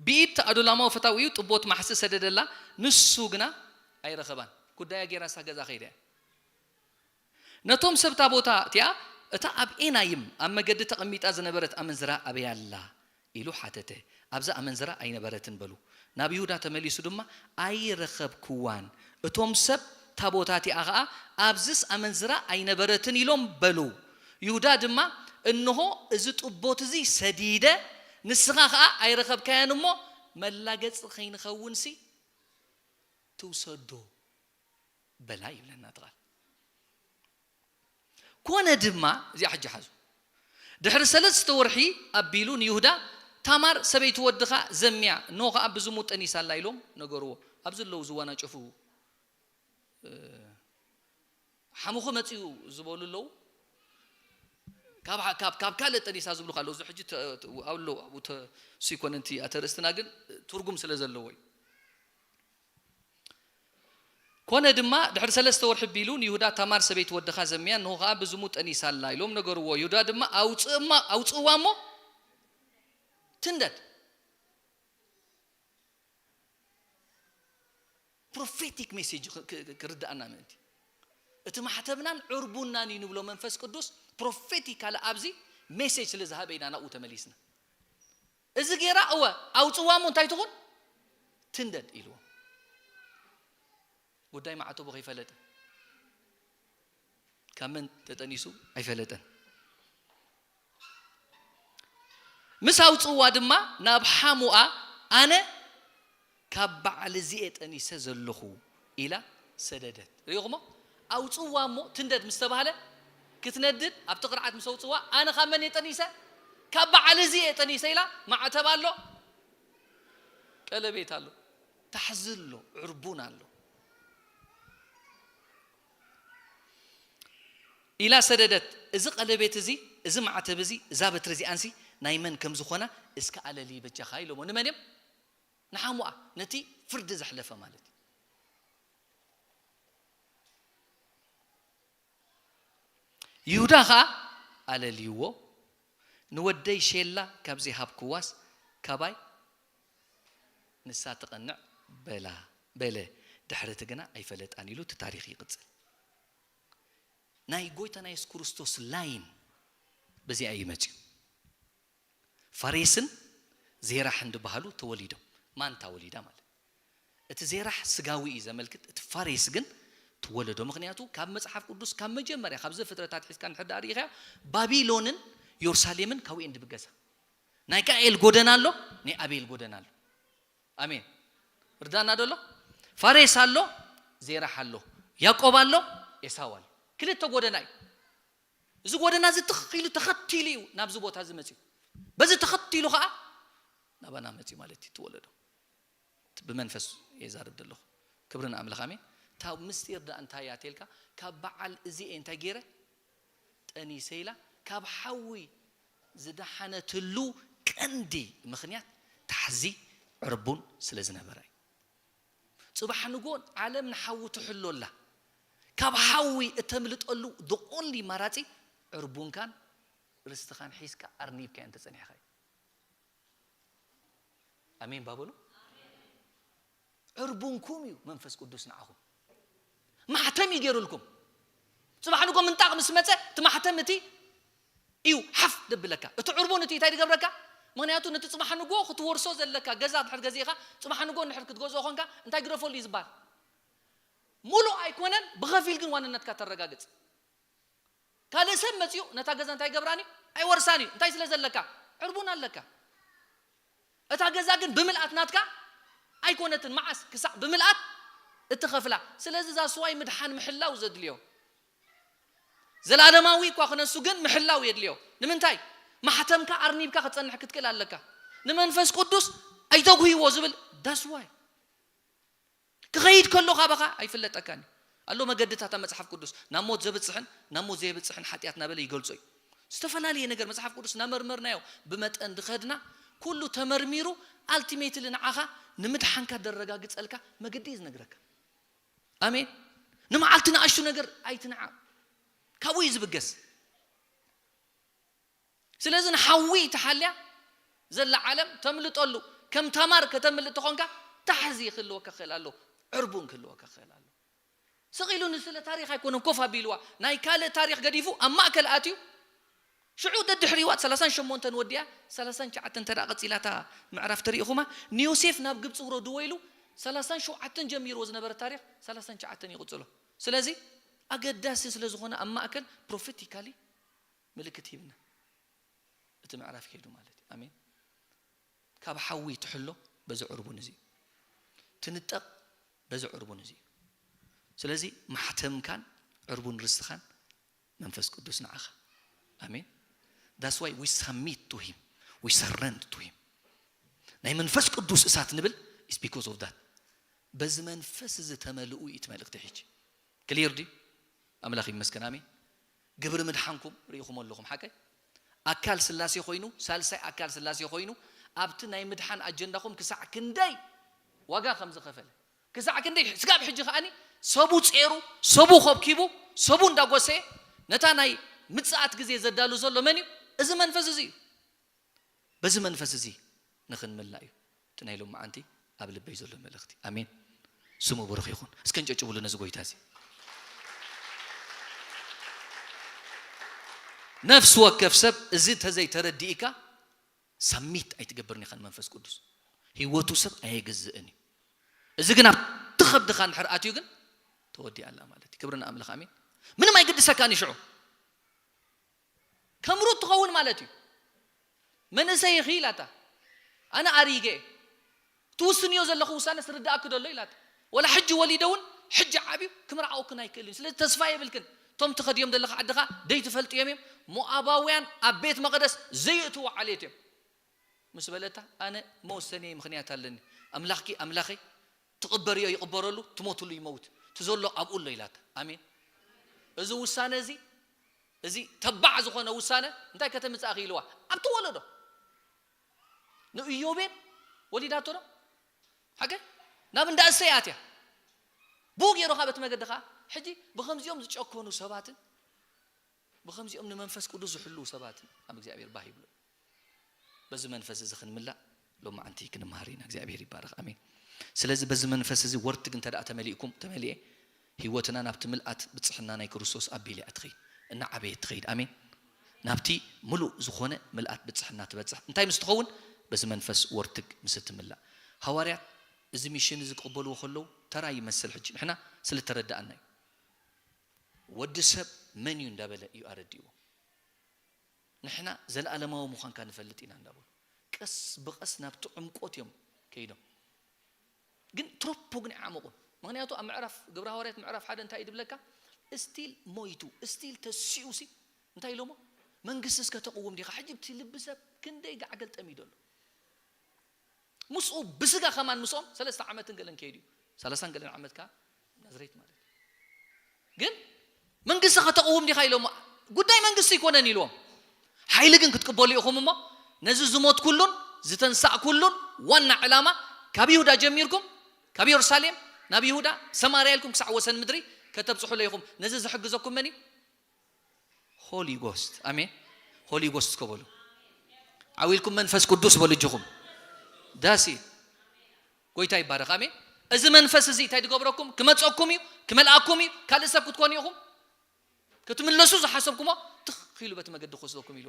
ብኢድ ኣዱላማዊ ፈታዊኡ ጥቦት ማሕስእ ሰደደላ፣ ንሱ ግና ኣይረኸባን። ጉዳያ ጌራ እሳ ገዛ ከይዳ እያ። ነቶም ሰብ እታ ቦታ እቲኣ፣ እታ ኣብ ኤናይም ኣብ መገዲ ተቐሚጣ ዝነበረት ኣመንዝራ ኣበይ ኣላ? ኢሉ ሓተተ። ኣብዛ ኣመንዝራ ኣይነበረትን በሉ። ናብ ይሁዳ ተመሊሱ ድማ ኣይረኸብክዋን። እቶም ሰብ እታ ቦታ እቲኣ ኸኣ ኣብዝስ ኣመንዝራ ኣይነበረትን ኢሎም በሉ። ይሁዳ ድማ እንሆ እዚ ጥቦት እዚ ሰዲደ፣ ንስኻ ኸኣ ኣይረኸብካያን እሞ መላገጺ ከይንኸውንሲ ትውሰዶ በላ ይብለና እቲ ቃል። ኮነ ድማ፣ እዚኣ ሕጂ ሓዙ። ድሕሪ ሰለስተ ወርሒ ኣቢሉ ንይሁዳ፣ "ታማር ሰበይቲ ወድኻ ዘምያ፣ እንሆ ኸኣ ብዝሙት ጠኒሳ ኣላ" ኢሎም ነገርዎ። ኣብዚ ኣለዉ ዝወናጨፉ፣ እ፣ ሓሙኺ መጺኡ ዝበሉ ኣለዉ። ካብ፣ ካብ፣ ካብ ካልእ ጠኒሳ ዝብሉ ኣለዉ። እዚ ሕጂ ተ-፣ ተ-፣ ኣለዉ፣ ኣብኡ ተ-፣ እሱ ይኮነ እቲ ኣተርእስትና፣ ግን ትርጉም ስለ ዘለዎ እዩ። ኮነ ድማ፣ ድሕሪ ሰለስተ ወርሒ ቢሉ ንይሁዳ፣ "ታማር ሰበይቲ ወድኻ ዘምያ፣ እንሆ ኸኣ ብዝሙት ጠኒሳ ኣላ" ኢሎም ነገርዎ። ይሁዳ ድማ፣ "ኣውፅእማ-፣ ኣውፅእዋ እሞ ትንደድ።" ፕሮፌቲክ ሜሴጅ ክ-፣ ክ-፣ ክርድኣና ምእንቲ። እቲ ማሕተብናን ዕርቡናን እዩ ንብሎ መንፈስ ቅዱስ፣ ፕሮፌቲካሊ ኣብዚ ሜሴጅ ስለ ዝሃበ ኢና ናብኡ ተመሊስና። እዚ ጌራ፣ እወ፣ ኣውፅዋ እሞ እንታይ ትኹን? ትንደድ ኢልዎ። ጉዳይ ማዕተቡ ከይፈለጠ፣ ካብ መን ተጠኒሱ ኣይፈለጠን። ምስ ኣውፅዋ ድማ ናብ ሓሙኣ፣ "ኣነ ካብ በዓል እዚኤ ጠኒሰ ዘለኹ" ኢላ ሰደደት። ሪኢኹሞ? ኣውፅዋ እሞ ትንደድ ምስ ተባህለ፣ ክትነድድ ኣብቲ ቅርዓት ምስ ኣውፅዋ፣ "ኣነ ካብ መን እየ ጠኒሰ? ካብ በዓል እዚኤ ጠኒሰ" ኢላ፣ ማዕተብ ኣሎ፣ ቀለቤት ኣሎ፣ ታሕዚ ኣሎ፣ ዕርቡን ኣሎ። ኢላ ሰደደት። እዚ ቀለቤት እዚ፣ እዚ ማዕተብ እዚ፣ እዛ በትሪ እዚኣንሲ ናይ መን ከም ዝኾና እስከ ኣለሊ በጃኻ ኢሎሞ። ንመን እዮም? ንሓሙኣ፣ ነቲ ፍርዲ ዘሕለፈ ማለት እዩ። ይሁዳ ኸኣ ኣለልይዎ፣ "ንወደይ ሼላ ካብ ዘይሃብክዋስ ካባይ ንሳ ትቐንዕ" በላ፣ በለ። ድሕሪ እቲ ግና ኣይፈለጣን ኢሉ እቲ ታሪኽ ይቕጽል። ናይ ጎይታና የሱስ ክርስቶስ ላይን በዚኣ እዩ መጺኡ። ፋሬስን ዜራሕን ዝበሃሉ ተወሊዶም። ማንታ ወሊዳ ማለት። እቲ ዜራሕ ስጋዊ እዩ ዘመልክት፣ እቲ ፋሬስ ግን ትወለዶ። ምኽንያቱ ካብ መጽሓፍ ቅዱስ፣ ካብ መጀመርያ፣ ካብ ዘፍጥረት ኣትሒዝካ እንድሕር ደኣ ርኢኻዮ፣ ባቢሎንን የሩሳሌምን ካብኡ እየን ድብገሳ። ናይ ቃኤል ጎደና ኣሎ፣ ናይ ኣቤል ጎደና ኣሎ። ኣሜን። ርዳና ዶ ኣሎ? ፋሬስ ኣሎ፣ ዜራሕ ኣሎ፣ ያዕቆብ ኣሎ፣ ኤሳው ኣሎ። ክልተ ጎደና እዩ። እዚ ጎደና እዚ ትኽ ኢሉ ተኸቲሉ እዩ ናብዚ ቦታ እዚ መጺኡ። በዚ ተኸቲሉ ኸኣ ናባና መጺኡ ማለት እዩ፣ ትወለዶ። ብመንፈስ እየ ዛረብ ዘለኹ። ክብሪ ንኣምላኽ፣ ኣሜን። እታ ምስጢር ደኣ እንታይ እያ ተልካ? ካብ በዓል እዚ እየ እንታይ ገይረ? ጠኒሰ ኢላ። ካብ ሓዊ ዝደሓነትሉ ቀንዲ ምኽንያት ታሕዚ ዕርቡን ስለ ዝነበራ እዩ። ጽባሕ ንግሆ ዓለም ንሓዊ ትሕሎ ኣላ። ካብ ሓዊ እተምልጠሉ the only ማራጺ ዕርቡንካን ርስትኻን ሒዝካ ኣርኒብካ እንተ ጸኒሕካ እዩ። ኣሜን ባበሉ። ዕርቡንኩም እዩ መንፈስ ቅዱስ ንዓኹም። ማሕተም እዩ ገይሩልኩም። ጽባሕ ንግሆ ምንጣቕ ምስ መጸ፣ እቲ ማሕተም እቲ እዩ ሓፍ ደብለካ። እቲ ዕርቡን እቲ እንታይ ዝገብረካ? ምኽንያቱ ነቲ ጽባሕ ንግሆ ክትወርሶ ዘለካ ገዛ ድሕር ገዚእኻ፣ ጽባሕ ንግሆ እንድሕር ክትገዝኦ ኾንካ፣ እንታይ ግደፈሉ እዩ ዝበሃል? ሙሉእ ኣይኮነን፣ ብኸፊል ግን ዋንነትካ ተረጋግጽ። ካልእ ሰብ መጺኡ ነታ ገዛ እንታይ ይገብራን እዩ? ኣይወርሳን እዩ። እንታይ ስለ ዘለካ? ዕርቡን ኣለካ። እታ ገዛ ግን ብምልኣት ናትካ ኣይኮነትን። መዓስ? ክሳዕ ብምልኣት እትኸፍላ። ስለዚ እዛ ስዋይ ምድሓን ምሕላው ዘድልዮ። ዘላለማዊ እኳ ክነሱ ግን ምሕላው የድልዮ። ንምንታይ? ማሕተምካ ኣርኒብካ ክትጸንሕ ክትክእል ኣለካ። ንመንፈስ ቅዱስ ኣይተጉህይዎ ዝብል that's why። ክኸይድ ከሎ ካባኻ ኣይፍለጠካን እዩ። ኣሎ መገድታት ኣብ መጽሓፍ ቅዱስ ናብ ሞት ዘብጽሕን ናብ ሞት ዘየብጽሕን ሓጢኣት እናበለ ይገልጾ እዩ። ዝተፈላለየ ነገር መጽሓፍ ቅዱስ እናመርመርናዮ ብመጠን ድኸድና ኩሉ ተመርሚሩ ኣልቲሜትሊ ንዓኻ ንምድሓንካ ደረጋግጸልካ መገዲ እዩ ዝነግረካ። ኣሜን። ንመዓልቲ ንኣሽቱ ነገር ኣይትንዓ። ካብኡ እዩ ዝብገስ። ስለዚ ንሓዊ ተሓልያ ዘላ ዓለም ተምልጠሉ፣ ከም ታማር ከተምልጥ ተኾንካ፣ ታሕዚ ክህልወካ ክኽእል ኣሎ፣ ዕርቡን ክህልወካ ክኽእል ኣሎ። ስቕ ኢሉ ንስለ ታሪኽ ኣይኮነን ኮፍ ኣቢልዋ፣ ናይ ካልእ ታሪኽ ገዲፉ ኣብ ማእከል ኣትዩ፣ ሽዑ ደድሕሪዋ ሰላሳን ሸሞንተን ወዲኣ፣ ሰላሳን ትሽዓተን እንተ ደኣ ቀጺላ እታ ምዕራፍ ተሪኢኹማ፣ ንዮሴፍ ናብ ግብጺ ውረድዎ ኢሉ፣ ሰላሳን ሸውዓተን ጀሚርዎ ዝነበረ ታሪኽ፣ ሰላሳን ትሽዓተን ይቕጽሎ። ስለዚ፣ ኣገዳሲ ስለ ዝኾነ ኣብ ማእከል ፕሮፌቲካሊ ምልክት ሂብና። እቲ ምዕራፍ ከይዱ ማለት እዩ። ኣሜን። ካብ ሓዊ ትሕሎ በዚ ዕርቡን እዚ እዩ። ትንጠቕ በዚ ዕርቡን እዚ እዩ። ስለዚ ማሕተምካን ዕርቡን ርስትኻን መንፈስ ቅዱስ ንዓኻ። ኣሜን። That's why we submit to him, we surrender to him. ናይ መንፈስ ቅዱስ እሳት ንብል is because of that. በዚ መንፈስ እዚ ተመልኡ እዩ እቲ መልእክቲ። ሕጂ ክሊር ድዩ? ኣምላኽ ይመስገን። ኣሜን። ግብሪ ምድሓንኩም ርኢኹም ኣለኹም። ሓቀይ ኣካል ስላሴ ኮይኑ፣ ሳልሳይ ኣካል ስላሴ ኮይኑ፣ ኣብቲ ናይ ምድሓን ኣጀንዳኹም ክሳዕ ክንደይ ዋጋ ከም ዝኸፈለ፣ ክሳዕ ክንደይ ስጋብ ሕጂ ከዓኒ ሰቡ ጼሩ፣ ሰቡ ኸብኪቡ፣ ሰቡ እንዳጎሰየ ነታ ናይ ምጽኣት ግዜ ዘዳሉ ዘሎ መን እዩ? እዚ መንፈስ እዚ እዩ። በዚ መንፈስ እዚ ንኽንምላ እዩ እቲ ናይ ሎማዓንቲ ኣብ ልበይ ዘሎ መልእኽቲ። ኣሜን። ስሙ ብሩኽ ይኹን። እስከ እንጨጭብሉ ነዚ ጎይታ እዚ። ነፍሲ ወከፍ ሰብ እዚ ተዘይተረዲእካ ሳሚት ኣይትገብርን ኢኻ ንመንፈስ ቅዱስ። ህይወቱ ሰብ ኣየግዝእን እዩ። እዚ ግን ኣብቲ ከብድኻ እንድሕር ኣትዩ ግን ተወዲኣ ኣላ ማለት እዩ። ክብሪ ንኣምላኽ። ኣሜን። ምንም ኣይግድሰካን እዩ ሽዑ። ከም ሩት ትኸውን ማለት እዩ። መንእሰይ ኢኺ ኢላታ፣ ኣነ ኣሪገ እየ። ትውስንዮ ዘለኹ ውሳነስ ርድኣኪ ዶ ኣሎ ኢላታ። ወላ ሕጂ ወሊደ እውን ሕጂ ዓብዩ ክምርዓወክን ኣይክእልን እዩ። ስለዚ ተስፋ የብልክን። እቶም ትኸድዮም ዘለኻ ዓድኻ ደይትፈልጥዮም እዮም። ሞኣባውያን ኣብ ቤት መቕደስ ዘየእትዎ ዓሌት እዮም። ምስ በለታ፣ ኣነ መወሰንየይ ምኽንያት ኣለኒ። ኣምላኽኪ ኣምላኸይ፣ ትቕበርዮ ይቕበረሉ፣ ትሞትሉ ይመውት፣ እቲ ዘሎ ኣብኡ ኣሎ ኢላታ። ኣሜን። እዚ ውሳነ እዚ፣ እዚ ተባዕ ዝኾነ ውሳነ እንታይ ከተምጽእ ኢልዋ ኣብቲ ወለዶ ንእዮቤል ወሊዳቶ ዶ ሓቀ ናብ እንዳ እሰይ ኣትያ። ብኡ ገይሩ ካብ እቲ መገዲ ኸዓ ሕጂ ብኸምዚኦም ዝጨከኑ ሰባትን ብኸምዚኦም ንመንፈስ ቅዱስ ዝሕልዉ ሰባትን ኣብ እግዚኣብሔር ባህ ይብሎ። በዚ መንፈስ እዚ ክንምላእ ሎማዓንቲ ክንመሃር ኢና። እግዚኣብሔር ይባረኽ። ኣሜን። ስለዚ በዚ መንፈስ እዚ ወርትግ እንተ ደኣ ተመሊእኩም፣ ተመሊኤ፣ ህይወትና ናብቲ ምልኣት ብጽሕና ናይ ክርስቶስ ኣቢለ እያ ትኸይድ፣ እናዓበየት ትኸይድ። ኣሜን። ናብቲ ምሉእ ዝኾነ ምልኣት ብጽሕና ትበጽሕ። እንታይ ምስ ትኸውን? በዚ መንፈስ ወርትግ ምስ እትምላእ። ሃዋርያት እዚ ሚሽን እዚ ክቕበልዎ ከለዉ ተራ ይመስል። ሕጂ ንሕና ስለ ተረዳኣና እዩ። ወዲ ሰብ መን እዩ እንዳበለ እዩ ኣረዲእዎ። ንሕና ዘለኣለማዊ ምዃንካ ንፈልጥ ኢና እንዳበሉ ቀስ ብቐስ ናብቲ ዕምቆት እዮም ከይዶም። ግን ትሮፖ ግን ይዓመቑን። ምኽንያቱ ኣብ ምዕራፍ ግብረ ሃዋርያት ምዕራፍ ሓደ እንታይ እዩ ድብለካ? እስቲል ሞይቱ፣ እስቲል ተሲኡ ሲ እንታይ ኢሎሞ? መንግስቲ እስከ ተቕውም ዲኻ? ሕጂ ብቲ ልቢ ሰብ ክንደይ ጋዕገል ጠሚዶ ኣሎ። ምስኡ ብስጋ ከማን ምስኦም ሰለስተ ዓመትን ገለን ከይዱ እዩ። ሰላሳን ገለን ዓመት ከኣ ናዝሬት ማለት እዩ። ግን መንግስቲ ከተቕውም ዲኻ ኢሎም፣ ጉዳይ መንግስቲ ኣይኮነን ኢልዎም። ሓይሊ ግን ክትቅበሉ ኢኹም እሞ ነዚ ዝሞትኩሉን ዝተንሳእኩሉን ዋና ዕላማ ካብ ይሁዳ ጀሚርኩም፣ ካብ የሩሳሌም ናብ ይሁዳ፣ ሰማርያ ኢልኩም ክሳዕ ወሰን ምድሪ ከተብጽሑሎ ኢኹም። ነዚ ዝሕግዘኩም መን እዩ? ሆሊ ጎስት። ኣሜን። ሆሊ ጎስት ከበሉ ዓዊልኩም መንፈስ ቅዱስ በሉ እጅኹም። ዳሲ ጎይታ ይባረኽ። ኣሜን። እዚ መንፈስ እዚ እንታይ ዝገብረኩም? ክመፀኩም እዩ፣ ክመልኣኩም እዩ። ካልእ ሰብ ክትኮኑ ኢኹም። ክትምለሱ ዝሓሰብኩሞ ትኽ ኢሉ በቲ መገዲ ክወስደኩም ኢሉ።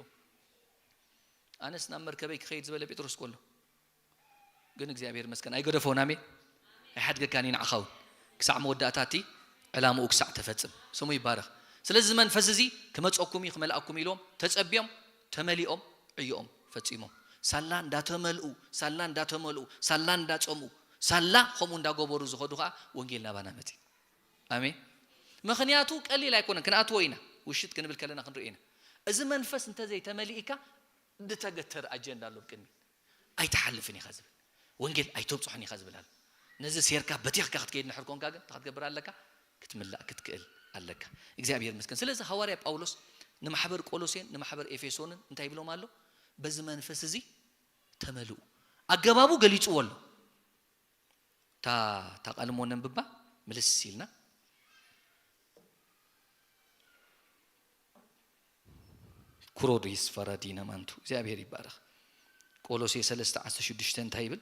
ኣነስ ናብ መርከበይ ክኸይድ ዝበለ ጴጥሮስ ኮሎ ግን እግዚኣብሔር ይመስገን ኣይገደፎን። ኣሜን። ኣይሓድገካን እዩ ንዓኻ እውን ክሳዕ መወዳእታ እቲ ዕላምኡ ክሳዕ ተፈጽም ስሙ ይባረኽ። ስለዚ እዚ መንፈስ እዚ ክመጸኩም እዩ ክመልኣኩም ኢልዎም ተጸብዮም ተመሊኦም ዕዮኦም ፈጺሞም ሳላ እንዳተመልኡ ሳላ እንዳተመልኡ ሳላ እንዳጸምኡ ሳላ ከምኡ እንዳገበሩ ዝኸዱ ከዓ ወንጌል ናባና መጺ። ኣሜን። ምኽንያቱ ቀሊል ኣይኮነን። ክንኣትዎ ኢና ውሽጥ ክንብል ከለና ክንርኢ ኢና። እዚ መንፈስ እንተዘይተመሊእካ ዝተገተረ ኣጀንዳ ኣሎ ብቅድሚት። ኣይትሓልፍን ኢኻ ዝብል ወንጌል ኣይተብፅሖን ኢኻ ዝብል ኣሎ። ነዚ ሴርካ በቲኽካ ክትከይድ ንድሕር ኮንካ ግን እንታይ ክትገብር ኣለካ? ክትምላእ ክትክእል ኣለካ። እግዚኣብሔር ይመስገን። ስለዚ ሃዋርያ ጳውሎስ ንማሕበር ቆሎሴን ንማሕበር ኤፌሶንን እንታይ ይብሎም ኣሎ? በዚ መንፈስ እዚ ተመልኡ። ኣገባቡ ገሊፅዎ ኣሎ። እታ እታ ቃል እሞ ነንብባ ምልስ ኢልና ኩሮዲስ ፈራዲነ ማንቱ እግዚኣብሔር ይባረኽ። ቆሎሴ ሰለስተ ዓሰርተ ሽዱሽተ እንታይ ይብል?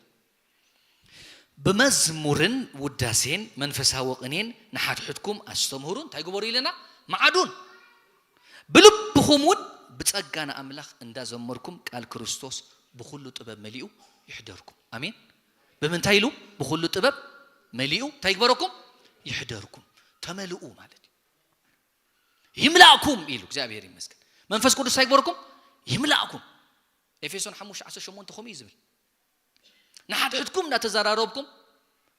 ብመዝሙርን ውዳሴን መንፈሳዊ ቅኔን ንሓድሕድኩም ኣስተምህሩ እንታይ ግበሩ ኢለና? መዓዱን ብልብኹም እውን ብጸጋ ንኣምላኽ እንዳዘመርኩም ቃል ክርስቶስ ብኹሉ ጥበብ መሊኡ ይሕደርኩም። ኣሜን። ብምንታይ ኢሉ? ብኹሉ ጥበብ መሊኡ እንታይ ይግበረኩም? ይሕደርኩም። ተመልኡ ማለት እዩ። ይምላእኩም ኢሉ እግዚኣብሔር ይመስገን። መንፈስ ቅዱስ እንታይ ይግበረኩም? ይምላእኩም። ኤፌሶን ሓሙሽተ ዓሰርተ ሸሞንተ ከምኡ እዩ ዝብል። ንሓድሕድኩም እንዳተዘራረብኩም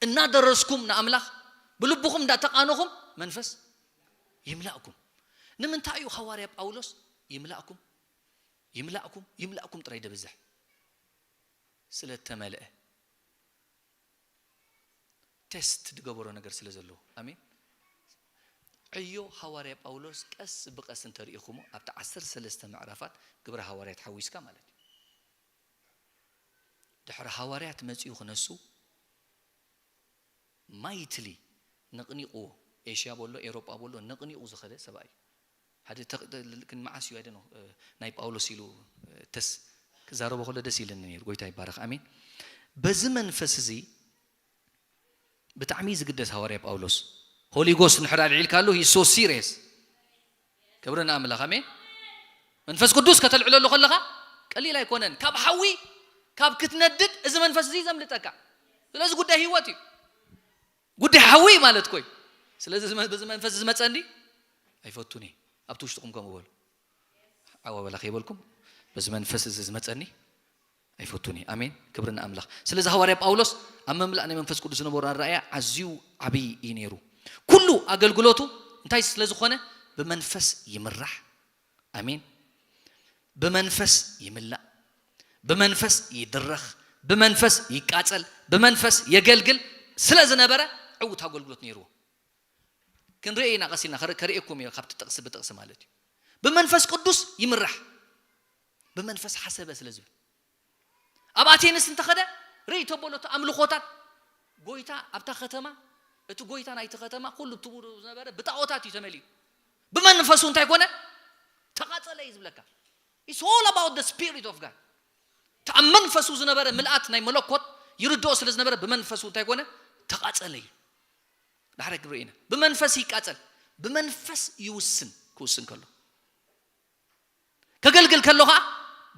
እናደረስኩም ንኣምላኽ ብልብኹም እንዳተቃነኹም መንፈስ ይምላእኩም። ንምንታይ እዩ ሃዋርያ ጳውሎስ ይምላእኩም? ይምላእኩም ይምላእኩም ጥራይ ደብዝሕ ስለ እተመልአ፣ ቴስት ዝገበሮ ነገር ስለ ዘለዎ። ኣሜን። ዕዮ ሃዋርያ ጳውሎስ ቀስ ብቐስ እንተሪኢኹሞ ኣብቲ ዓሰርተ ሰለስተ ምዕራፋት ግብረ ሃዋርያት ሓዊስካ ማለት እዩ። ድሕሪ ሃዋርያት መጺኡ ክነሱ ማይትሊ ነቕኒቕዎ፣ ኤሽያ በሎ ኤሮጳ በሎ ነቕኒቑ ዝኸደ ሰብኣይ እዩ። ሓደ ተቕ- ተ- ግን መዓስ እዩ ኣይደኖ ናይ ጳውሎስ ኢሉ ተስ ክዛረቦ ከሎ ደስ ኢለኒ ነይሩ። ጎይታ ይባረኽ። ኣሜን። በዚ መንፈስ እዚ ብጣዕሚ ዝግደስ ሃዋርያ ጳውሎስ ሆሊጎስ ንሕር ኣልዒልካሉ ሂ ሶ ሲሪየስ። ክብሪ ንኣምላኽ። ኣሜን። መንፈስ ቅዱስ ከተልዕለሉ ከለኻ ቀሊል ኣይኮነን። ካብ ሓዊ ካብ ክትነድድ እዚ መንፈስ እዚ ዘምልጠካ። ስለዚ ጉዳይ ህይወት እዩ። ጉዳይ ሓዊ ማለት ኮይ። ስለዚ እዚ መ- በዚ መንፈስ ዝመፀኒ ኣይፈቱን እየ። ኣብቲ ውሽጥኹም ከምኡ በሉ። ዓዋ በላ ከይበልኩም በዚ መንፈስ እዚ ዝመፀኒ ኣይፈቱን እየ። ኣሜን። ክብሪ ንኣምላኽ። ስለዚ ሃዋርያ ጳውሎስ ኣብ መምላእ ናይ መንፈስ ቅዱስ ዝነበሮ ኣረኣያ ኣዝዩ ዓብዪ እዩ ነይሩ። ኩሉ ኣገልግሎቱ እንታይ ስለ ዝኾነ ብመንፈስ ይምራሕ። ኣሜን። ብመንፈስ ይምላእ፣ ብመንፈስ ይድረኽ፣ ብመንፈስ ይቃጸል፣ ብመንፈስ የገልግል ስለ ዝነበረ ዕውት ኣገልግሎት ነይርዎ። ክንርኢ ኢና ቀስ ኢልና፣ ከር- ከርእየኩም እየ ካብቲ ጥቕሲ ብጥቕሲ ማለት እዩ። ብመንፈስ ቅዱስ ይምራሕ፣ ብመንፈስ ሓሰበ ስለ ዝብል ኣብ ኣቴንስ እንተኸደ ርእይ ተበሎ እቲ ኣምልኾታት ጎይታ ኣብታ ከተማ፣ እቲ ጎይታ ናይቲ ከተማ ኩሉ ትብሉ ዝነበረ ብጣዖታት እዩ ተመሊኡ። ብመንፈሱ እንታይ ኮነ? ተቓጸለ እዩ ዝብለካ። It's all about the spirit of God። እቲ ኣብ መንፈሱ ዝነበረ ምልኣት ናይ መለኮት ይርድኦ ስለ ዝነበረ ብመንፈሱ እንታይ ኮነ? ተቓጸለ እዩ። ዳሕረ ግብሪ ኢና ብመንፈስ ይቃጸል፣ ብመንፈስ ይውስን። ክውስን ከሎ ከገልግል ከሎ ኸዓ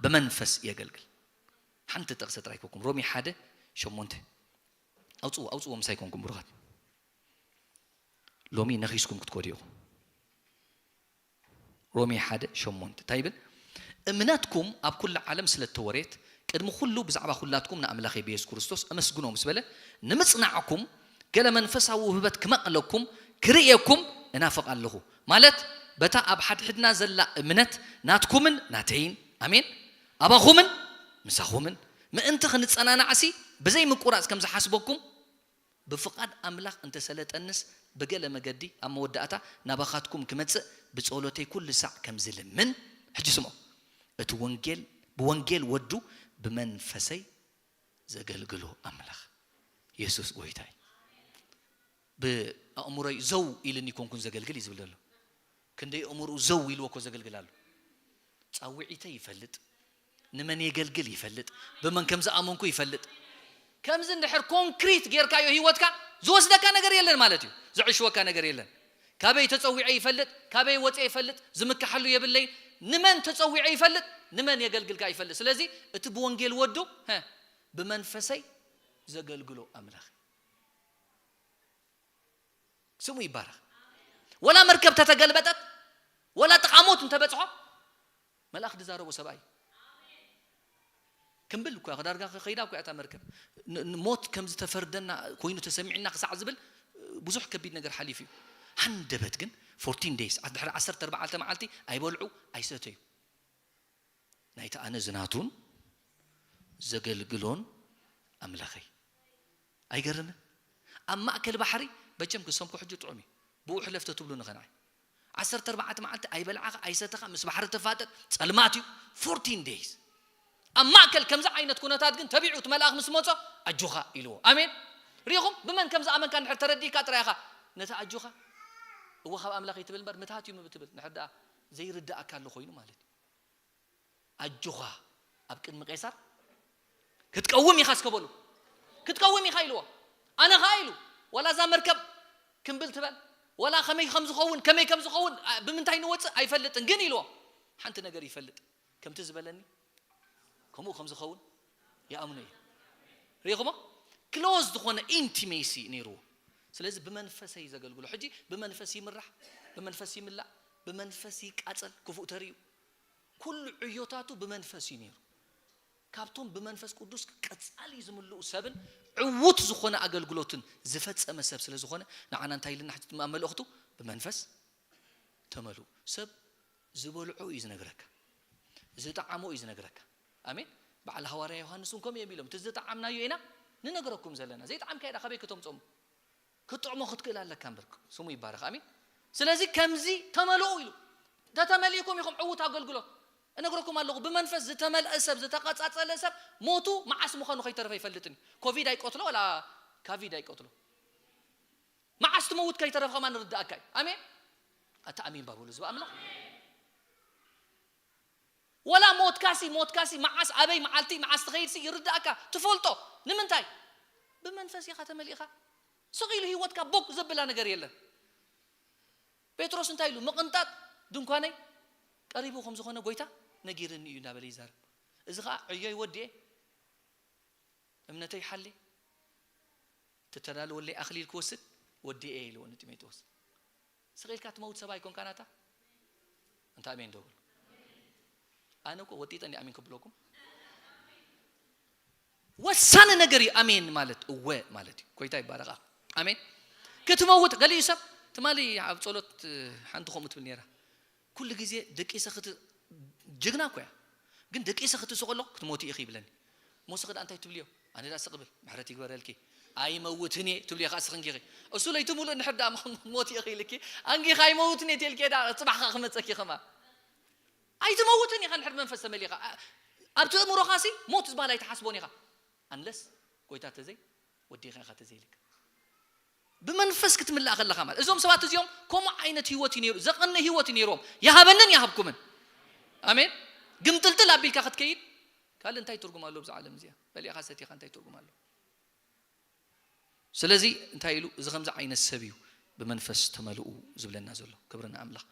ብመንፈስ የገልግል። ሓንቲ ጥቕሲ ጥራይ ኮኩም ሮሜ ሓደ ሸሞንተ። ኣውፅዎ ኣውፅዎ ምሳይ ኮንኩም ብሩኻት። ሎሚ ነኺስኩም ክትኮዱ ኢኹም። ሮሜ ሓደ ሸሞንተ እንታይ ይብል? እምነትኩም ኣብ ኩሉ ዓለም ስለ እተወሬት ቅድሚ ኩሉ ብዛዕባ ኩላትኩም ንኣምላኸይ ብየሱስ ክርስቶስ ኣመስግኖ ምስ በለ ንምጽናዕኩም ገለ መንፈሳዊ ውህበት ክመቕለኩም ክርእየኩም እናፍቕ ኣለኹ። ማለት በታ ኣብ ሓድሕድና ዘላ እምነት ናትኩምን ናተይን ኣሜን ኣባኹምን ምሳኹምን ምእንቲ ክንጸናናዕሲ ብዘይ ምቁራጽ ከም ዝሓስበኩም ብፍቓድ ኣምላኽ እንተሰለጠንስ ብገለ መገዲ ኣብ መወዳእታ ናባኻትኩም ክመጽእ ብጸሎተይ ኩሉ ሳዕ ከም ዝልምን። ሕጂ ስምዑ። እቲ ወንጌል ብወንጌል ወዱ ብመንፈሰይ ዘገልግሎ ኣምላኽ የሱስ ጎይታይ። ብኣእምሮይ ዘው ኢልኒ ኮንኩን ዘገልግል እዩ ዝብል ዘሎ። ክንደይ ኣእምሮኡ ዘው ኢልዎ እኮ ዘገልግል ኣሎ። ጻዊዒተ ይፈልጥ፣ ንመን የገልግል ይፈልጥ፣ ብመን ከም ዝኣመንኩ ይፈልጥ። ከምዚ እንድሕር ኮንክሪት ጌርካዮ ህይወትካ ዝወስደካ ነገር የለን ማለት እዩ። ዝዕሽወካ ነገር የለን። ካበይ ተጸዊዐ ይፈልጥ፣ ካበይ ወፀ ይፈልጥ፣ ዝምክሓሉ የብለይ። ንመን ተጸዊዐ ይፈልጥ፣ ንመን የገልግልካ ይፈልጥ። ስለዚ እቲ ብወንጌል ወዱ ሀ፣ ብመንፈሰይ ዘገልግሎ ኣምላኽ ስሙ ይባረኽ። ወላ መርከብ ተተገልበጠት ወላ ጥቓሞት እንተበጽሖ መልኣኽ ዝዛረቦ ሰብኣይ ክምብል እኳ ዳርጋ ከይዳ እኳ እታ መርከብ ን- ን- ሞት ከም ዝተፈርደና ኮይኑ ተሰሚዕና ክሳዕ ዝብል ብዙሕ ከቢድ ነገር ሓሊፉ እዩ። ሃንደበት ግን ፎርቲን ዴይስ ድሕሪ ዓሰርተ ኣርባዕተ መዓልቲ ኣይበልዑ ኣይሰተዩ ናይቲ ኣነ ዝናቱን ዘገልግሎን ኣምላኸይ። ኣይገርምን? ኣብ ማእከል ባሕሪ በቸም ክሰምኩ ሕጂ ጥዑም እዩ። ብኡ ሕለፍ ተትብሉ ንኸንዓይ ዓሰርተ ኣርባዕተ መዓልቲ ኣይበልዓኻ ኣይሰተኻ ምስ ባሕሪ ተፋጠጥ ጸልማት እዩ። ፎርቲን ዴይስ ኣብ ማእከል ከምዚ ዓይነት ኩነታት ግን ተቢዑ እቲ መልኣኽ ምስ መጾ ኣጆኻ ኢልዎ። ኣሜን። ሪኹም ብመን ከም ዝኣመንካ እንድሕር ተረዲእካ ጥራይ ኢኻ ነቲ ኣጆኻ እወ ካብ ኣምላኽ ይትብል እምበር ምታት እዩ ምብትብል ንሕር ደኣ ዘይርዳእካ ኣሎ ኮይኑ ማለት እዩ። ኣጆኻ ኣብ ቅድሚ ቄሳር ክትቀውም ኢኻ እስከ በሉ። ክትቀውም ኢኻ ኢልዎ። ኣነ ኸዓ ኢሉ ዋላ እዛ መርከብ ክምብል ትበል ዋላ ከመይ ከም ዝኸውን ከመይ ከም ዝኸውን ኣ- ብምንታይ ንወፅእ ኣይፈልጥን ግን ኢልዎ። ሓንቲ ነገር ይፈልጥ ከምቲ ዝበለኒ ከምኡ ከም ዝኸውን ይኣምኖ እዩ። ሪኹሞ ክሎዝ ዝኾነ ኢንቲሜሲ ነይርዎ። ስለዚ ብመንፈሰይ ዘገልግሎ ሕጂ ብመንፈስ ይምራሕ፣ ብመንፈስ ይምላእ፣ ብመንፈስ ይቃጸል። ክፉእ ተርእዩ ኩሉ ዕዮታቱ ብመንፈስ እዩ ነይሩ። ካብቶም ብመንፈስ ቅዱስ ቀጻሊ ዝምልኡ ሰብን ዕዉት ዝኾነ ኣገልግሎትን ዝፈጸመ ሰብ ስለ ዝኾነ ንዓና እንታይ ኢልና ሕጂ ኣብ መልእኽቱ ብመንፈስ ተመልኡ። ሰብ ዝበልዖ እዩ ዝነግረካ። ዝጠዓሞ እዩ ዝነግረካ። ኣሜን። በዓል ሃዋርያ ዮሃንስ እውን ከምኡ እዮም ኢሎም፣ እቲ ዝጠዓምናዮ ኢና ንነግረኩም ዘለና። ዘይጠዓምካዮ ዳ ካበይ ክተምፅኦም? ክትጥዕሞ ክትክእል ኣለካ እምበር። ስሙ ይባረኽ። ኣሜን። ስለዚ ከምዚ ተመልኡ ኢሉ። ተተመሊእኩም ኢኹም ዕዉት ኣገልግሎት። እነግረኩም ኣለኹ፣ ብመንፈስ ዝተመልአ ሰብ፣ ዝተቐጻጸለ ሰብ ሞቱ መዓስ ምዃኑ ከይተረፈ ይፈልጥን እዩ። ኮቪድ ኣይቀትሎ፣ ወላ ካቪድ ኣይቀትሎ። መዓስ ትመውት ከይተረፈ ከማን ንርዳእካ እዩ። ኣሜን። ኣታ ኣሜን ባበሉ፣ ህዝቢ ኣምላኽ። ወላ ሞትካሲ፣ ሞትካሲ መዓስ፣ ኣበይ መዓልቲ፣ መዓስ ትኸይድሲ ይርዳእካ፣ ትፈልጦ። ንምንታይ? ብመንፈስ ኢኻ ተመሊእኻ። ስቕ ኢሉ ህይወትካ ቦግ ዘብላ ነገር የለን። ጴጥሮስ እንታይ ኢሉ? ምቕንጣጥ ድንኳነይ ቀሪቡ ከም ዝኾነ ጎይታ ነጊርኒ እዩ እናበለ ይዛረብ። እዚ ኸዓ ዕዮይ ወዲኤ፣ እምነተይ ሓሌ፣ ትተዳልወለይ ኣኽሊል ክወስድ ወዲኤ ኢልዎ ንጢሞቴዎስ። ስቕ ኢልካ ትመውት ሰብ ኣይኮንካን ኣታ። እንተ ኣሜን ዶ በሉ። ኣነ እኮ ወጢጠ እንዲ ኣሜን ክብለኩም። ወሳኒ ነገር እዩ ኣሜን ማለት፣ እወ ማለት እዩ። ጎይታ ይባረኽ። ኣሜን። ክትመውት ገሊኡ ሰብ ትማሊ ኣብ ጸሎት ሓንቲ ከምኡ ትብል ነይራ። ኩሉ ግዜ ደቂሰ ክት-፣ ጅግና እኮ እያ። ግን ደቂሰ ክትስእ ከለኹ ክትሞቲ ኢኺ ይብለኒ። ሞሲ ክዳ እንታይ ትብልዮ? ኣነ ዳ ስቕ ብል፣ ምሕረት ይግበረልኪ። ኣይመውትን እየ ትብልዮ ከኣ ስኽንኪ ኢኺ። እሱ ለይቲ ሙሉእ እንድሕር ደኣ ሞቲ ኢኺ ኢልኪ፣ ኣንጊኻ ኣይመውትን እየ ትልኪ ዳ ጽባሕ ከኣ ክመጸኪ ከማ። ኣይትመውትን ኢኻ እንድሕር መንፈስ ተመሊኻ። ኣ-፣ ኣብቲ ኣእምሮኻሲ ሞት ዝበሃል ኣይትሓስቦን ኢኻ። ኣንለስ ጎይታ ተዘይ ወዲኻ ኢኻ ተዘይልካ። ብመንፈስ ክትምላእ ከለኻ ማለት። እዞም ሰባት እዚኦም ከምኡ ዓይነት ህይወት እዩ ነይሩ፣ ዘቐነ ህይወት እዩ ነይርዎም። ይሃበንን ይሃብኩምን። ኣሜን። ግምጥልጥል ኣቢልካ ክትከይድ ካልእ እንታይ ትርጉም ኣለዎ? ብዛ ዓለም እዚኣ በሊዕኻ ሰቲኻ እንታይ ትርጉም ኣለዎ? ስለዚ እንታይ ኢሉ? እዚ ከምዚ ዓይነት ሰብ እዩ ብመንፈስ ተመልኡ ዝብለና ዘሎ። ክብሪ ንኣምላኽ።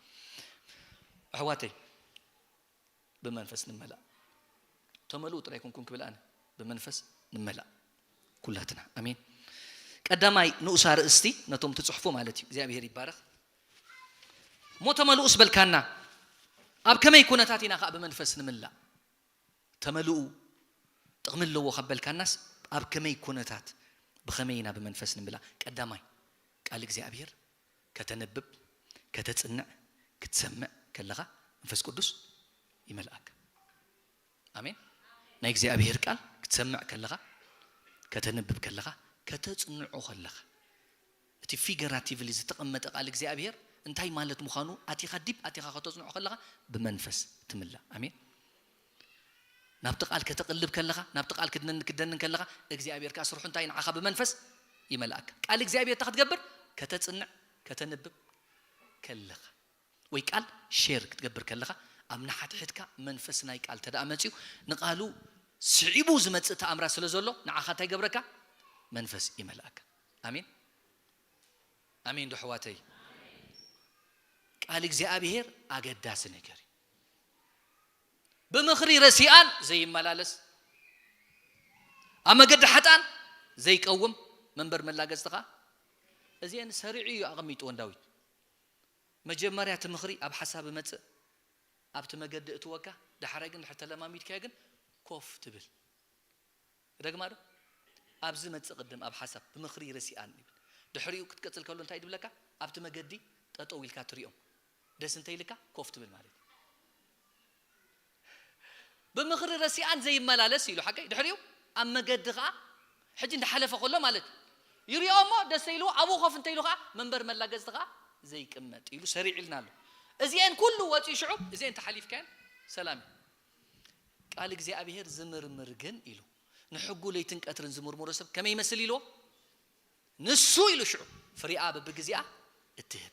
ኣሕዋተይ፣ ብመንፈስ ንመላእ። ተመልኡ ጥራይ ኩንኩም ክብል ኣነ፣ ብመንፈስ ንመላእ ኩላትና። ኣሜን። ቀዳማይ ንኡስ ኣርእስቲ ነቶም ትጽሕፉ ማለት እዩ። እግዚኣብሔር ይባረኽ። እሞ ተመልኡስ በልካና፣ ኣብ ከመይ ኩነታት ኢና ከኣ ብመንፈስ ንምላእ? ተመልኡ ጥቕሚ ኣለዎ ካብ በልካናስ፣ ኣብ ከመይ ኩነታት፣ ብኸመይ ኢና ብመንፈስ ንምላእ? ቀዳማይ ቃል እግዚኣብሔር ከተንብብ፣ ከተጽንዕ፣ ክትሰምዕ ከለኻ መንፈስ ቅዱስ ይመልኣካ። ኣሜን። ናይ እግዚኣብሔር ቃል ክትሰምዕ ከለኻ፣ ከተንብብ ከለኻ፣ ከተጽንዖ ከለኻ፣ እቲ ፊገራቲቭሊ ዝተቐመጠ ቃል እግዚኣብሔር እንታይ ማለት ምዃኑ ኣቲኻ ዲፕ ኣቲኻ ከተጽንዖ ከለኻ ብመንፈስ ትምላእ። ኣሜን። ናብቲ ቃል ከተቕልብ ከለኻ፣ ናብቲ ቃል ክትነን-፣ ክትደንን ከለኻ፣ እግዚኣብሔር ከኣ ስርሑ እንታይ ንዓኻ ብመንፈስ ይመልኣካ። ቃል እግዚኣብሔር እንታይ ክትገብር? ከተጽንዕ፣ ከተንብብ ከለኻ። ወይ ቃል ሼር ክትገብር ከለኻ፣ ኣብ ንሓድሕድካ መንፈስ ናይ ቃል ተደኣ መጺኡ፣ ንቃሉ ስዒቡ ዝመጽእ ተኣምራት ስለ ዘሎ፣ ንዓኻ እንታይ ይገብረካ? መንፈስ ይመልኣካ። ኣሜን። ኣሜን ዶ ኣሕዋተይ? ቃል እግዚኣብሔር ኣገዳሲ ነገር እዩ። ብምኽሪ ረሲኣን ዘይመላለስ፣ ኣብ መገዲ ሓጥኣን ዘይቀውም፣ መንበር መላገጽቲ ኸኣ እዚአን ሰሪዑ እዩ ኣቐሚጥወን ዳዊት። መጀመርያ እቲ ምኽሪ ኣብ ሓሳብ ይመጽእ፣ ኣብቲ መገዲ እትወካ፣ ዳሕራይ ግን ድሕር ተለማሚድካዮ ግን ኮፍ ትብል። እደግማ ዶ? ኣብዚ መጽእ ቅድም ኣብ ሓሳብ ብምኽሪ ረሲኣን ይብል። ድሕሪኡ ክትቀጽል ከሎ እንታይ ድብለካ? ኣብቲ መገዲ ጠጠው ኢልካ ትሪኦም። ደስ እንተ ኢልካ ኮፍ ትብል ማለት እዩ። ብምኽሪ ረሲኣን ዘይመላለስ ኢሉ ሓቀይ። ድሕሪኡ ኣብ መገዲ ኸኣ ሕጂ እንዳሓለፈ ከሎ ማለት እዩ። ይሪኦ እሞ ደስ ኢሉ ኣብኡ ኮፍ እንተ ኢሉ ኸኣ መንበር መላገጽቲ ኸኣ ዘይቅመጥ ኢሉ ሰሪዕ ኢልና ኣሎ። እዚአን ኩሉ ወፂኡ ሽዑ እዚአን ተሓሊፍካየን ሰላም እዩ። ቃል እግዚኣብሔር ዝምርምር ግን ኢሉ ንሕጉ ለይትን ቀትርን ዝምርምሮ ሰብ ከመይ ይመስል ኢልዎ? ንሱ ኢሉ ሽዑ ፍሪኣ በብግዜኣ እትህብ።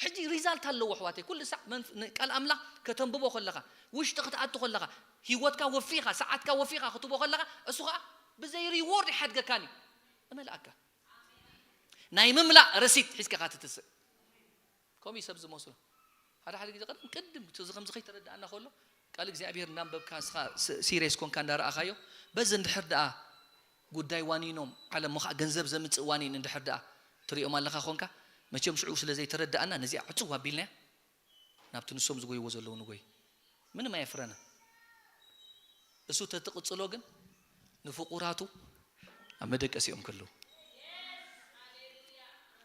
ሕጂ ሪዛልት ኣለዎ ኣሕዋተይ። ኩሉ ሳዕ መንፍ-፣ ን-፣ ቃል ኣምላኽ ከተንብቦ ከለኻ፣ ውሽጢ ክትኣቱ ከለኻ፣ ህይወትካ ወፊኻ፣ ሰዓትካ ወፊኻ ክትቦ ከለኻ፣ እሱ ኸዓ ብዘይ ሪዎርድ ይሓድገካን እዩ። እመልኣካ። ናይ ምምላእ ረሲት ሒዝካ ኢኻ ትትስእ። ከምኡ እዩ ሰብ ዝመስሎ። ሓደ ሓደ ግዜ ቅድም ቅድም እቲ እዚ ከምዚ ከይተረድኣና ከሎ ቃል እግዚኣብሔር እናንበብካ ንስኻ ስ-፣ ሲሪየስ ኮንካ እንዳረኣኻዮ በዚ እንድሕር ደኣ ጉዳይ ዋኒኖም ዓለም ሞ ኸዓ ገንዘብ ዘምጽእ ዋኒን እንድሕር ደኣ ትሪኦም ኣለኻ ኾንካ መቸም ሽዑ ስለ ዘይተረድኣና ነዚኣ ዕጽው ኣቢልናያ ናብቲ ንሶም ዝጎይዎ ዘለዉ ንጎይ ምንም ኣየፍረና። እሱ ተትቕጽሎ ግን ንፍቑራቱ ኣብ መደቀሲኦም ከለዉ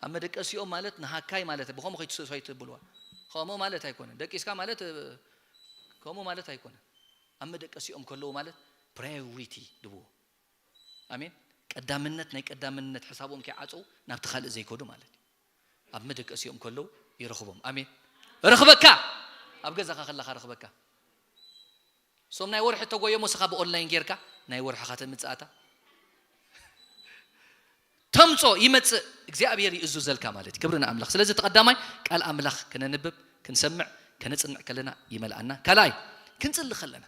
ኣብ መደቀሲኦም ማለት ንሃካይ ማለት ብኸምኡ ከይትስእሶ ኣይትብልዋ። ከምኡ ማለት ኣይኮነን። ደቂስካ ማለት ከምኡ ማለት ኣይኮነን። ኣብ መደቀሲኦም ከለዉ ማለት ፕራዮሪቲ ድብዎ። ኣሜን። ቀዳምነት፣ ናይ ቀዳምነት ሕሳቦም ከይዓፀው ናብቲ ካልእ ዘይከዱ ማለት እዩ። ኣብ መደቀሲኦም ከለዉ ይረኽቦም። ኣሜን። ረኽበካ፣ ኣብ ገዛኻ ከለኻ ረኽበካ። ሶም ናይ ወርሒ ተጎየሞ ስኻ ብኦንላይን ጌርካ ናይ ወርሕኻ ተምፅኣታ ተምጾ ይመጽእ። እግዚኣብሔር ይእዙዘልካ ማለት እዩ። ክብሪ ንኣምላኽ። ስለዚ እቲ ቀዳማይ ቃል ኣምላኽ ከነንብብ፣ ክንሰምዕ፣ ከነጽንዕ ከለና ይመልኣና። ካልኣይ ክንጽሊ ከለና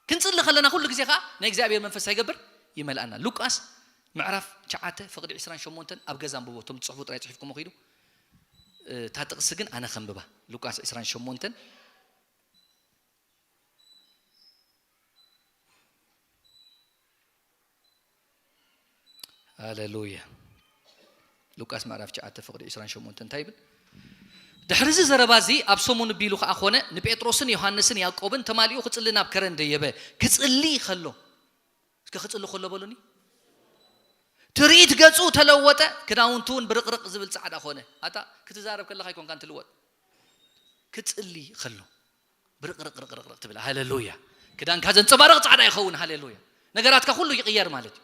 ክንጽሊ ከለና ኩሉ ግዜ ከዓ ናይ እግዚኣብሔር መንፈስ ይገብር ይመልኣና። ሉቃስ ምዕራፍ ትሽዓተ ፍቕዲ ዕስራን ሸሞንተን ኣብ ገዛ ኣንብቦ። እቶም ትጽሕፉ ጥራይ ጽሒፍኩም ኺዱ። እታ ጥቕሲ ግን ኣነ ከንብባ። ሉቃስ ዕስራን ሸሞንተን ሃሌሉያ። ሉቃስ ምዕራፍ ትሽዓተ ፍቕዲ ዕስራን ሸሞንተን እንታይ ይብል? ድሕሪ እዚ ዘረባ እዚ ኣብ ሰሙን ቢሉ ከኣ ኾነ፣ ንጴጥሮስን ዮሃንስን ያዕቆብን ተማሊኡ ክጽሊ ናብ ከረን ደየበ። ክጽሊ ከሎ፣ እስከ ክጽሊ ከሎ በሉኒ። ትርኢት ገጹ ተለወጠ፣ ክዳውንቱ እውን ብርቕርቕ ዝብል ጻዕዳ ኾነ። ኣታ ክትዛረብ ከለኻ ኣይኮንካን ትልወጥ። ክጽሊ ከሎ ብርቕርቕርቕርቕ ትብል። ሃሌሉያ። ክዳንካ ዘንጸባርቕ ጻዕዳ ይኸውን። ሃሌሉያ። ነገራትካ ኩሉ ይቕየር ማለት እዩ።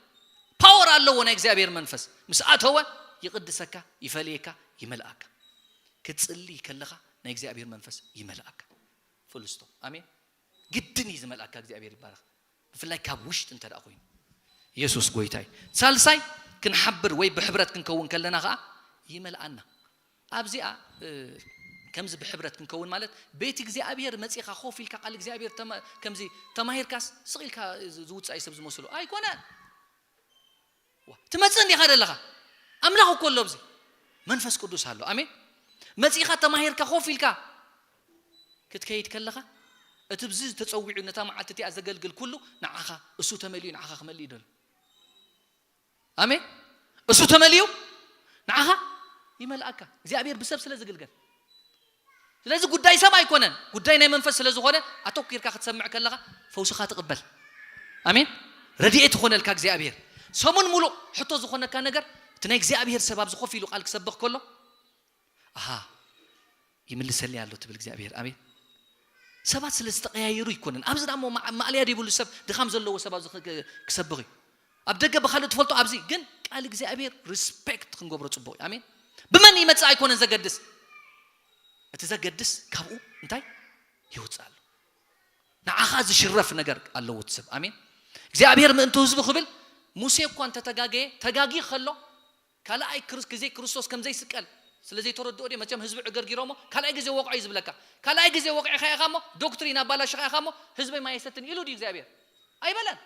ፓወር ኣለዎ ናይ እግዚኣብሔር መንፈስ። ምስ ኣተወ ይቕድሰካ፣ ይፈልየካ፣ ይመልኣካ። ክትጽሊ ከለኻ ናይ እግዚኣብሔር መንፈስ ይመልኣካ። ፍልስቶ። ኣሜን። ግድን እዩ ዝመልኣካ። እግዚኣብሔር ይባረኽ። ብፍላይ ካብ ውሽጢ እንተ ደኣ ኮይኑ። ኢየሱስ ጎይታ እዩ። ሳልሳይ ክንሓብር ወይ ብሕብረት ክንከውን ከለና ኸዓ ይመልኣና። ኣብዚኣ እ፣ ከምዚ ብሕብረት ክንከውን ማለት ቤት እግዚኣብሔር መጺኻ ኮፍ ኢልካ ቃል እግዚኣብሔር ተማ- ከምዚ ተማሂርካስ ስቕ ኢልካ ዝ- ዝውጻእ እዩ ሰብ ዝመስሎ ኣይኮነን። ዋ፣ ትመጽእ እንዲኻ ዘለኻ ኣምላኽ እኮ ኣሎ ኣብዚ መንፈስ ቅዱስ ኣሎ። ኣሜን። መጺኻ ተማሂርካ ኮፍ ኢልካ ክትከይድ ከለኻ እቲ ብዚ ተጸዊዑ ነታ መዓልቲ እቲኣ ዘገልግል ኩሉ ንዓኻ እሱ ተመሊኡ ንዓኻ ክመልእ ይደሉ። ኣሜን። እሱ ተመሊኡ ንዓኻ ይመልኣካ እግዚኣብሔር ብሰብ ስለ ዝግልገል። ስለዚ ጉዳይ ሰብ ኣይኮነን፣ ጉዳይ ናይ መንፈስ ስለ ዝኾነ ኣተኪርካ ክትሰምዕ ከለኻ ፈውስኻ ትቕበል። ኣሜን። ረድኤት ይኾነልካ እግዚኣብሔር። ሰሙን ሙሉእ ሕቶ ዝኾነካ ነገር እቲ ናይ እግዚኣብሔር ሰብ ኣብዚ ኮፍ ኢሉ ቃል ክሰብኽ ከሎ ኣሃ ይምልሰልኒ ኣሎ ትብል እግዚኣብሔር። ኣሜን። ሰባት ስለ ዝተቐያየሩ ኣይኮነን። ኣብዚ ደሞ ማዕለያ ዘይብሉ ሰብ ድኻም ዘለዎ ሰብ ኣብዚ ክ- ክሰብኽ እዩ። ኣብ ደገ ብኻልእ ትፈልጦ ኣብዚ ግን ቃል እግዚኣብሔር ሪስፔክት ክንገብሮ ጽቡቕ እዩ። ኣሜን። ብመን ይመጽእ ኣይኮነን ዘገድስ፣ እቲ ዘገድስ ካብኡ እንታይ ይወጽእ ኣሎ። ንዓኻ ዝሽረፍ ነገር ኣለዎ እቲ ሰብ። ኣሜን። እግዚኣብሔር ምእንቲ ህዝቡ ክብል ሙሴ እኳ እንተተጋገየ ተጋጊ ከሎ ካልኣይ ክርስ- ግዜ ክርስቶስ ከም ዘይስቀል ስለ ዘይተረድኦ ድየ? መቸም ህዝቢ ዕገርጊሮሞ ካልኣይ ግዜ ወቕዖ እዩ ዝብለካ። ካልኣይ ግዜ ወቕዒኻ ኢኻ እሞ ዶክትሪን ኣባላሽኻ ኢኻ እሞ ህዝበይ ማይ ኣይሰትን ኢሉ ድዩ እግዚኣብሔር? ኣይበለን።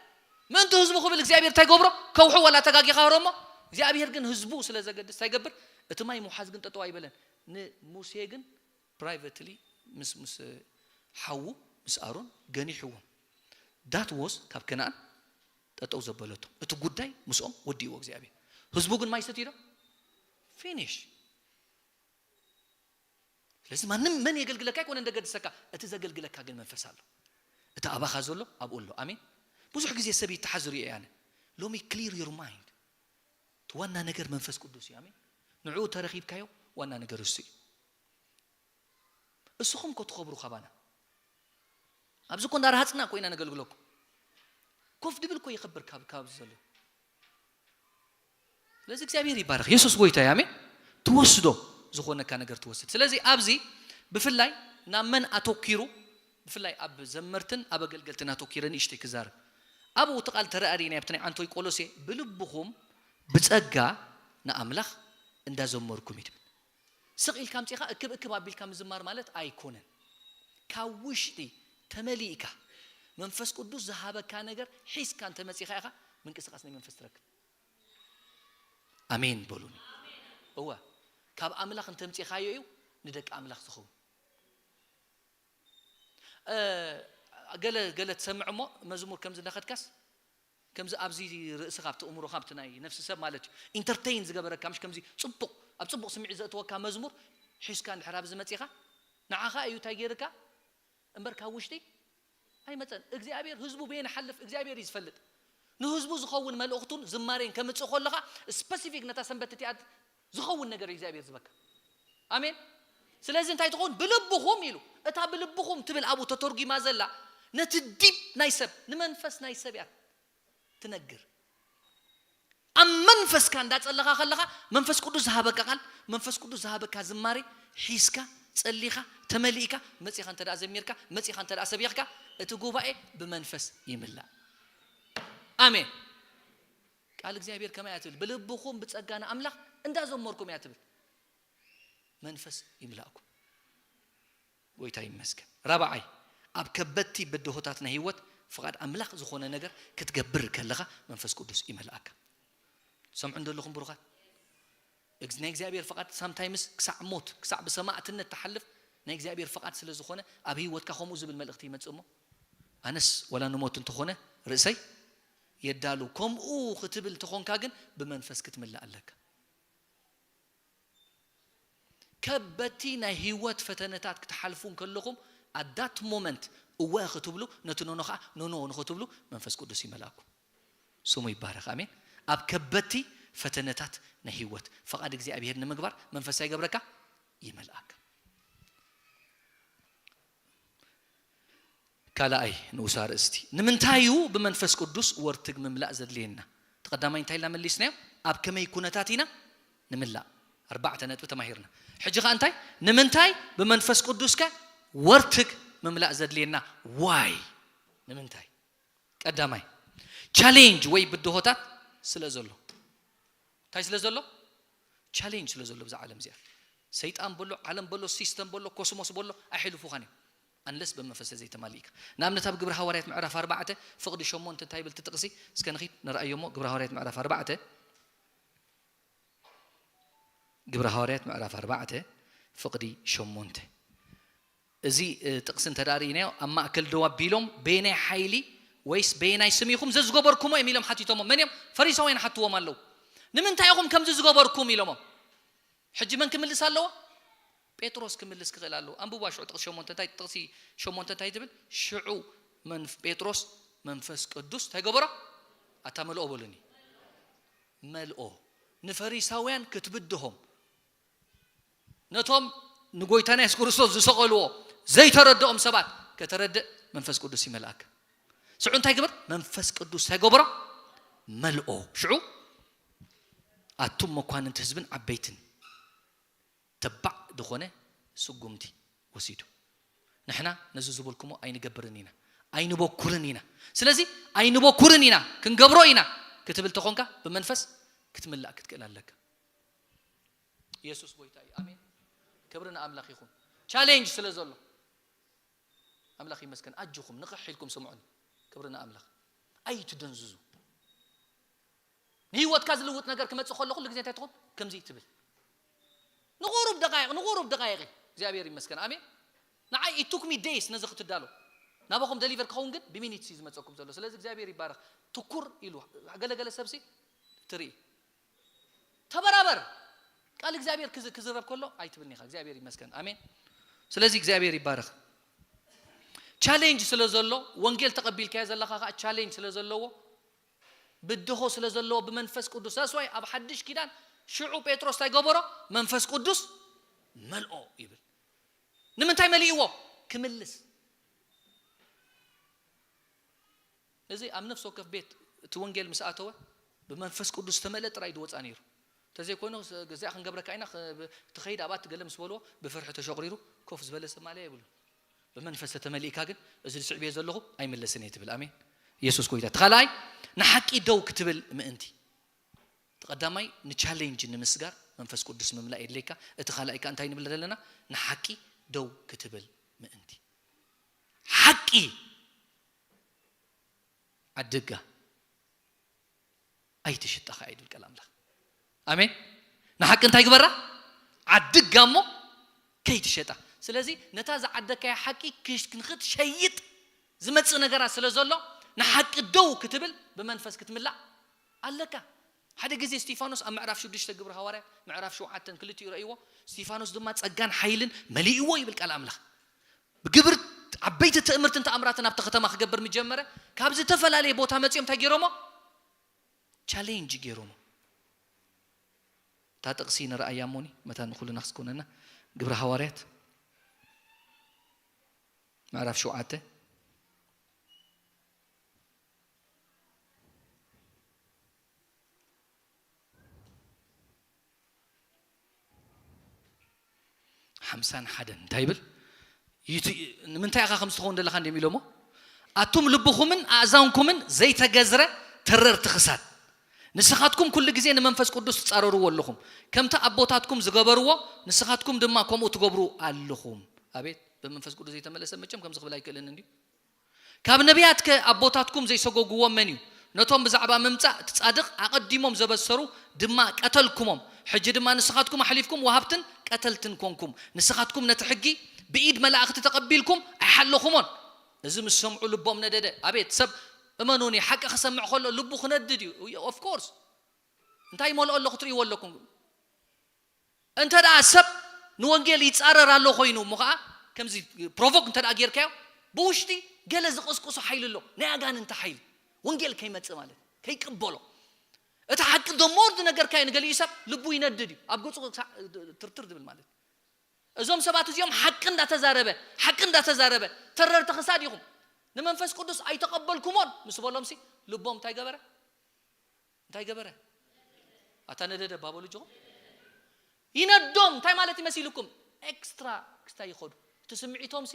ምእንቲ ህዝቡ ክብል እግዚኣብሔር እንታይ ገብሮ? ከውሑ ዋላ ተጋጊኻ ህሮሞ። እግዚኣብሔር ግን ህዝቡ ስለ ዘገድስ እንታይ ይገብር? እቲ ማይ ምውሓዝ ግን ጠጠው ኣይበለን። ንሙሴ ግን ፕራይቨትሊ ምስ ምስ ሓዉ ምስ ኣሮን ገኒሕዎም። ዳት ዎስ ካብ ከነኣን ጠጠው ዘበለቶ እቲ ጉዳይ ምስኦም ወዲእዎ እግዚኣብሔር። ህዝቡ ግን ማይ ሰትዩ ዶ? ፊኒሽ። ስለዚ ማንም መን የገልግለካ ኣይኮነ እንደገድሰካ፣ እቲ ዘገልግለካ ግን መንፈስ ኣሎ። እቲ ኣባኻ ዘሎ ኣብኡ ኣሎ። ኣሜን። ብዙሕ ግዜ ሰብ ይተሓዝር እዩ ያነ ሎሚ ክሊር ዮር ማይንድ። እቲ ዋና ነገር መንፈስ ቅዱስ እዩ። ኣሜን። ንዕኡ ተረኺብካዮ ዋና ነገር እሱ እዩ። እስኹም ኮ ትኸብሩ ካባና። ኣብዚ ኮ እንዳ ረሃፅና ኮ ኢና ነገልግለኩም። ኮፍ ድብል ኮ ይኸብር ካብ ካብዚ ዘሎ። ስለዚ እግዚኣብሔር ይባረኽ። የሱስ ጎይታ እዩ። ኣሜን። ትወስዶ ዝኾነካ ነገር ትወስድ። ስለዚ ኣብዚ ብፍላይ ናብ መን ኣተኪሩ፣ ብፍላይ ኣብ ዘመርትን ኣብ ኣገልገልትን ኣተኪረ ንእሽተይ ክዛረብ። ኣብኡ እቲ ቃል ተረኣሪና ኣብቲ ናይ ዓንቶይ ቆሎሴ ብልብኹም ብጸጋ ንኣምላኽ እንዳዘመርኩም እዩ ትብል። ስቕ ኢልካ ኣምጺኻ እክብ እክብ ኣቢልካ ምዝማር ማለት ኣይኮነን። ካብ ውሽጢ ተመሊእካ መንፈስ ቅዱስ ዝሃበካ ነገር ሒዝካ እንተመጺኻ ኢኻ ምንቅስቓስ ናይ መንፈስ ትረክብ። ኣሜን በሉኒ። እወ፣ ካብ ኣምላኽ እንተምጺኻዮ እዩ ንደቂ ኣምላኽ ዝኸውን። እ፣ ገለ ገለ ትሰምዕ እሞ መዝሙር ከምዚ እንዳኸድካስ ከምዚ ኣብዚ ርእስኻ ኣብቲ እምሮኻ ኣብቲ ናይ ነፍሲ ሰብ ማለት እዩ ኢንተርቴይን ዝገበረካ ምሽ ከምዚ ጽቡቕ ኣብ ጽቡቕ ስምዒት ዘእትወካ መዝሙር ሒዝካ እንድሕር ኣብዚ መጺኻ ንዓኻ እዩ እንታይ ገይርካ እምበር ካብ ውሽጢ ኣይመጸን። እግዚኣብሔር ህዝቡ በየን ሓልፍ እግዚኣብሔር እዩ ዝፈልጥ። ንህዝቡ ዝኸውን መልእኽቱን ዝማሬን ከምጽእ ከለኻ ስፐሲፊክ ነታ ሰንበት እቲኣ ዝኸውን ነገር እግዚኣብሔር ዝበካ። ኣሜን። ስለዚ እንታይ ትኸውን? ብልብኹም ኢሉ። እታ ብልብኹም ትብል ኣብኡ ተተርጒማ ዘላ ነቲ ዲብ ናይ ሰብ፣ ንመንፈስ ናይ ሰብ እያ ትነግር። ኣብ መንፈስካ እንዳጸለኻ ከለኻ መንፈስ ቅዱስ ዝሃበካ ቃል፣ መንፈስ ቅዱስ ዝሃበካ ዝማሬ ሒዝካ፣ ጸሊኻ፣ ተመሊእካ፣ መጺኻ እንተ ደኣ ዘሚርካ፣ መጺኻ እንተ ደኣ ሰቢኽካ፣ እቲ ጉባኤ ብመንፈስ ይምላእ። ኣሜን። ቃል እግዚኣብሔር ከመይ እያ ትብል? ብልብኹም ብጸጋ ንኣምላኽ እንዳዘመርኩም እያ ትብል። መንፈስ ይምላእኩም። ጎይታ ይመስገን። ራብዓይ፣ ኣብ ከበድቲ ብድሆታት ናይ ህይወት ፍቓድ ኣምላኽ ዝኾነ ነገር ክትገብር ከለኻ መንፈስ ቅዱስ ይመልኣካ። ሰምዑ እንደለኹም ብሩኻት፣ እግዝ-፣ ናይ እግዚኣብሔር ፍቓድ ሳምታይምስ ክሳዕ ሞት፣ ክሳዕ ብሰማዕትነት ትሓልፍ ናይ እግዚኣብሔር ፍቓድ ስለ ዝኾነ ኣብ ህይወትካ ከምኡ ዝብል መልእኽቲ ይመጽእ እሞ፣ ኣነስ ወላ ንሞት እንተኾነ ርእሰይ የዳሉ። ከምኡ ክትብል ተኾንካ ግን ብመንፈስ ክትምላእ ኣለካ። ከበቲ ናይ ህይወት ፈተነታት ክትሓልፉ እንከለኹም፣ ኣዳት ሞመንት እወ ክትብሉ፣ ነቲ ኖኖ ኸዓ ኖኖ ንኽትብሉ መንፈስ ቅዱስ ይመልኣኩም። ስሙ ይባረኽ። ኣሜን። ኣብ ከበቲ ፈተነታት ናይ ህይወት ፍቓድ እግዚኣብሔር ንምግባር መንፈስ ይገብረካ፣ ይመልኣካ። ካልኣይ ንኡስ ኣርእስቲ፣ ንምንታይ እዩ ብመንፈስ ቅዱስ ወርትግ ምምላእ ዘድልየና? እቲ ቀዳማይ እንታይ ኢልና መሊስናዮ? ኣብ ከመይ ኩነታት ኢና ንምላእ? ኣርባዕተ ነጥቢ ተማሂርና። ሕጂ ኸኣ እንታይ? ንምንታይ ብመንፈስ ቅዱስከ ወርትግ ምምላእ ዘድልየና? ዋይ? ንምንታይ? ቀዳማይ፣ ቻሌንጅ ወይ ብድሆታት ስለ ዘሎ። እንታይ ስለ ዘሎ? ቻሌንጅ ስለ ዘሎ ብዛ ዓለም እዚኣ። ሰይጣን በሎ፣ ዓለም በሎ፣ ሲስተም በሎ፣ ኮስሞስ በሎ፣ ኣይሕልፉኻን እዮም። ኣንለስ ብመንፈስ ዘይተማሊእካ። ንኣብነት ኣብ ግብሪ ሃዋርያት ምዕራፍ ኣርባዕተ ፍቕዲ ሸሞንተ እንታይ ይብል እቲ ጥቕሲ? እስከ ንኺድ ንርኣዮ እሞ ግብሪ ሃዋርያት ምዕራፍ ኣርባዕተ፣ ግብሪ ሃዋርያት ምዕራፍ ኣርባዕተ ፍቕዲ ሸሞንተ። እዚ፣ እ፣ ጥቕሲ እንተ ደኣ ርኢናዮ፣ ኣብ ማእከል ደው ኣቢሎም፣ በየናይ ሓይሊ ወይስ በየናይ ስም ኢኹም ዘዝገበርኩሞ እዮም ኢሎም ሓቲቶሞ። መን እዮም? ፈሪሳውያን ሓትዎም ኣለዉ። ንምንታይ ኢኹም ከምዚ ዝገበርኩም ኢሎሞም። ሕጂ መን ክምልስ ኣለዎ? ጴጥሮስ ክምልስ ክኽእል ኣለዎ። ኣንብቧ ሽዑ ጥቕሲ ሸሞንተ እንታይ፣ ጥቕሲ ሸሞንተ እንታይ ትብል? ሽዑ መንፍ-፣ ጴጥሮስ መንፈስ ቅዱስ እንታይ ገበሮ? ኣታ መልኦ በሉኒ። መልኦ። ንፈሪሳውያን ክትብድሆም፣ ነቶም ንጎይታና የሱስ ክርስቶስ ዝሰቐልዎ ዘይተረድኦም ሰባት ከተረድእ መንፈስ ቅዱስ ይመልኣካ። ሽዑ እንታይ ግበር? መንፈስ ቅዱስ እንታይ ገበሮ? መልኦ። ሽዑ ኣቱም መኳንንቲ ህዝብን ዓበይትን፣ ተባዕ ዝኾነ ስጉምቲ ወሲዱ። ንሕና ነዚ ዝበልኩሞ ኣይንገብርን ኢና፣ ኣይንበኩርን ኢና። ስለዚ ኣይንበኩርን ኢና፣ ክንገብሮ ኢና ክትብል ተኾንካ ብመንፈስ ክትምላእ ክትክእል ኣለካ። የሱስ ጎይታ እዩ። ኣሜን። ክብሪ ንኣምላኽ ይኹን። ቻሌንጅ ስለ ዘሎ ኣምላኽ ይመስገን። ኣጆኹም ንቕሕ ኢልኩም ስምዑኒ። ክብሪ ንኣምላኽ። ኣይትደንዝዙ። ንህይወትካ ዝልውጥ ነገር ክመጽእ ከሎ ኩሉ ግዜ እንታይ ትኹን? ከምዚ ትብል። ንቑሩብ ደቃይቕ፣ ንቑሩብ ደቃይቕ እዩ። እግዚኣብሔር ይመስገን። ኣሜን። ንዓይ it took me days ነዚ ክትዳሎ። ናባኹም ደሊቨር ክኸውን ግን ብሚኒትስ እዩ ዝመጸኩም ዘሎ። ስለዚ እግዚኣብሔር ይባረኽ። ትኩር ኢሉ ገለገለ ሰብሲ ትርኢ። ተበራበር። ቃል እግዚኣብሔር ክዝ-፣ ክዝረብ ከሎ ኣይትብልኒ ኢኻ። እግዚኣብሔር ይመስገን። ኣሜን። ስለዚ እግዚኣብሔር ይባረኽ። ቻሌንጅ ስለ ዘሎ፣ ወንጌል ተቐቢልካዮ ዘለኻ ኸኣ ቻሌንጅ ስለ ዘለዎ፣ ብድሆ ስለ ዘለዎ ብመንፈስ ቅዱስ። That's why ኣብ ሓድሽ ኪዳን ሽዑ ጴጥሮስ እንታይ ገበሮ? መንፈስ ቅዱስ መልኦ ይብል። ንምንታይ መሊእዎ? ክምልስ። እዚ ኣብ ነፍሲ ወከፍ ቤት እቲ ወንጌል ምስ ኣተወ ብመንፈስ ቅዱስ ዝተመልአ ጥራይ ዝወጻ ነይሩ። እንተዘይኮይኑ፣ እዚኣ ክንገብረካ ኢና፣ ኽ-፣ ብ-፣ ትኸይድ ኣብኣ ትገለ ምስ በልዎ ብፍርሒ ተሸቑሪሩ ኮፍ ዝበለ ሰብ ማለያ የብሉን። ብመንፈስ ተተመሊእካ ግን እዚ ዝስዕብ እየ ዘለኹ ኣይምለስን እየ ትብል። ኣሜን። የሱስ ጎይታ። እቲ ካልኣይ ንሓቂ ደው ክትብል ምእንቲ። እቲ ቀዳማይ ንቻሌንጅ ንምስጋር መንፈስ ቅዱስ ምምላእ የድልየካ። እቲ ካልኣይ ከኣ እንታይ ንብል ዘለና? ንሓቂ ደው ክትብል ምእንቲ። ሓቂ ዓድጋ ኣይትሽጣ ኸዓ ይብል ቃል ኣምላኽ። ኣሜን። ንሓቂ እንታይ ግበራ? ዓድጋ እሞ ከይትሸጣ። ስለዚ ነታ ዝዓደካያ ሓቂ ክሽ-፣ ንኽትሸይጥ ዝመጽእ ነገራት ስለ ዘሎ ንሓቂ ደው ክትብል ብመንፈስ ክትምላእ ኣለካ። ሓደ ግዜ እስጢፋኖስ ኣብ ምዕራፍ ሽዱሽተ ግብሪ ሃዋርያት ምዕራፍ ሸውዓተን ክልቲኡ ረእይዎ፣ እስጢፋኖስ ድማ ጸጋን ሓይልን መሊእዎ ይብል ቃል ኣምላኽ። ብግብር ዓበይቲ ትእምርትን ተኣምራትን ኣብቲ ከተማ ክገብር ምስ ጀመረ፣ ካብ ዝተፈላለየ ቦታ መጺኦም እንታይ ገይሮሞ? ቻሌንጅ ገይሮሞ። እታ ጥቕሲ ንረኣያ እሞኒ፣ መታን ንኹልና ክስኮነና። ግብሪ ሃዋርያት ምዕራፍ ሸውዓተ፣ ሓምሳን ሓደን እንታይ ይብል? ይቱ-፣ ንምንታይ ኢኻ ከምዚ ትኸውን ዘለኻ እንዲም ኢሎሞ? ኣቱም ልብኹምን ኣእዛንኩምን ዘይተገዝረ ተረርቲ ክሳድ፣ ንስኻትኩም ኩሉ ግዜ ንመንፈስ ቅዱስ ትጻረርዎ ኣለኹም። ከምቲ ኣቦታትኩም ዝገበርዎ ንስኻትኩም ድማ ከምኡ ትገብሩ ኣለኹም። ኣቤት፣ ብመንፈስ ቅዱስ ዘይተመለሰ መቸም ከምዚ ክብል ኣይክእልን እንድዩ። ካብ ነቢያት ከ ኣቦታትኩም ዘይሰጎግዎም መን እዩ? ነቶም ብዛዕባ ምምጻእ እቲ ጻድቕ ኣቐዲሞም ዘበሰሩ ድማ ቀተልኩሞም። ሕጂ ድማ ንስኻትኩም ኣሕሊፍኩም ወሃብትን ቀተልትን ኮንኩም። ንስኻትኩም ነቲ ሕጊ ብኢድ መላእኽቲ ተቐቢልኩም ኣይሓለኹሞን። እዚ ምስ ሰምዑ ልቦም ነደደ። ኣቤት ሰብ፣ እመኑኒ፣ ሓቂ ክሰምዕ ከሎ ልቡ ክነድድ እዩ። ኦፍ ኮርስ። እንታይ ይመልኦ ኣሎ ክትርእይዎ ኣለኩም። እንተ ደኣ ሰብ ንወንጌል ይጻረር ኣሎ ኮይኑ እሞ ኸዓ ከምዚ ፕሮቮክ እንተ ደኣ ጌርካዮ፣ ብውሽጢ ገለ ዝቕስቅሶ ሓይሊ ኣሎ፣ ናይ ኣጋንንቲ ሓይሊ፣ ወንጌል ከይመጽእ ማለት፣ ከይቅበሎ። እቲ ሓቂ ደሞር ዝነገርካዮ ንገሊኡ ሰብ ልቡ ይነድድ እዩ፣ ኣብ ገጹ ክሳዕ ትርትር ዝብል ማለት። እዞም ሰባት እዚኦም ሓቂ እንዳተዛረበ፣ ሓቂ እንዳተዛረበ፣ ተረርቲ ክሳድ ኢኹም። ንመንፈስ ቅዱስ ኣይተቐበልኩሞን ምስ በሎም ሲ ልቦም እንታይ ገበረ? እንታይ ገበረ? ኣታ ነደደ ባበሉ ጆ ይነዶም። እንታይ ማለት ይመሲልኩም? ኤክስትራ ክስታይ ይኸዱ። እቲ ስምዒቶም ሲ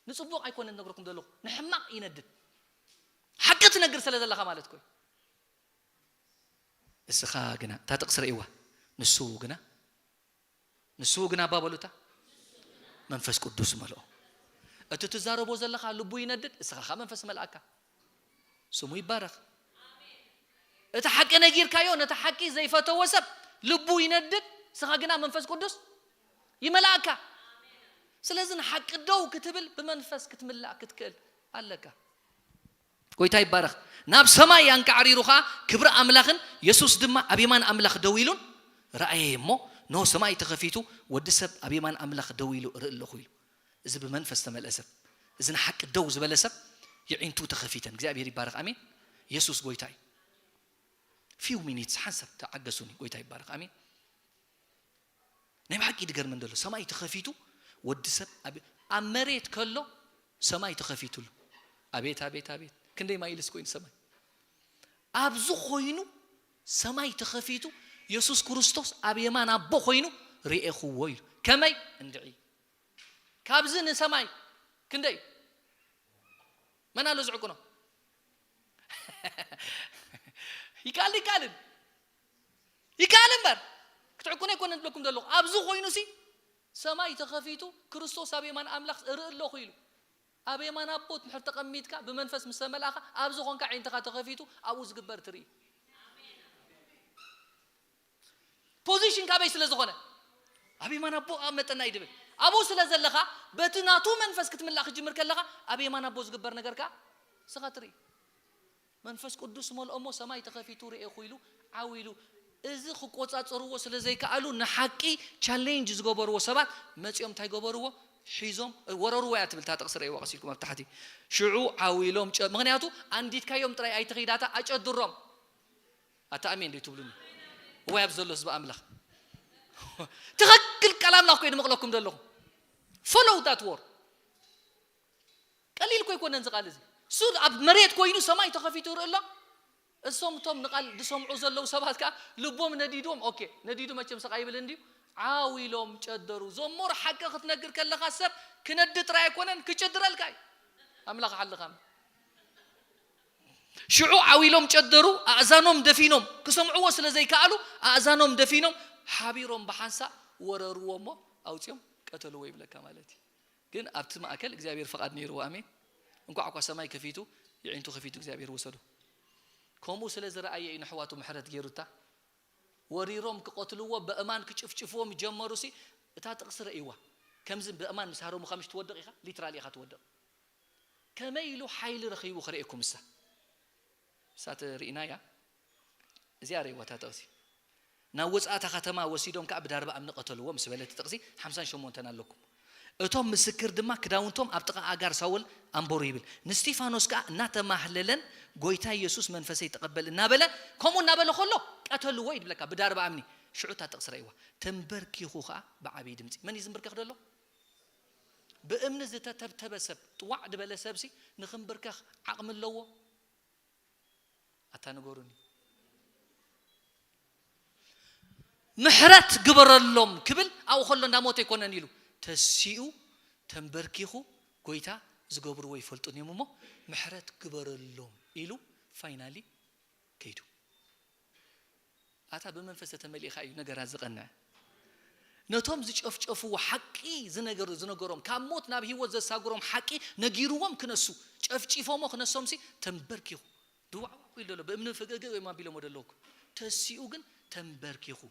ንጽቡቕ ኣይኮነን ነግረኩም ዘለኹ፣ ንሕማቕ ይነድድ። ሓቂ ትነግር ስለ ዘለኻ ማለት ኮይ። እስኻ ግና እታ ጥቕሲ ርእይዋ። ንሱ ግና፣ ንሱ ግና ባበሉታ መንፈስ ቅዱስ መልኦ። እቲ ትዛረቦ ዘለኻ ልቡ ይነድድ፣ እስኻ ኸኣ መንፈስ መልኣካ። ስሙ ይባረኽ። እቲ ሓቂ ነጊርካዮ፣ ነቲ ሓቂ ዘይፈተወ ሰብ ልቡ ይነድድ፣ እስኻ ግና መንፈስ ቅዱስ ይመልኣካ። ስለዚ ንሓቂ ደው ክትብል ብመንፈስ ክትምላእ ክትክእል ኣለካ። ጎይታ ይባረኽ። ናብ ሰማይ ኣንቃዕሪሩ ኸኣ ክብሪ ኣምላኽን የሱስ ድማ ኣብ የማን ኣምላኽ ደው ኢሉን ረኣየ እሞ፣ እንሆ ሰማይ ተኸፊቱ፣ ወዲ ሰብ ኣብ የማን ኣምላኽ ደው ኢሉ እርኢ ኣለኹ ኢሉ። እዚ ብመንፈስ ዝተመልአ ሰብ፣ እዚ ንሓቂ ደው ዝበለ ሰብ፣ የዒንቱ ተኸፊተን። እግዚኣብሔር ይባረኽ። ኣሜን። የሱስ ጎይታ እዩ። ፊው ሚኒትስ፣ ሓንሳብ ተዓገሱኒ። ጎይታ ይባረኽ። ኣሜን። ናይ ብሓቂ ድገርመን ዘሎ ሰማይ ተኸፊቱ፣ ወዲ ሰብ ኣብ፣ ኣብ መሬት ከሎ ሰማይ ተኸፊቱሉ። ኣቤት፣ ኣቤት፣ ኣቤት። ክንደይ ማይልስ ኮይኑ ሰማይ። ኣብዚ ኮይኑ ሰማይ ተኸፊቱ፣ የሱስ ክርስቶስ ኣብ የማን ኣቦ ኮይኑ ርኤኽዎ ኢሉ። ከመይ? እንድዒ። ካብዚ ንሰማይ ክንደይ? መን ኣሎ ዝዕቅኖ? ይከኣል፣ ይከኣልን። ይከኣል እምበር። ክትዕቅኖ ኣይኮነን ዝብለኩም ዘለኹ። ኣብዚ ኮይኑ ሲ ሰማይ ተኸፊቱ፣ ክርስቶስ ኣብ የማን ኣምላኽ እርኢ ኣለኹ ኢሉ። ኣብ የማን ኣቦ እንድሕር ተቐሚጥካ፣ ብመንፈስ ምስ ተመልኣኻ፣ ኣብዚ ኾንካ ኣዒንትኻ ተኸፊቱ፣ ኣብኡ ዝግበር ትርኢ። ፖዚሽን ካበይ ስለ ዝኾነ? ኣብ የማን ኣቦ ኣቐመጠና እዩ ድብል። ኣብኡ ስለ ዘለኻ፣ በቲ ናቱ መንፈስ ክትምላእ ክትጅምር ከለኻ፣ ኣብ የማን ኣቦ ዝግበር ነገር ከኣ ንስኻ ትርኢ። መንፈስ ቅዱስ መልኦሞ፣ ሰማይ ተኸፊቱ ርኤኹ ኢሉ ዓው ኢሉ። እዚ ክቆጻጸርዎ ስለ ዘይከኣሉ፣ ንሓቂ ቻሌንጅ ዝገበርዎ ሰባት መጺኦም እንታይ ገበርዎ? ሒዞም፣ እ፣ ወረርዎ እያ ትብል እታ ጥቕሲ፣ ርእይዋ ቀስ ኢልኩም ኣብ ታሕቲ። ሽዑ ዓው ኢሎም ጨ-፣ ምኽንያቱ ኣንዲድካዮም ጥራይ ኣይትኺዳታ፣ ኣጨድሮም። ኣታ ኣሜን ዶ ትብሉኒ? እዋይ፣ ኣብ ዘሎ ህዝቢ ኣምላኽ። ትኽክል ቃል ኣምላኽ ኮይኑ መቕለኩም ዘለኹ። Follow that word። ቀሊል እኮ ኣይኮነን እዚ ቃል እዚ። እሱ ኣብ መሬት ኮይኑ ሰማይ ተኸፊቱ ይርኢ ኣሎ። እሶም እቶም ንቃል ዝሰምዑ ዘለዉ ሰባት ከኣ ልቦም ነዲድዎም። ኦኬ፣ ነዲዱ መቸም ስቕ ኣይብል እንድዩ። ዓው ኢሎም ጨደሩ። ዘሞር ሓቂ ክትነግር ከለኻ ሰብ ክነዲ ጥራይ ኣይኮነን፣ ክጭድረልካ እዩ። ኣምላኽ ሓልኻ። ሽዑ ዓው ኢሎም ጨደሩ፣ ኣእዛኖም ደፊኖም፣ ክሰምዕዎ ስለ ዘይከኣሉ፣ ኣእዛኖም ደፊኖም፣ ሓቢሮም ብሓንሳእ ወረርዎ እሞ ኣውጺኦም ቀተልዎ ይብለካ ማለት እዩ። ግን ኣብቲ ማእከል እግዚኣብሔር ፍቓድ ነይርዎ። ኣሜን። እንቋዕ እኳ ሰማይ ከፊቱ፣ የዒንቱ ከፊቱ እግዚኣብሔር ወሰዶ። ከምኡ ስለ ዝረኣየ እዩ ንኣሕዋቱ ምሕረት ገይሩታ። ወሪሮም ክቐትልዎ፣ በእማን ክጭፍጭፍዎም ጀመሩሲ፣ እታ ጥቕሲ ረእይዋ። ከምዚ በእማን ምስ ሃረሙኻ ምሽ ትወድቕ ኢኻ፣ ሊትራሊ ኢኻ ትወድቕ። ከመይ ኢሉ ሓይሊ ረኺቡ ክርእየኩም እሳ? እሳ ትርኢና እያ። እዚኣ ረእይዋ እታ ጥቕሲ። ናብ ወጻእታ ከተማ ወሲዶም ከኣ ብዳርባ እምኒ ቀተልዎ ምስ በለ እቲ ጥቕሲ ሓምሳን ሸሞንተን ኣለኩም። እቶም ምስክር ድማ ክዳውንቶም ኣብ ጥቓ ኣጋር ሳውል ኣንበሩ ይብል። ንስቲፋኖስ ከኣ እናተማህለለን፣ "ጎይታ የሱስ መንፈሰይ ተቐበል" እናበለ፣ ከምኡ እናበለ ከሎ ቀተልዎ እዩ ዝብለካ ብዳርባ እምኒ። ሽዑ እታ ጥቕሲ ረእይዋ። ተንበርኪኹ ከኣ ብዓብዪ ድምጺ። መን እዩ ዝንብርከኽ ዘሎ? ብእምኒ ዝተተብተበ ሰብ፣ ጥዋዕ ዝበለ ሰብሲ ንኽንብርከኽ ዓቕሚ ኣለዎ? ኣታ ንገሩኒ። ምሕረት ግበረሎም ክብል ኣብኡ ከሎ እንዳሞተ ኣይኮነን ኢሉ፣ ተሲኡ ተንበርኪኹ፣ ጎይታ፣ ዝገብርዎ ይፈልጡን እዮም እሞ ምሕረት ግበረሎም ኢሉ ፋይናሊ ከይዱ። ኣታ ብመንፈስ ተመሊእካ እዩ ነገራት ዝቐንዕ። ነቶም ዝጨፍጨፍዎ ሓቂ ዝነገሩ ዝነገሮም፣ ካብ ሞት ናብ ህይወት ዘሳግሮም ሓቂ ነጊርዎም ክነሱ፣ ጨፍጪፎሞ ክነሶምሲ ተንበርኪኹ፣ ድዋዕዋዕ ኢሉ ዘሎ ብእምኒ ፈገገ እዮም ኣቢሎሞ ዘለዉ እኮ። ተሲኡ ግን ተንበርኪኹ።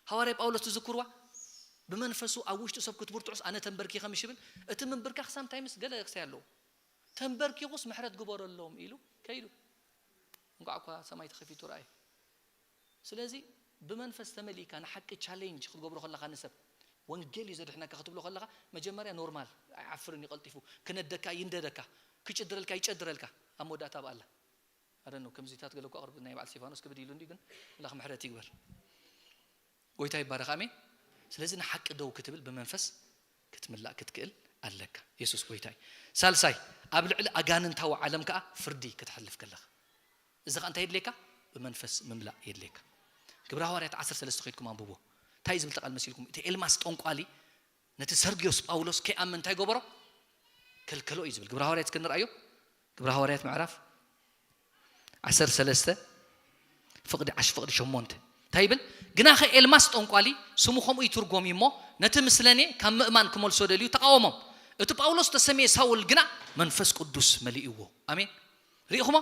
ሃዋርያ ጳውሎስ ትዝክርዋ? ብመንፈሱ ኣብ ውሽጡ ሰብ ክትብርትዑስ ኣነ ተንበርኪኸ ምሽ ይብል። እቲ ምንብርካኽ ሳምታይምስ ገለ ክሳይ ኣለዎ። ተንበርኪኹስ ምሕረት ግበረሎም ኢሉ ከይዱ። እንቋዕ እኳ ሰማይ ተኸፊቱ ረኣየ። ስለዚ ብመንፈስ ተመሊእካ ንሓቂ ቻሌንጅ ክትገብሮ ከለኻ፣ ንሰብ ወንጌል እዩ ዘድሕነካ ክትብሎ ከለኻ፣ መጀመርያ ኖርማል፣ ኣይዓፍርን እዩ ቀልጢፉ፣ ክነደካ ይንደደካ፣ ክጭድረልካ ይጨድረልካ፣ ኣብ መወዳእታ ብኣላ ኣደኖ ከምዚታት ገለ እኮ ኣቕርብ ናይ በዓል ስቴፋኖስ ክብድ ኢሉ እንዲ፣ ግን ኣምላኽ ምሕረት ይግበር። ጎይታ ይባረኽ፣ ኣሜን። ስለዚ ንሓቂ ደው ክትብል ብመንፈስ ክትምላእ ክትክእል ኣለካ። የሱስ ጎይታ እዩ። ሳልሳይ፣ ኣብ ልዕሊ ኣጋንንታዊ ዓለም ከኣ ፍርዲ ክትሓልፍ ከለኻ፣ እዚ ኸኣ እንታይ የድልየካ? ብመንፈስ ምምላእ የድልየካ። ግብረ ሃዋርያት ዓሰርተ ሰለስተ ከይድኩም ኣንብቦ። እንታይ ዝብል ተቓል መሲልኩም? እቲ ኤልማስ ጠንቋሊ ነቲ ሰርግዮስ ጳውሎስ ከይኣምን እንታይ ገበሮ? ከልከሎ እዩ ዝብል። ግብረ ሃዋርያት እስከ ንርኣዮ። ግብረ ሃዋርያት ምዕራፍ ዓሰርተ ሰለስተ ፍቕዲ ዓሽ ፍቕዲ ሸሞንተ እንታይ ይብል? ግናኸ ኤልማስ ጠንቋሊ፣ ስሙ ከምኡ ይትርጎም እዩ እሞ፣ ነቲ ምስለኔ ካብ ምእማን ክመልሶ ደልዩ ተቓወሞም። እቲ ጳውሎስ ተሰምየ ሳውል ግና መንፈስ ቅዱስ መሊእዎ። ኣሜን። ርኢኹሞ?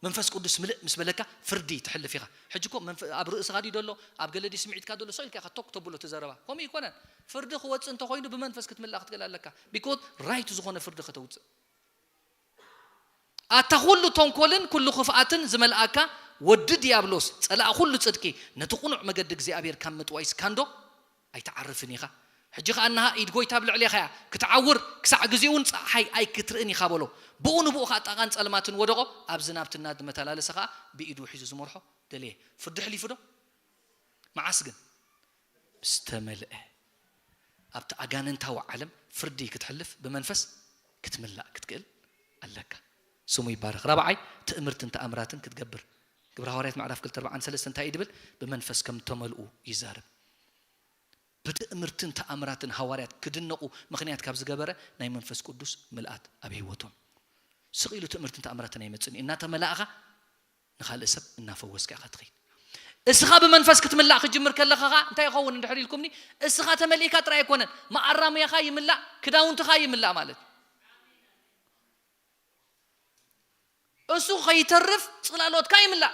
መንፈስ ቅዱስ ምልእ ምስ በለካ ፍርዲ ትሕልፍ ኢኻ። ሕጂ እኮ መንፈ-፣ ኣብ ርእስኻ ድዩ ደሎ፣ ኣብ ገለ ድዩ ስምዒትካ ደሎ፣ ሰው ኢልካ ኢኻ ቶክ ተብሎ እቲ ዘረባ። ከምኡ ይኮነን። ፍርዲ ክወጽእ እንተኾይኑ ብመንፈስ ክትምላእ ክትክእል ኣለካ። ቢኮዝ ራይት ዝኾነ ፍርዲ ከተውጽእ። ኣታ ኩሉ ተንኮልን ኩሉ ክፍኣትን ዝመልኣካ ወዲ ዲያብሎስ፣ ጸላእ ኩሉ ጽድቂ፣ ነቲ ቅኑዕ መገዲ እግዚኣብሔር ካብ ምጥዋይ ስካንዶ ኣይትዓርፍን ኢኻ። ሕጂ ኸኣ እንሃ ኢድ ጐይታ ኣብ ልዕሌኻ እያ ክትዓውር፣ ክሳዕ ግዜኡ እውን ጸሓይ ኣይክትርእን ኢኻ በሎ። ብኡ ንብኡ ኸኣ ጣቓን ጸልማትን ወደቖ፣ ኣብ ዝናብ ትናድ መተላለሲ ኸኣ ብኢዱ ሒዙ ዝመርሖ ደለየ። ፍርዲ ሕሊፉ ዶ? መዓስ ግን? ምስ ተመልአ። ኣብቲ ኣጋንንታዊ ዓለም ፍርዲ ክትሕልፍ ብመንፈስ ክትምላእ ክትክእል ኣለካ። ስሙ ይባረኽ። ራብዓይ፣ ትእምርትን ተኣምራትን ክትገብር። ግብረ ሃዋርያት ምዕራፍ ክልተ ኣርባዓን ሰለስተ እንታይ እዩ ድብል? ብመንፈስ ከም ተመልኡ ይዛረብ። ብትእምርትን ተኣምራትን ሃዋርያት ክድነቑ ምኽንያት ካብ ዝገበረ ናይ መንፈስ ቅዱስ ምልኣት ኣብ ህይወቶም። ስቕ ኢሉ ትእምርትን ተኣምራትን ኣይመጽእን እዩ። እናተመላእኻ ንኻልእ ሰብ እናፈወስካ ኢኻ ትኸይድ። እስኻ ብመንፈስ ክትምላእ ክጅምር ከለኻ ኸኣ እንታይ ይኸውን እንድሕር ኢልኩምኒ? እስኻ ተመሊእካ ጥራይ ኣይኮነን፣ መኣረምያኻ ይምላእ፣ ክዳውንትኻ ይምላእ ማለት እዩ። እሱ ከይተርፍ ጽላሎትካ ይምላእ።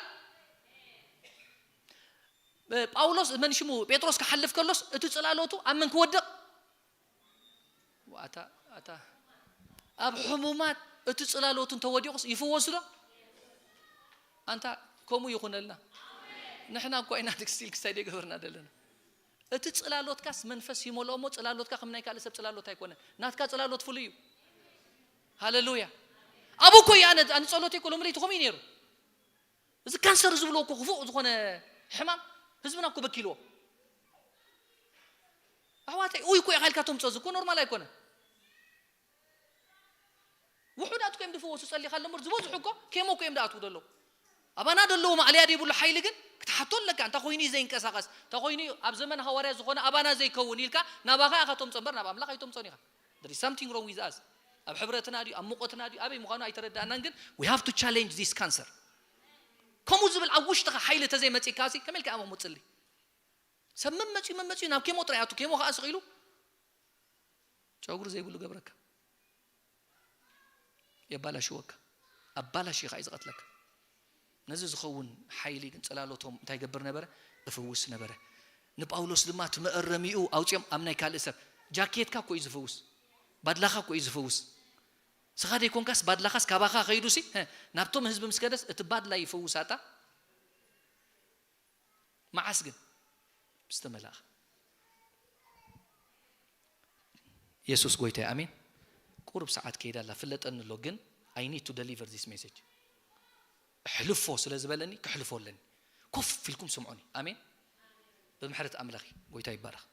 ጳውሎስ፣ መን ሽሙ፣ ጴጥሮስ ክሓልፍ ከሎስ እቲ ጽላሎቱ ኣብ መን ክወድቕ? ኣታ፣ ኣታ፣ ኣብ ሕሙማት እቲ ጽላሎቱ እንተወዲቑስ ይፍወሱ ዶ? ኣንታ ከምኡ ይኹነልና። ንሕና እኮ ኢና ስቲል ክሳይ ዘይገበርና ዘለና። እቲ ጽላሎትካስ መንፈስ ይመልኦ እሞ፣ ጽላሎትካ ከም ናይ ካልእ ሰብ ጽላሎት ኣይኮነን። ናትካ ጽላሎት ፍሉይ እዩ። ሃሌሉያ። ኣብኡ እኮ እዩ ኣነ፣ ኣነ ጸሎተይ እኮ ሎሚ ለይቲ ከምኡ እዩ ነይሩ። እዚ ካንሰር ዝብልዎ እኮ ክፉእ ዝኾነ ሕማም ህዝብና እኮ በኪልዎ። ኣሕዋተይ፣ ኡይ እኮ ኢኻ ኢልካ ተምጽኦ፣ እዚ እኮ ኖርማል ኣይኮነን። ውሑዳት እኮ እዮም ዝፍወሱ፣ ጸሊኻ ኣሎ እምበር፣ ዝበዝሑ እኮ ኬሞ እኮ እዮም ዝኣትዉ ዘለዉ። ኣባና ዘለዉ ማእለያ ዘይብሉ ሓይሊ ግን ክትሓቶ ኣለካ። እንታይ ኮይኑ እዩ ዘይንቀሳቐስ? እንታይ ኮይኑ እዩ ኣብ ዘመን ሃዋርያ ዝኾነ ኣባና ዘይከውን ኢልካ ናባኻ ኢኻ ተምጽኦ እምበር ናብ ኣምላኽ ኣይተምጽኦን ኢኻ። There is something wrong with us። ኣብ ሕብረትና ድዩ፣ ኣብ ሙቐትና ድዩ፣ ኣበይ ምዃኑ ኣይተረዳእናን፣ ግን we have to challenge this cancer። ከምኡ ዝብል ኣብ ውሽጥኻ ሓይሊ ተዘይመጺእካ ሲ ከመይ ኢልካ ኣባኻ መጽሊ? ሰብ መመጺኡ መመጺኡ ናብ ኬሞ ጥራይ ኣቱ፣ ኬሞ ኸኣ ስቕ ኢሉ ጨጉሪ ዘይብሉ ገብረካ። የባላሽወካ። ኣባላሽ ኸኣ እዩ ዝቐትለካ። ነዚ ዝኸውን ሓይሊ ግን ጽላሎቶም እንታይ ይገብር ነበረ? እፍውስ ነበረ። ንጳውሎስ ድማ እቲ መእረሚኡ ኣውጺኦም ኣብ ናይ ካልእ ሰብ። ጃኬትካ እኮ እዩ ዝፍውስ። ባድላኻ እኮ እዩ ዝፍውስ። ስኻ ዘይኮንካስ ባድላኻስ ካባኻ ከይዱሲ፣ ሀ፣ ናብቶም ህዝቢ ምስ ከደስ እቲ ባድላ ይፍውስ ኣታ። መዓስ ግን? ምስ ተመላእኻ። የሱስ ጎይታ እዩ። ኣሜን። ቁሩብ ሰዓት ከይዳ ኣላ፣ ፍለጠኒ ኣሎ፣ ግን I need to deliver this message። እሕልፎ ስለ ዝበለኒ ክሕልፎ ኣለኒ። ኮፍ ኢልኩም ስምዑኒ። ኣሜን። ብምሕረት ኣምላኽ እዩ። ጎይታ ይባረኽ።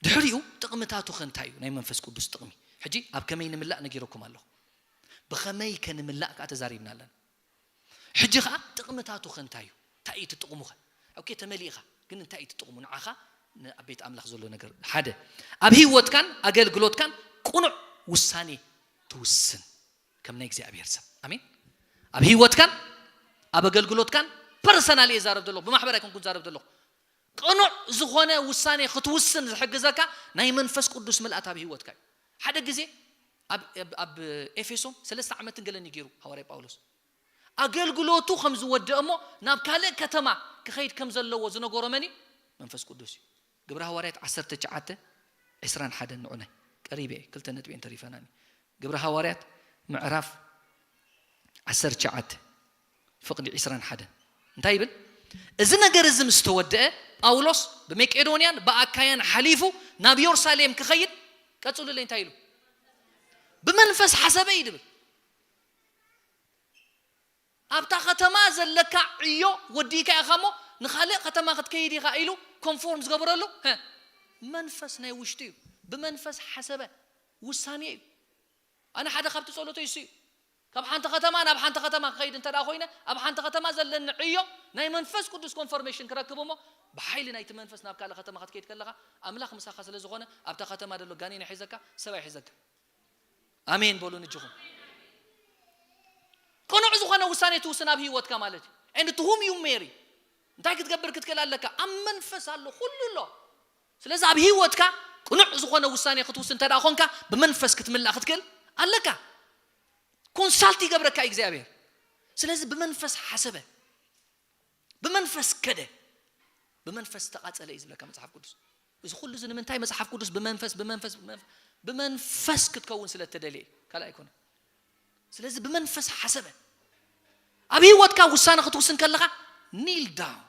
ድሕሪኡ ጥቕምታቱ ኸ እንታይ እዩ? ናይ መንፈስ ቅዱስ ጥቕሚ። ሕጂ ኣብ ከመይ ንምላእ ነጊረኩም ኣለኹ። ብኸመይ ከ ንምላእ ከዓ ተዛሪብና ኣለና። ሕጂ ከዓ ጥቕምታቱ ከ እንታይ እዩ? እንታይ እዩ እቲ ጥቕሙ ከ? ኦኬ፣ ተመሊእኻ፣ ግን እንታይ እዩ እቲ ጥቕሙ ንዓኻ? ን-፣ ኣብ ቤት ኣምላኽ ዘሎ ነገር ሓደ፣ ኣብ ህይወትካን ኣገልግሎትካን ቅኑዕ ውሳኔ ትውስን ከም ናይ እግዚኣብሔር ሰብ። ኣሜን። ኣብ ህይወትካን ኣብ ኣገልግሎትካን፣ ፐርሰናል እየ ዛረብ ዘለኹ፣ ብማሕበር ኣይኮንኩን ዛረብ ዘለኹ። ቅኑዕ ዝኾነ ውሳኔ ክትውስን ዝሕግዘካ ናይ መንፈስ ቅዱስ ምልኣት ኣብ ህይወትካ እዩ። ሓደ ግዜ ኣብ፣ ኣብ፣ ኣብ ኤፌሶን ሰለስተ ዓመትን ገለን እዩ ገይሩ ሃዋርያ ጳውሎስ። ኣገልግሎቱ ከም ዝወድእ እሞ ናብ ካልእ ከተማ ክኸይድ ከም ዘለዎ ዝነገሮ መን እዩ? መንፈስ ቅዱስ እዩ። ግብረ ሃዋርያት ዓሰርተ ትሽዓተ ዕስራን ሓደን ንዑናይ ቀሪበ እየ፣ ክልተ ነጥቢ እየን ተሪፈናኒ። ግብረ ሃዋርያት ምዕራፍ ዓሰርተ ትሽዓተ ፍቕዲ ዕስራን ሓደን እንታይ ይብል? እዚ ነገር እዚ ምስ ተወደአ ጳውሎስ ብመቄዶንያን ብኣካያን ሓሊፉ ናብ የሩሳሌም ክኸይድ፣ ቀጽሉለይ፣ እንታይ ኢሉ? ብመንፈስ ሓሰበ እዩ ድብል። ኣብታ ከተማ ዘለካ ዕዮ ወዲእካ ኢኻ እሞ ንኻልእ ከተማ ክትከይድ ኢኻ ኢሉ ኮንፎርም ዝገበረሉ፣ ሀ፣ መንፈስ ናይ ውሽጡ እዩ። ብመንፈስ ሓሰበ፣ ውሳኔ እዩ። ኣነ ሓደ ካብቲ ጸሎተይ እሱ እዩ። ካብ ሓንቲ ከተማ ናብ ሓንቲ ከተማ ክኸይድ እንተ ደኣ ኮይነ፣ ኣብ ሓንቲ ከተማ ዘለኒ ዕዮ ናይ መንፈስ ቅዱስ ኮንፈርሜሽን ክረክብ እሞ፣ ብሓይሊ ናይቲ መንፈስ ናብ ካልእ ከተማ ክትከይድ ከለኻ፣ ኣምላኽ ምሳኻ ስለ ዝኾነ፣ ኣብታ ከተማ ዘሎ ጋኔን ኣይሕዘካ፣ ሰብ ኣይሕዘካ። ኣሜን በሉ ንጅኹም። ቅኑዕ ዝኾነ ውሳኔ ትውስን ኣብ ህይወትካ ማለት እዩ። And to whom you marry፣ እንታይ ክትገብር ክትክእል ኣለካ? ኣብ መንፈስ ኣሎ፣ ኩሉ ኣሎ። ስለዚ ኣብ ህይወትካ ቅኑዕ ዝኾነ ውሳኔ ክትውስን እንተ ደኣ ኾንካ፣ ብመንፈስ ክትምላእ ክትክእል ኣለካ። ኮንሳልት ይገብረካ እግዚኣብሔር። ስለዚ ብመንፈስ ሓሰበ፣ ብመንፈስ ከደ፣ ብመንፈስ ተቓጸለ እዩ ዝብለካ መጽሓፍ ቅዱስ። እዚ ኩሉ እዚ ንምንታይ? መጽሓፍ ቅዱስ ብመንፈስ፣ ብመንፈስ፣ ብመንፈስ፣ ብመንፈስ ክትከውን ስለ እተደልየ እዩ፣ ካልእ ኣይኮነን። ስለዚ ብመንፈስ ሓሰበ። ኣብ ህይወትካ ውሳነ ክትውስን ከለኻ፣ ኒል ዳውን።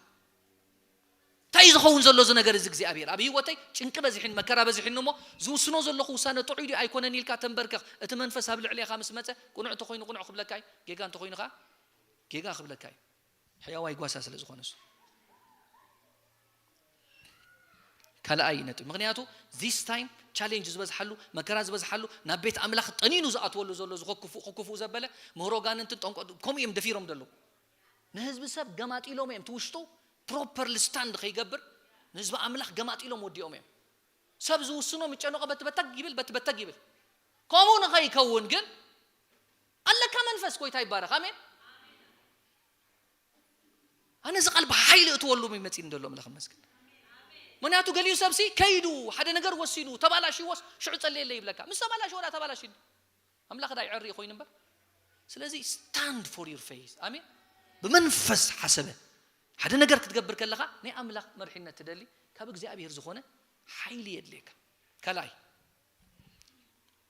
እንታይ እዩ ዝኸውን ዘሎ እዚ ነገር እዚ? እግዚኣብሔር፣ ኣብ ህይወተይ ጭንቂ በዚሕን መከራ በዚሕን እሞ፣ ዝውስኖ ዘለኹ ውሳነ ጥዑይ ድዩ ኣይኮነን ኢልካ ተንበርከኽ። እቲ መንፈስ ኣብ ልዕሌኻ ምስ መጸ፣ ቅኑዕ እንተኾይኑ ቅኑዕ ክብለካ እዩ፣ ጌጋ እንተኾይኑ ኸዓ ጌጋ ክብለካ እዩ። ሕያዋይ ጓሳ ስለ ዝኾነ እሱ። ካልኣይ ነጥቢ፣ ምኽንያቱ this time ቻሌንጅ ዝበዝሓሉ፣ መከራ ዝበዝሓሉ፣ ናብ ቤት ኣምላኽ ጠኒኑ ዝኣትወሉ ዘሎ፣ እዚ ከክፉ-፣ ከክፉኡ ዘበለ፣ ምህሮ ጋንንትን ጠንቆ-፣ ከምኡ እዮም ደፊሮም ዘለዉ። ንህዝቢ ሰብ ገማጢሎም እዮም፣ እቲ ውሽጡ ፕሮፐርሊ ስታንድ ከይገብር፣ ንህዝቢ ኣምላኽ ገማጢሎም ወዲኦም እዮም። ሰብ ዝውስኖ ምጨነቆ በቲ በተግ ይብል፣ በቲ በተግ ይብል። ከምኡ ንኸይከውን ግን ኣለካ መንፈስ፣ ጎይታ ይባረኽ። ኣሜን። ኣነ እዚ ቃል ብሓይሊ እትወሉ ይመጽእ እንደሎ፣ ኣምላኽ ይመስገን። ምኽንያቱ ገሊኡ ሰብሲ ከይዱ ሓደ ነገር ወሲኑ ተባላሽዎስ ሽዑ ጸልየለይ ይብለካ። ምስ ተባላሽዎ ዳ ተባላሽኒ። ኣምላኽ ዳ ይዕሪ ኮይኑ እምበር። ስለዚ stand for your faith። ኣሜን። ብመንፈስ ሓሰበ። ሓደ ነገር ክትገብር ከለኻ ናይ ኣምላኽ መርሒነት ትደሊ፣ ካብ እግዚኣብሔር ዝኾነ ሓይሊ የድልየካ። ካልኣይ፣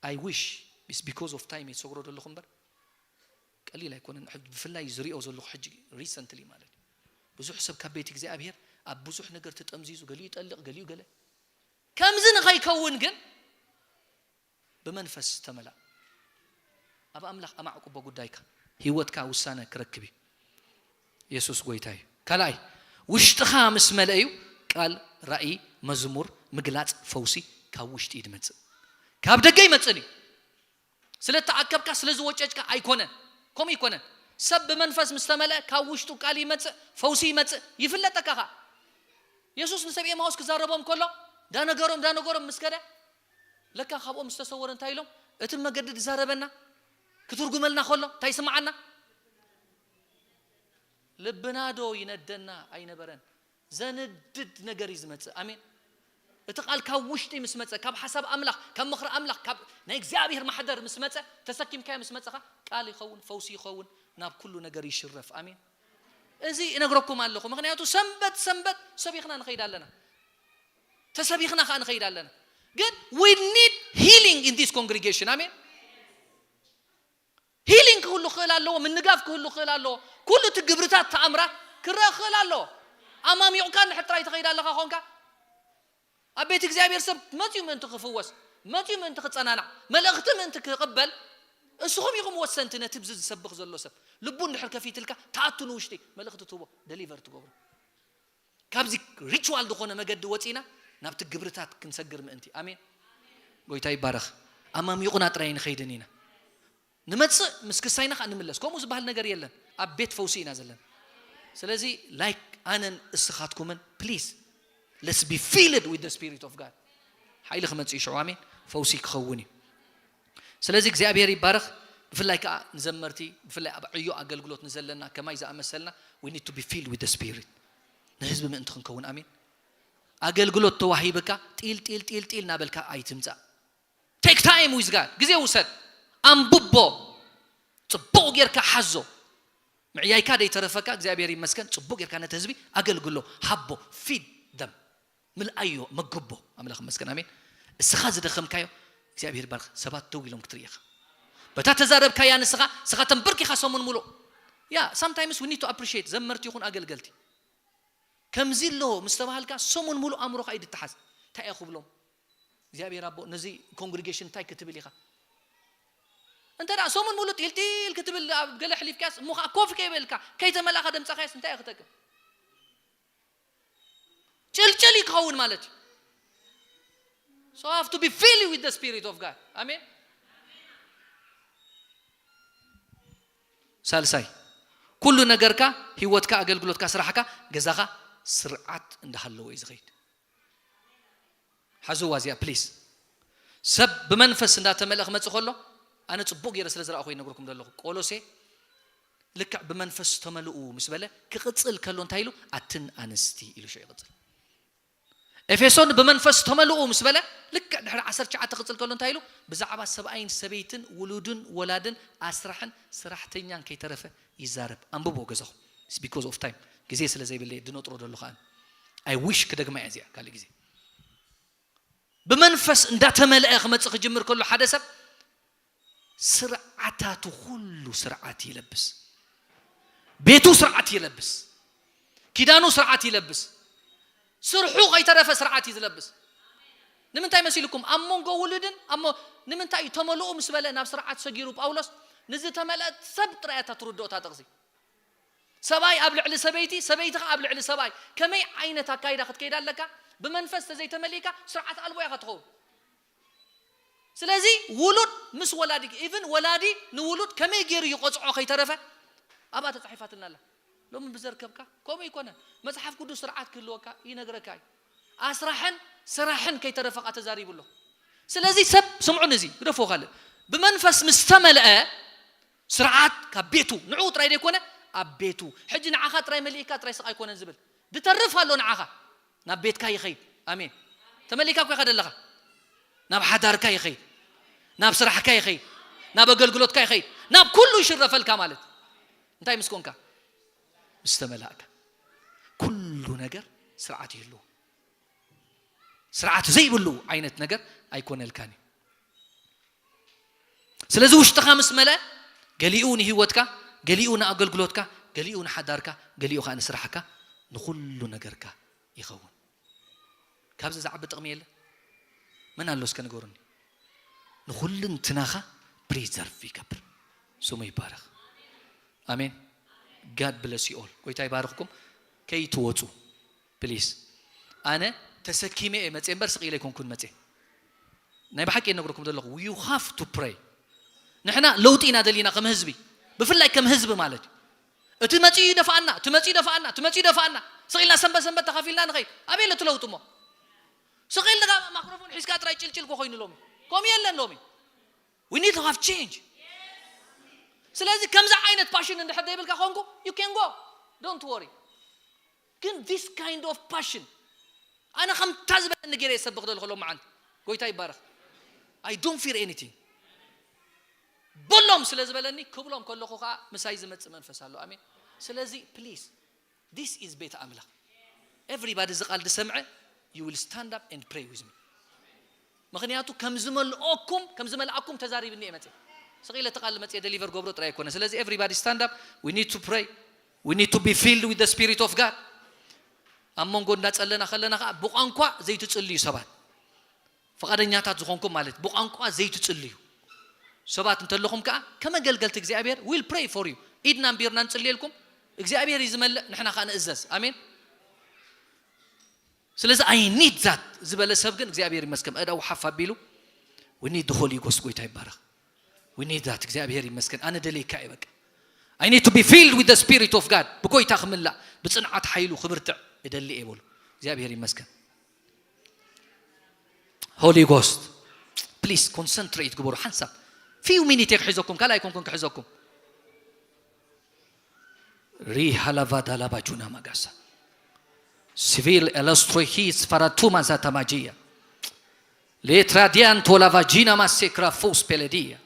I wish፣ it's because of time እየ ዝሰግሮ ዘለኹ እምበር፣ ቀሊል ኣይኮነን። ሕጂ ብፍላይ ዝሪኦ ዘለኹ ሕጂ ሪሰንትሊ ማለት እዩ። ብዙሕ ሰብ ካብ ቤት እግዚኣብሔር ኣብ ብዙሕ ነገር ተጠምዚዙ፣ ገሊኡ ይጠልቕ፣ ገሊኡ ገለ። ከምዚ ንኸይከውን ግን ብመንፈስ ተመላእ። ኣብ ኣምላኽ ኣማዕቁቦ ጉዳይካ፣ ህይወትካ ውሳነ ክረክብ እዩ። የሱስ ጎይታ እዩ። ካልኣይ፣ ውሽጥኻ ምስ መለአ እዩ ቃል፣ ራእይ፣ መዝሙር፣ ምግላጽ፣ ፈውሲ ካብ ውሽጢ እዩ ዝመጽእ። ካብ ደገ ይመጽእን እዩ። ስለ እተኣከብካ፣ ስለ ዝወጨጭካ ኣይኮነን። ከምኡ ይኮነን። ሰብ ብመንፈስ ምስ ተመልአ፣ ካብ ውሽጡ ቃል ይመጽእ፣ ፈውሲ ይመጽእ፣ ይፍለጠካ ኸኣ። የሱስ ንሰብ ኤማውስ ክዛረቦም ከሎ፣ ዳነገሮም፣ ዳነገሮም ምስ ከደ፣ ለካ ካብኦም ዝተሰወረ እንታይ ኢሎም? እቲ መገዲ ዝዛረበና፣ ክትርጉመልና ከሎ፣ እንታይ ይስምዓና? ልብና ዶ ይነደና ኣይነበረን? ዘንድድ ነገር እዩ ዝመጽእ። ኣሜን። እቲ ቃል ካብ ውሽጢ ምስ መጸ፣ ካብ ሓሳብ ኣምላኽ፣ ካብ ምኽሪ ኣምላኽ፣ ካብ ናይ እግዚኣብሔር ማሕደር ምስ መጸ፣ ተሰኪምካዮ ምስ መጸኻ፣ ቃል ይኸውን፣ ፈውሲ ይኸውን፣ ናብ ኩሉ ነገር ይሽረፍ። ኣሜን። እዚ እነግረኩም ኣለኹ፣ ምኽንያቱ ሰንበት ሰንበት ሰቢኽና ንኸይድ ኣለና፣ ተሰቢኽና ኸኣ ንኸይድ ኣለና። ግን we need healing in this congregation። ኣሜን። ሂሊንግ ክህሉ ክኽእል ኣለዎ፣ ምንጋፍ ክህሉ ክኽእል ኣለዎ። ኩሉ እቲ ግብርታት ተኣምራት ክረአ ክኽእል ኣለዎ። ኣማሚቑካ እንድሕር ጥራይ ትኸይድ ኣለኻ ኾንካ፣ ኣብ ቤት እግዚኣብሔር ሰብ መጺኡ ምእንቲ ክፍወስ፣ መጺኡ ምእንቲ ክጸናናዕ፣ መልእኽቲ ምእንቲ ክቕበል፣ እስኹም ኢኹም ወሰንቲ። ነቲ ብዚ ዝሰብኽ ዘሎ ሰብ ልቡ እንድሕር ከፊትልካ፣ ትኣቱ ንውሽጢ፣ መልእኽቲ ትህቦ፣ ደሊቨር ትገብሮ። ካብዚ ሪቹዋል ዝኾነ መገዲ ወጺና ናብቲ ግብርታት ክንሰግር ምእንቲ። ኣሜን። ጎይታ ይባረኽ። ኣማሚቑና ጥራይ ንኸይድን ኢና። ንመጽእ ምስ ክሳይና ከኣ ንምለስ። ከምኡ ዝበሃል ነገር የለን። ኣብ ቤት ፈውሲ ኢና ዘለና። ስለዚ like ኣነን እስኻትኩምን please let's be filled with the spirit of God። ሓይሊ ክመጽእ እዩ ሽዑ። ኣሜን። ፈውሲ ክኸውን እዩ። ስለዚ እግዚኣብሔር ይባረኽ። ብፍላይ ከዓ ንዘመርቲ፣ ብፍላይ ኣብ ዕዮ ኣገልግሎት ንዘለና ከማይ ዝኣመሰልና we need to be filled with the spirit። ንህዝቢ ምእንቲ ክንከውን። ኣሜን። ኣገልግሎት ተዋሂብካ ጢል ጢል ጢል ጢል ናበልካ ኣይትምጻእ። Take time with God። ግዜ ውሰድ። ኣንብቦ። ጽቡቕ ጌርካ ሓዞ። ምዕያይካ ደይተረፈካ እግዚኣብሔር ይመስገን። ጽቡቕ ጌርካ ነቲ ህዝቢ ኣገልግሎ፣ ሃቦ፣ feed them። ምልኣዮ፣ መግቦ። ኣምላኽ ይመስገን። ኣሜን። እስኻ ዝደኸምካዮ እግዚኣብሔር ይባርኽ። ሰባት ደው ኢሎም ክትርኢ ኢኻ። በታ ተዛረብካያ ንስኻ፣ እስኻ ተንበርኪኻ ሰሙን ሙሉእ። ያ፣ sometimes we need to appreciate ዘመርቲ ይኹን ኣገልገልቲ። ከምዚ ኣሎ ምስ ተባሃልካ ሰሙን ሙሉእ ኣእምሮኻ እዩ ድተሓዝ። እንታይ እየ ክብሎም? እግዚኣብሔር ኣቦ፣ ነዚ ኮንግሪጌሽን እንታይ ክትብል ኢኻ? እንተ ደኣ ሰሙን ሙሉእ ጢልጢል ክትብል ኣብ ገለ ሕሊፍካያስ፣ እሞ ኸዓ ኮፍ ከይበልካ፣ ከይተመላእካ ደምጻኻያስ እንታይ እየ ክጠቅም? ጭልጭል እዩ ክኸውን ማለት እዩ። So I have to be filled with the spirit of God። ኣሜን። ሳልሳይ፣ ኩሉ ነገርካ፣ ህይወትካ፣ ኣገልግሎትካ፣ ስራሕካ፣ ገዛኻ ስርዓት እንዳሃለዎ እዩ ዝኸይድ። ሓዝዋ እዚኣ ፕሊስ። ሰብ ብመንፈስ እንዳተመልአ ክመጽእ ከሎ፣ ኣነ ጽቡቕ ገይረ ስለ ዝረኣኹ ይነግረኩም ዘለኹ። ቆሎሴ ልክዕ ብመንፈስ ተመልኡ ምስ በለ ክቕጽል ከሎ እንታይ ኢሉ? ኣትን ኣንስቲ ኢሉ ሽዑ ይቕጽል። ኤፌሶን ብመንፈስ ተመልኡ ምስ በለ ልክዕ ድሕሪ ዓሰርተ ትሽዓተ ክቕጽል ከሎ እንታይ ኢሉ? ብዛዕባ ሰብኣይን ሰበይትን ውሉድን ወላድን ኣስራሕን ስራሕተኛን ከይተረፈ ይዛረብ። ኣንብቦ ገዛኹም። It's because of time። ግዜ ስለ ዘይብለየ ድነጥሮ ደሎ ከኣ። I wish ክደግማ እየ እዚኣ ካልእ ግዜ። ብመንፈስ እንዳተመልአ ክመጽእ ክጅምር ከሎ ሓደ ሰብ ስርዓታቱ ኩሉ ስርዓት ይለብስ። ቤቱ ስርዓት ይለብስ። ኪዳኑ ስርዓት ይለብስ። ስርሑ ከይተረፈ ስርዓት እዩ ዝለብስ። ንምንታይ መሲልኩም? ኣብ መንጎ ውሉድን ኣብ መ-፣ ንምንታይ እዩ ተመልኡ ምስ በለ ናብ ስርዓት ሰጊሩ ጳውሎስ? ንዝተመልአ ሰብ ጥራይ እያ እታ ትርድኦ እታ ጥቕሲ። ሰብኣይ ኣብ ልዕሊ ሰበይቲ፣ ሰበይቲ ኸዓ ኣብ ልዕሊ ሰብኣይ። ከመይ ዓይነት ኣካይዳ ክትከይድ ኣለካ? ብመንፈስ ተዘይተመሊእካ ስርዓት ኣልቦ ኢኻ ትኸውን። ስለዚ ውሉድ ምስ ወላዲ፣ ኢቭን ወላዲ ንውሉድ ከመይ ገይሩ ይቆጽዖ ከይተረፈ ኣብኣ ተጻሒፋትልና ኣላ። ሎሚ ብዘርከብካ ከምኡ ኣይኮነን። መጽሓፍ ቅዱስ ስርዓት ክህልወካ ይነግረካ እዩ። ኣስራሕን ስራሕን ከይተረፈ ኸኣ ተዛሪቡ ኣሎ። ስለዚ ሰብ ስምዑን፣ እዚ ግደፎ ካልእ ብመንፈስ ምስ ተመልአ ስርዓት ካብ ቤቱ ንዕኡ ጥራይ ዘይኮነ ኣብ ቤቱ። ሕጂ ንዓኻ ጥራይ መሊእካ ጥራይ ስቕ ኣይኮነን ዝብል፣ ድተርፍ ኣሎ ንዓኻ። ናብ ቤትካ ይኸይድ። ኣሜን። ተመሊእካ እኮ ኢኻ ደለኻ። ናብ ሓዳርካ ይኸይድ፣ ናብ ስራሕካ ይኸይድ፣ ናብ ኣገልግሎትካ ይኸይድ፣ ናብ ኩሉ ይሽረፈልካ ማለት። እንታይ ምስ ኮንካ? ምስ ተመላእካ። ኩሉ ነገር ስርዓት ይህልዎ። ስርዓት ዘይብሉ ዓይነት ነገር ኣይኮነልካን እዩ። ስለዚ ውሽጥኻ ምስ መለ፣ ገሊኡ ንህይወትካ፣ ገሊኡ ንኣገልግሎትካ፣ ገሊኡ ንሓዳርካ፣ ገሊኡ ኸዓ ንስራሕካ፣ ንኹሉ ነገርካ ይኸውን። ካብዚ ዝዓቢ ጥቕሚ የለ። መን ኣሎ እስከ ንገሩኒ? ንኹልንትናኻ ፕሪዘርቭ ይገብር። ስሙ ይባረኽ። ኣሜን። God bless you all። ጎይታ ይባርኽኩም። ከይትወጹ ፕሊስ። ኣነ ተሰኪመ እየ መጽየ እምበር ስቕ ኢለ ኣይኮንኩን መጽየ። ናይ ብሓቂ እነግረኩም ዘለኹ፣ you have to pray። ንሕና ለውጢ ኢና ደሊና ከም ህዝቢ፣ ብፍላይ ከም ህዝቢ ማለት እዩ። እቲ መጺኡ ይደፍኣና፣ እቲ መጺኡ ይደፍኣና፣ እቲ መጺኡ ይደፍኣና። ስቕ ኢልና ሰንበት ሰንበት ተኻፊልና ንኸይድ። ኣበይ ኣሎ እቲ ለውጢ እሞ? ስቕ ኢልካ ማክሮፎን ሒዝካ ጥራይ ጭልጭል እኮ ኮይኑ ሎሚ። ከምኡ የለን ሎሚ። We need to have change። ስለዚ ከምዚ ዓይነት ፓሽን እንድሕር ዘይብልካ ኮንኩ፣ you can go። Don't worry። ግን this kind of passion፣ ኣነ ከምታ ዝበለኒ ገይረ የሰብኽ ዘለኹ ሎም መዓንቲ። ጎይታ ይባረኽ። I don't fear anything። በሎም ስለ ዝበለኒ ክብሎም ከለኹ ከዓ ምሳይ ዝመጽእ መንፈስ ኣሎ። ኣሜን። ስለዚ ፕሊዝ፣ this is ቤት ኣምላኽ። Everybody እዚ ቃል ዝሰምዐ you will stand up and pray with me። ምኽንያቱ ከም ዝመልኦኩም፣ ከም ዝመልኣኩም ተዛሪብኒ እየ መጽየ። ስቕ ኢለ እቲ ቃል መጽየ ደሊቨር ገብሮ ጥራይ ኣይኮነ። ስለዚ everybody stand up። We need to pray። We need to be filled with the spirit of God። ኣብ መንጎ እንዳጸለና ከለና ከዓ ብቋንቋ ዘይትጽልዩ ሰባት፣ ፈቓደኛታት ዝኾንኩም ማለት ብቋንቋ ዘይትጽልዩ ሰባት እንተለኹም ከዓ ከም ኣገልገልቲ እግዚኣብሔር we'll pray for you። ኢድና ኣንቢርና ንጽልየልኩም። እግዚኣብሔር እዩ ዝመልእ፣ ንሕና ከዓ ንእዘዝ። ኣሜን። ስለዚ I need that ዝበለ ሰብ ግን እግዚኣብሔር ይመስገን፣ ኣእዳዉ ሓፍ ኣቢሉ We need the Holy Ghost. ጎይታ ይባረኽ። We need that. እግዚኣብሔር ይመስገን። ኣነ ደለይካ እየ በቃ። I need to be filled with the Spirit of God. ብጎይታ ክምላእ፣ ብጽንዓት ሓይሉ ክብርትዕ እደሊ እየ በሉ። እግዚኣብሔር ይመስገን። Holy Ghost, please concentrate ግበሩ። ሓንሳብ few minute እየ ክሕዘኩም፣ ካልኣይ ኮንኩን ክሕዘኩም። Rihalavadalabajuna magasa. Civil elostro his faratuma zatamagia. Letradian tolavagina masekra fos peledia.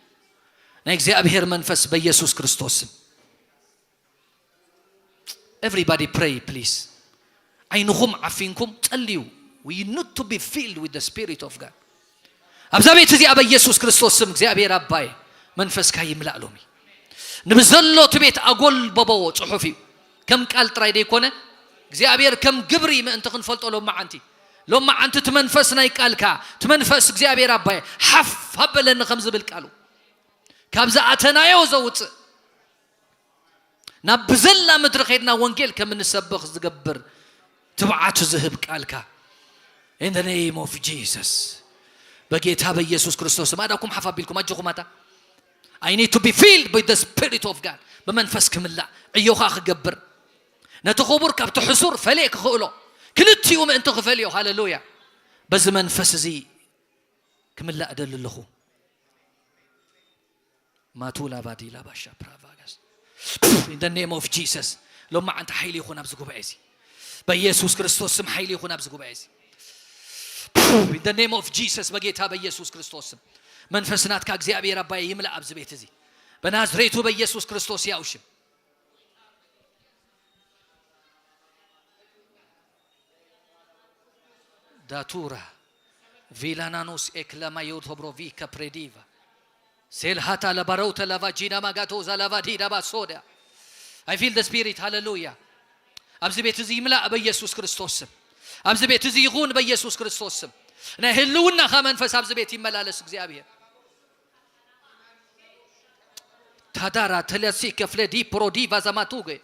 ናይ እግዚኣብሔር መንፈስ በኢየሱስ ክርስቶስ ስም። Everybody pray, please. ዓይንኹም ዓፊንኩም ጸልዩ። We need to be filled with the Spirit of God. ኣብዛ ቤት እዚኣ በኢየሱስ ክርስቶስ ስም እግዚኣብሔር ኣባይ መንፈስካ ይምላእ ሎሚ። ንብዘሎ እቲ ቤት ኣጎልበበዎ ጽሑፍ እዩ። ከም ቃል ጥራይ ደይኮነ እግዚኣብሔር ከም ግብሪ ምእንቲ ክንፈልጦ ሎመዓንቲ፣ ሎመዓንቲ እቲ መንፈስ ናይ ቃልካ፣ እቲ መንፈስ እግዚኣብሔር ኣባይ ሓፍ ኣበለኒ ከም ዝብል ቃሉ፣ ካብዚ ኣተናዮ ዘውፅእ ናብ ብዘላ ምድሪ ኸይድና ወንጌል ከም እንሰብኽ ዝገብር ትብዓቱ ዝህብ ቃልካ። In the name of Jesus. በጌታ በኢየሱስ ክርስቶስ ስም ኣዳኩም ሓፍ ኣቢልኩም ኣጆኹም ኣታ። I need to be filled with the Spirit of God. ብመንፈስ ክምላእ ዕዮኻ ክገብር፣ ነቲ ክቡር ካብቲ ሕሱር ፈልየ ክኽእሎ፣ ክልቲኡ ምእንቲ ክፈልዮ። ሃለሉያ። በዚ መንፈስ እዚ ክምላእ እደሊ ኣለኹ። ማቱላ ቫዲላ ባሻ ፕራቫጋስ። In the name of Jesus. ሎማዓንቲ ሓይሊ ይኹን ኣብዚ ጉባኤ እዚ። በኢየሱስ ክርስቶስ ስም ሓይሊ ይኹን ኣብዚ ጉባኤ እዚ። In the name of Jesus. በጌታ በኢየሱስ ክርስቶስ ስም መንፈስ ናትካ እግዚኣብሔር ኣባይ ይምላእ ኣብዚ ቤት እዚ። በናዝሬቱ በኢየሱስ ክርስቶስ ያው ሽም። Datura. Vilananos eklamayoto brovi kaprediva. Selhata la barota la vagina magatoza la vadida basoda. I feel the Spirit. ሃሌሉያ። ኣብዚ ቤት እዚ ይምላእ በኢየሱስ ክርስቶስ ስም። ኣብዚ ቤት እዚ ይኹን በኢየሱስ ክርስቶስ ስም። ናይ ህልውናኻ መንፈስ ኣብዚ ቤት ይመላለስ እግዚኣብሔር። Tadara telesi kefle di pro di vazamatuge.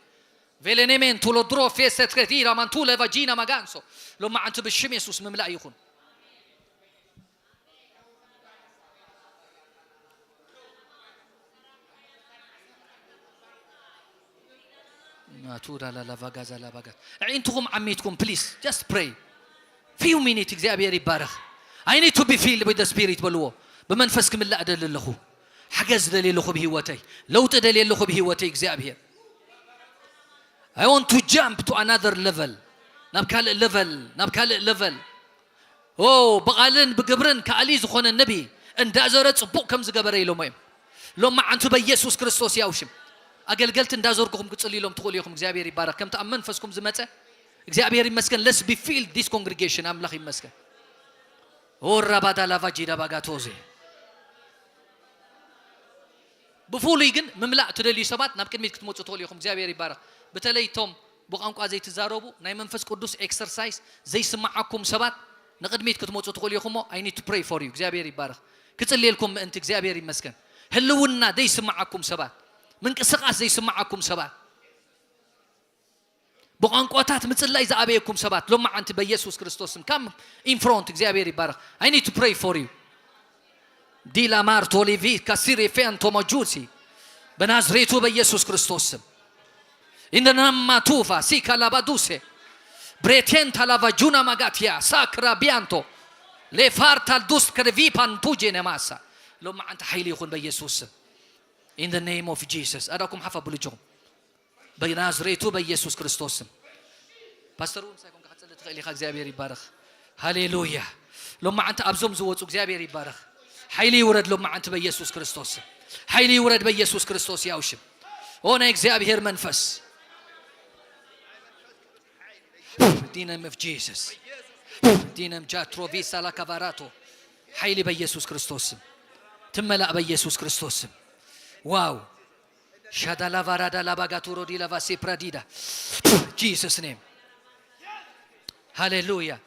Velenemen tulo dro fese tredira mantule vagina maganso. ሎማዓንቲ ብሽም የሱስ ምምላእ ይኹን። ናቱራ ላላቫጋዛ ላቫጋት። ኣዒንትኹም ዓሚትኩም please, just pray. Few minute እግዚኣብሔር ይባረኽ። I need to be filled with the Spirit በልዎ። ብመንፈስ ክምላእ ደሊ ኣለኹ። ሓገዝ ደሊ ኣለኹ ብህይወተይ። ለውጢ ደሊ ኣለኹ ብህይወተይ እግዚኣብሔር። I want to jump to another level. ናብ ካልእ level፣ ናብ ካልእ level. ኦ፣ ብቓልን ብግብርን ከኣሊ ዝኾነ ነቢ እንዳዘረ ጽቡቕ ከም ዝገበረ ኢሎሞ እዮም። ሎማዓንቲ በኢየሱስ ክርስቶስ ያው ሽም ኣገልገልቲ እንዳዞርኩኹም ክጽልይሎም ትኽእሉ ኢኹም። እግዚኣብሔር ይባረኽ። ከምቲ ኣብ መንፈስኩም ዝመጸ እግዚኣብሔር ይመስገን። Let's be filled this congregation. ኣምላኽ ይመስገን። ኦራባዳ ላቫጂዳ ባጋቶዜ። ብፍሉይ ግን ምምላእ ትደልዩ ሰባት ናብ ቅድሚት ክትመፁ ትኽእሉ ኢኹም። እግዚኣብሔር ይባረኽ። በተለይ እቶም ብቋንቋ ዘይትዛረቡ ናይ መንፈስ ቅዱስ ኤክሰርሳይስ ዘይስማዓኩም ሰባት ንቅድሚት ክትመፁ ትኽእሉ ኢኹም። I need to pray for you. እግዚኣብሔር ይባረኽ። ክጽልየልኩም ምእንቲ እግዚኣብሔር ይመስገን። ህልውና ዘይስማዓኩም ሰባት፣ ምንቅስቃስ ዘይስማዓኩም ሰባት፣ ብቋንቋታት ምጽላይ ዝኣበየኩም ሰባት ሎማዓንቲ በኢየሱስ ክርስቶስም come in front። እግዚኣብሔር ይባረኽ። I need to pray for you. ዲላ ማርቶ ሊቪ ካሲሪ ፌንቶ ማጁሲ በናዝሬቱ በኢየሱስ ክርስቶስም ኢንደናማቱፋ ሲካ ላባዱሴ ብሬቴንታ ላቫጁና ማጋቲያ ሳክራ ቢያንቶ ሌፋርታ ዱስ ከርቪ ፓንቱጄ ነማሳ ሎማዓንቲ ሓይሊ ይኹን በኢየሱስ ስም። In the name of Jesus ኣዳኩም ሓፍ ኣብሉ እጆኹም። በናዝሬቱ በኢየሱስ ክርስቶስ ስም። ፓስተር እውን ሳይኮን ክትጽሊ ትኽእል ኢኻ። እግዚኣብሔር ይባረኽ። ሃሌሉያ። ሎማዓንቲ ኣብዞም ዝወፁ እግዚኣብሔር ይባረኽ። ሓይሊ ይውረድ ሎማዓንቲ በኢየሱስ ክርስቶስ ስም። ሓይሊ ይውረድ በኢየሱስ ክርስቶስ ያው ሽም። ኦ ናይ እግዚኣብሔር መንፈስ። ዲነም ኦፍ ጂሰስ። ዲነም ጃትሮቪሳ ላካቫራቶ። ሓይሊ በኢየሱስ ክርስቶስ ስም። ትመላእ በኢየሱስ ክርስቶስ ስም። ዋው። Shadalavarada labagaturodi lavasipradida. Jesus name. Hallelujah.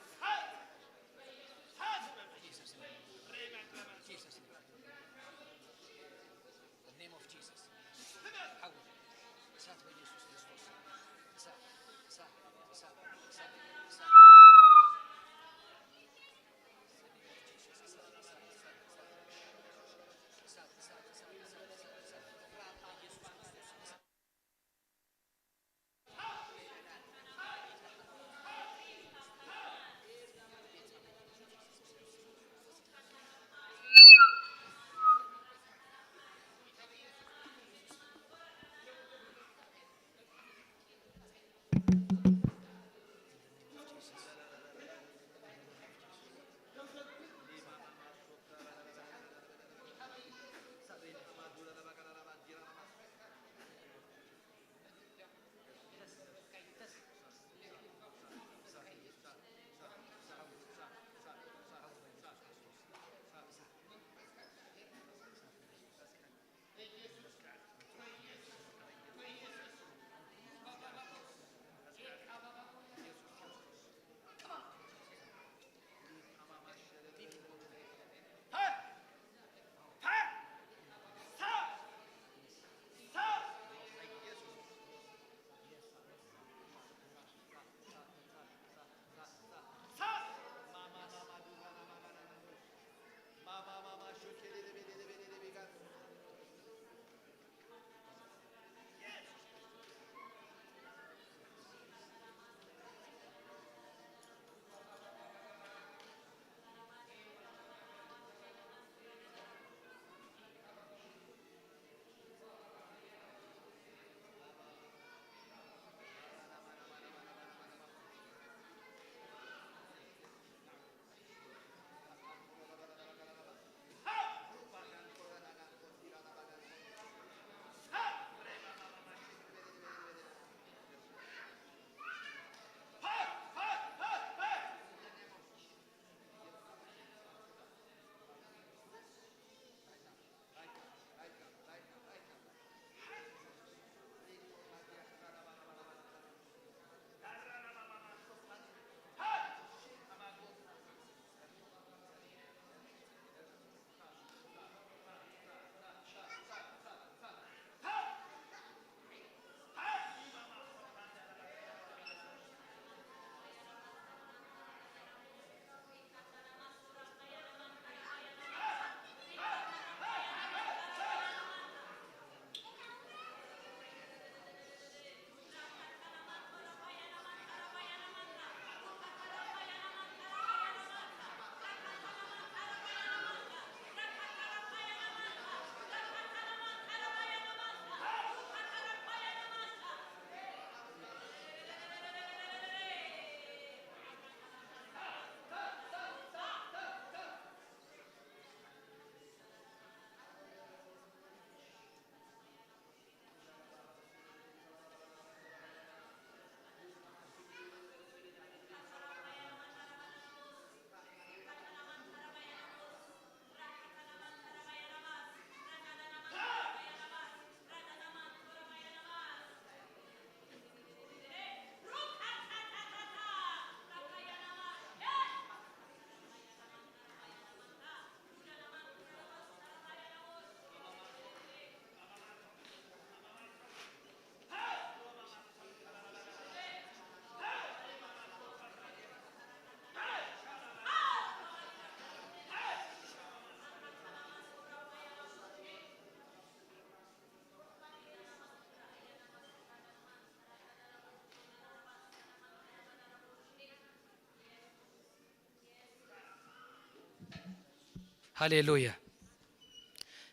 ሃሌሉያ።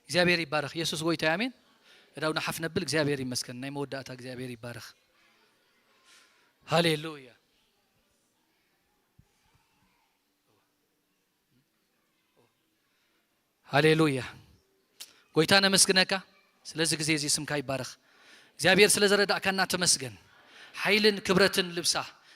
እግዚኣብሔር ይባረኽ። ኢየሱስ ጎይታ፣ ኣሜን። እዳው ንሓፍ ነብል። እግዚኣብሔር ይመስገን። ናይ መወዳእታ እግዚኣብሔር ይባረኽ። ሃሌሉያ። ሃሌሉያ። ጎይታ ነመስግነካ ስለዚ ግዜ እዚ፣ ስምካ ይባረኽ። እግዚኣብሔር ስለ ዘረዳእካና ተመስገን። ሓይልን ክብረትን ልብሳ፣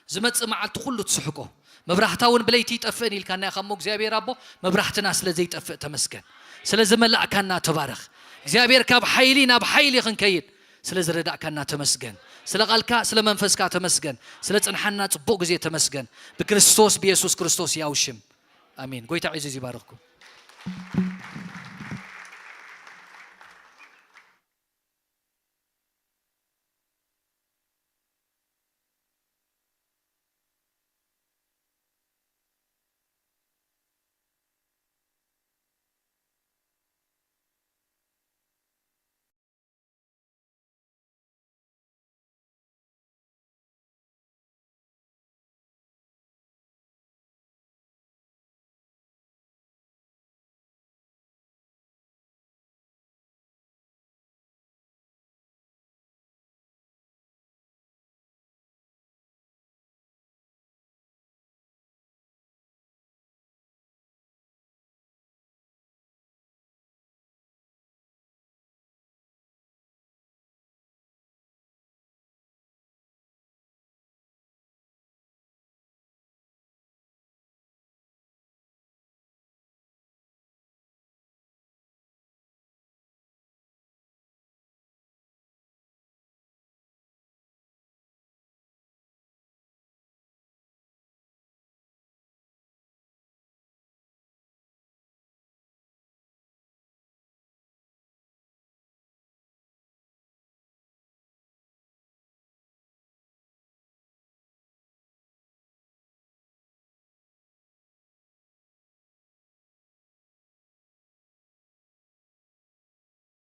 ዝመጽእ መዓልቲ ኩሉ ትስሕቆ። መብራህታ እውን ብለይቲ ይጠፍእን ኢልካና ኢኻ እሞ እግዚኣብሔር ኣቦ፣ መብራህትና ስለ ዘይጠፍእ ተመስገን። ስለ ዝመላእካና ተባረኽ። እግዚኣብሔር ካብ ሓይሊ ናብ ሓይሊ ክንከይድ ስለ ዝረዳእካና ተመስገን። ስለ ቃልካ፣ ስለ መንፈስካ ተመስገን። ስለ ጽንሓና ጽቡቕ ግዜ ተመስገን። ብክርስቶስ፣ ብየሱስ ክርስቶስ ያው ሽም፣ ኣሜን። ጎይታ ዒዙ ይባርኽኩም።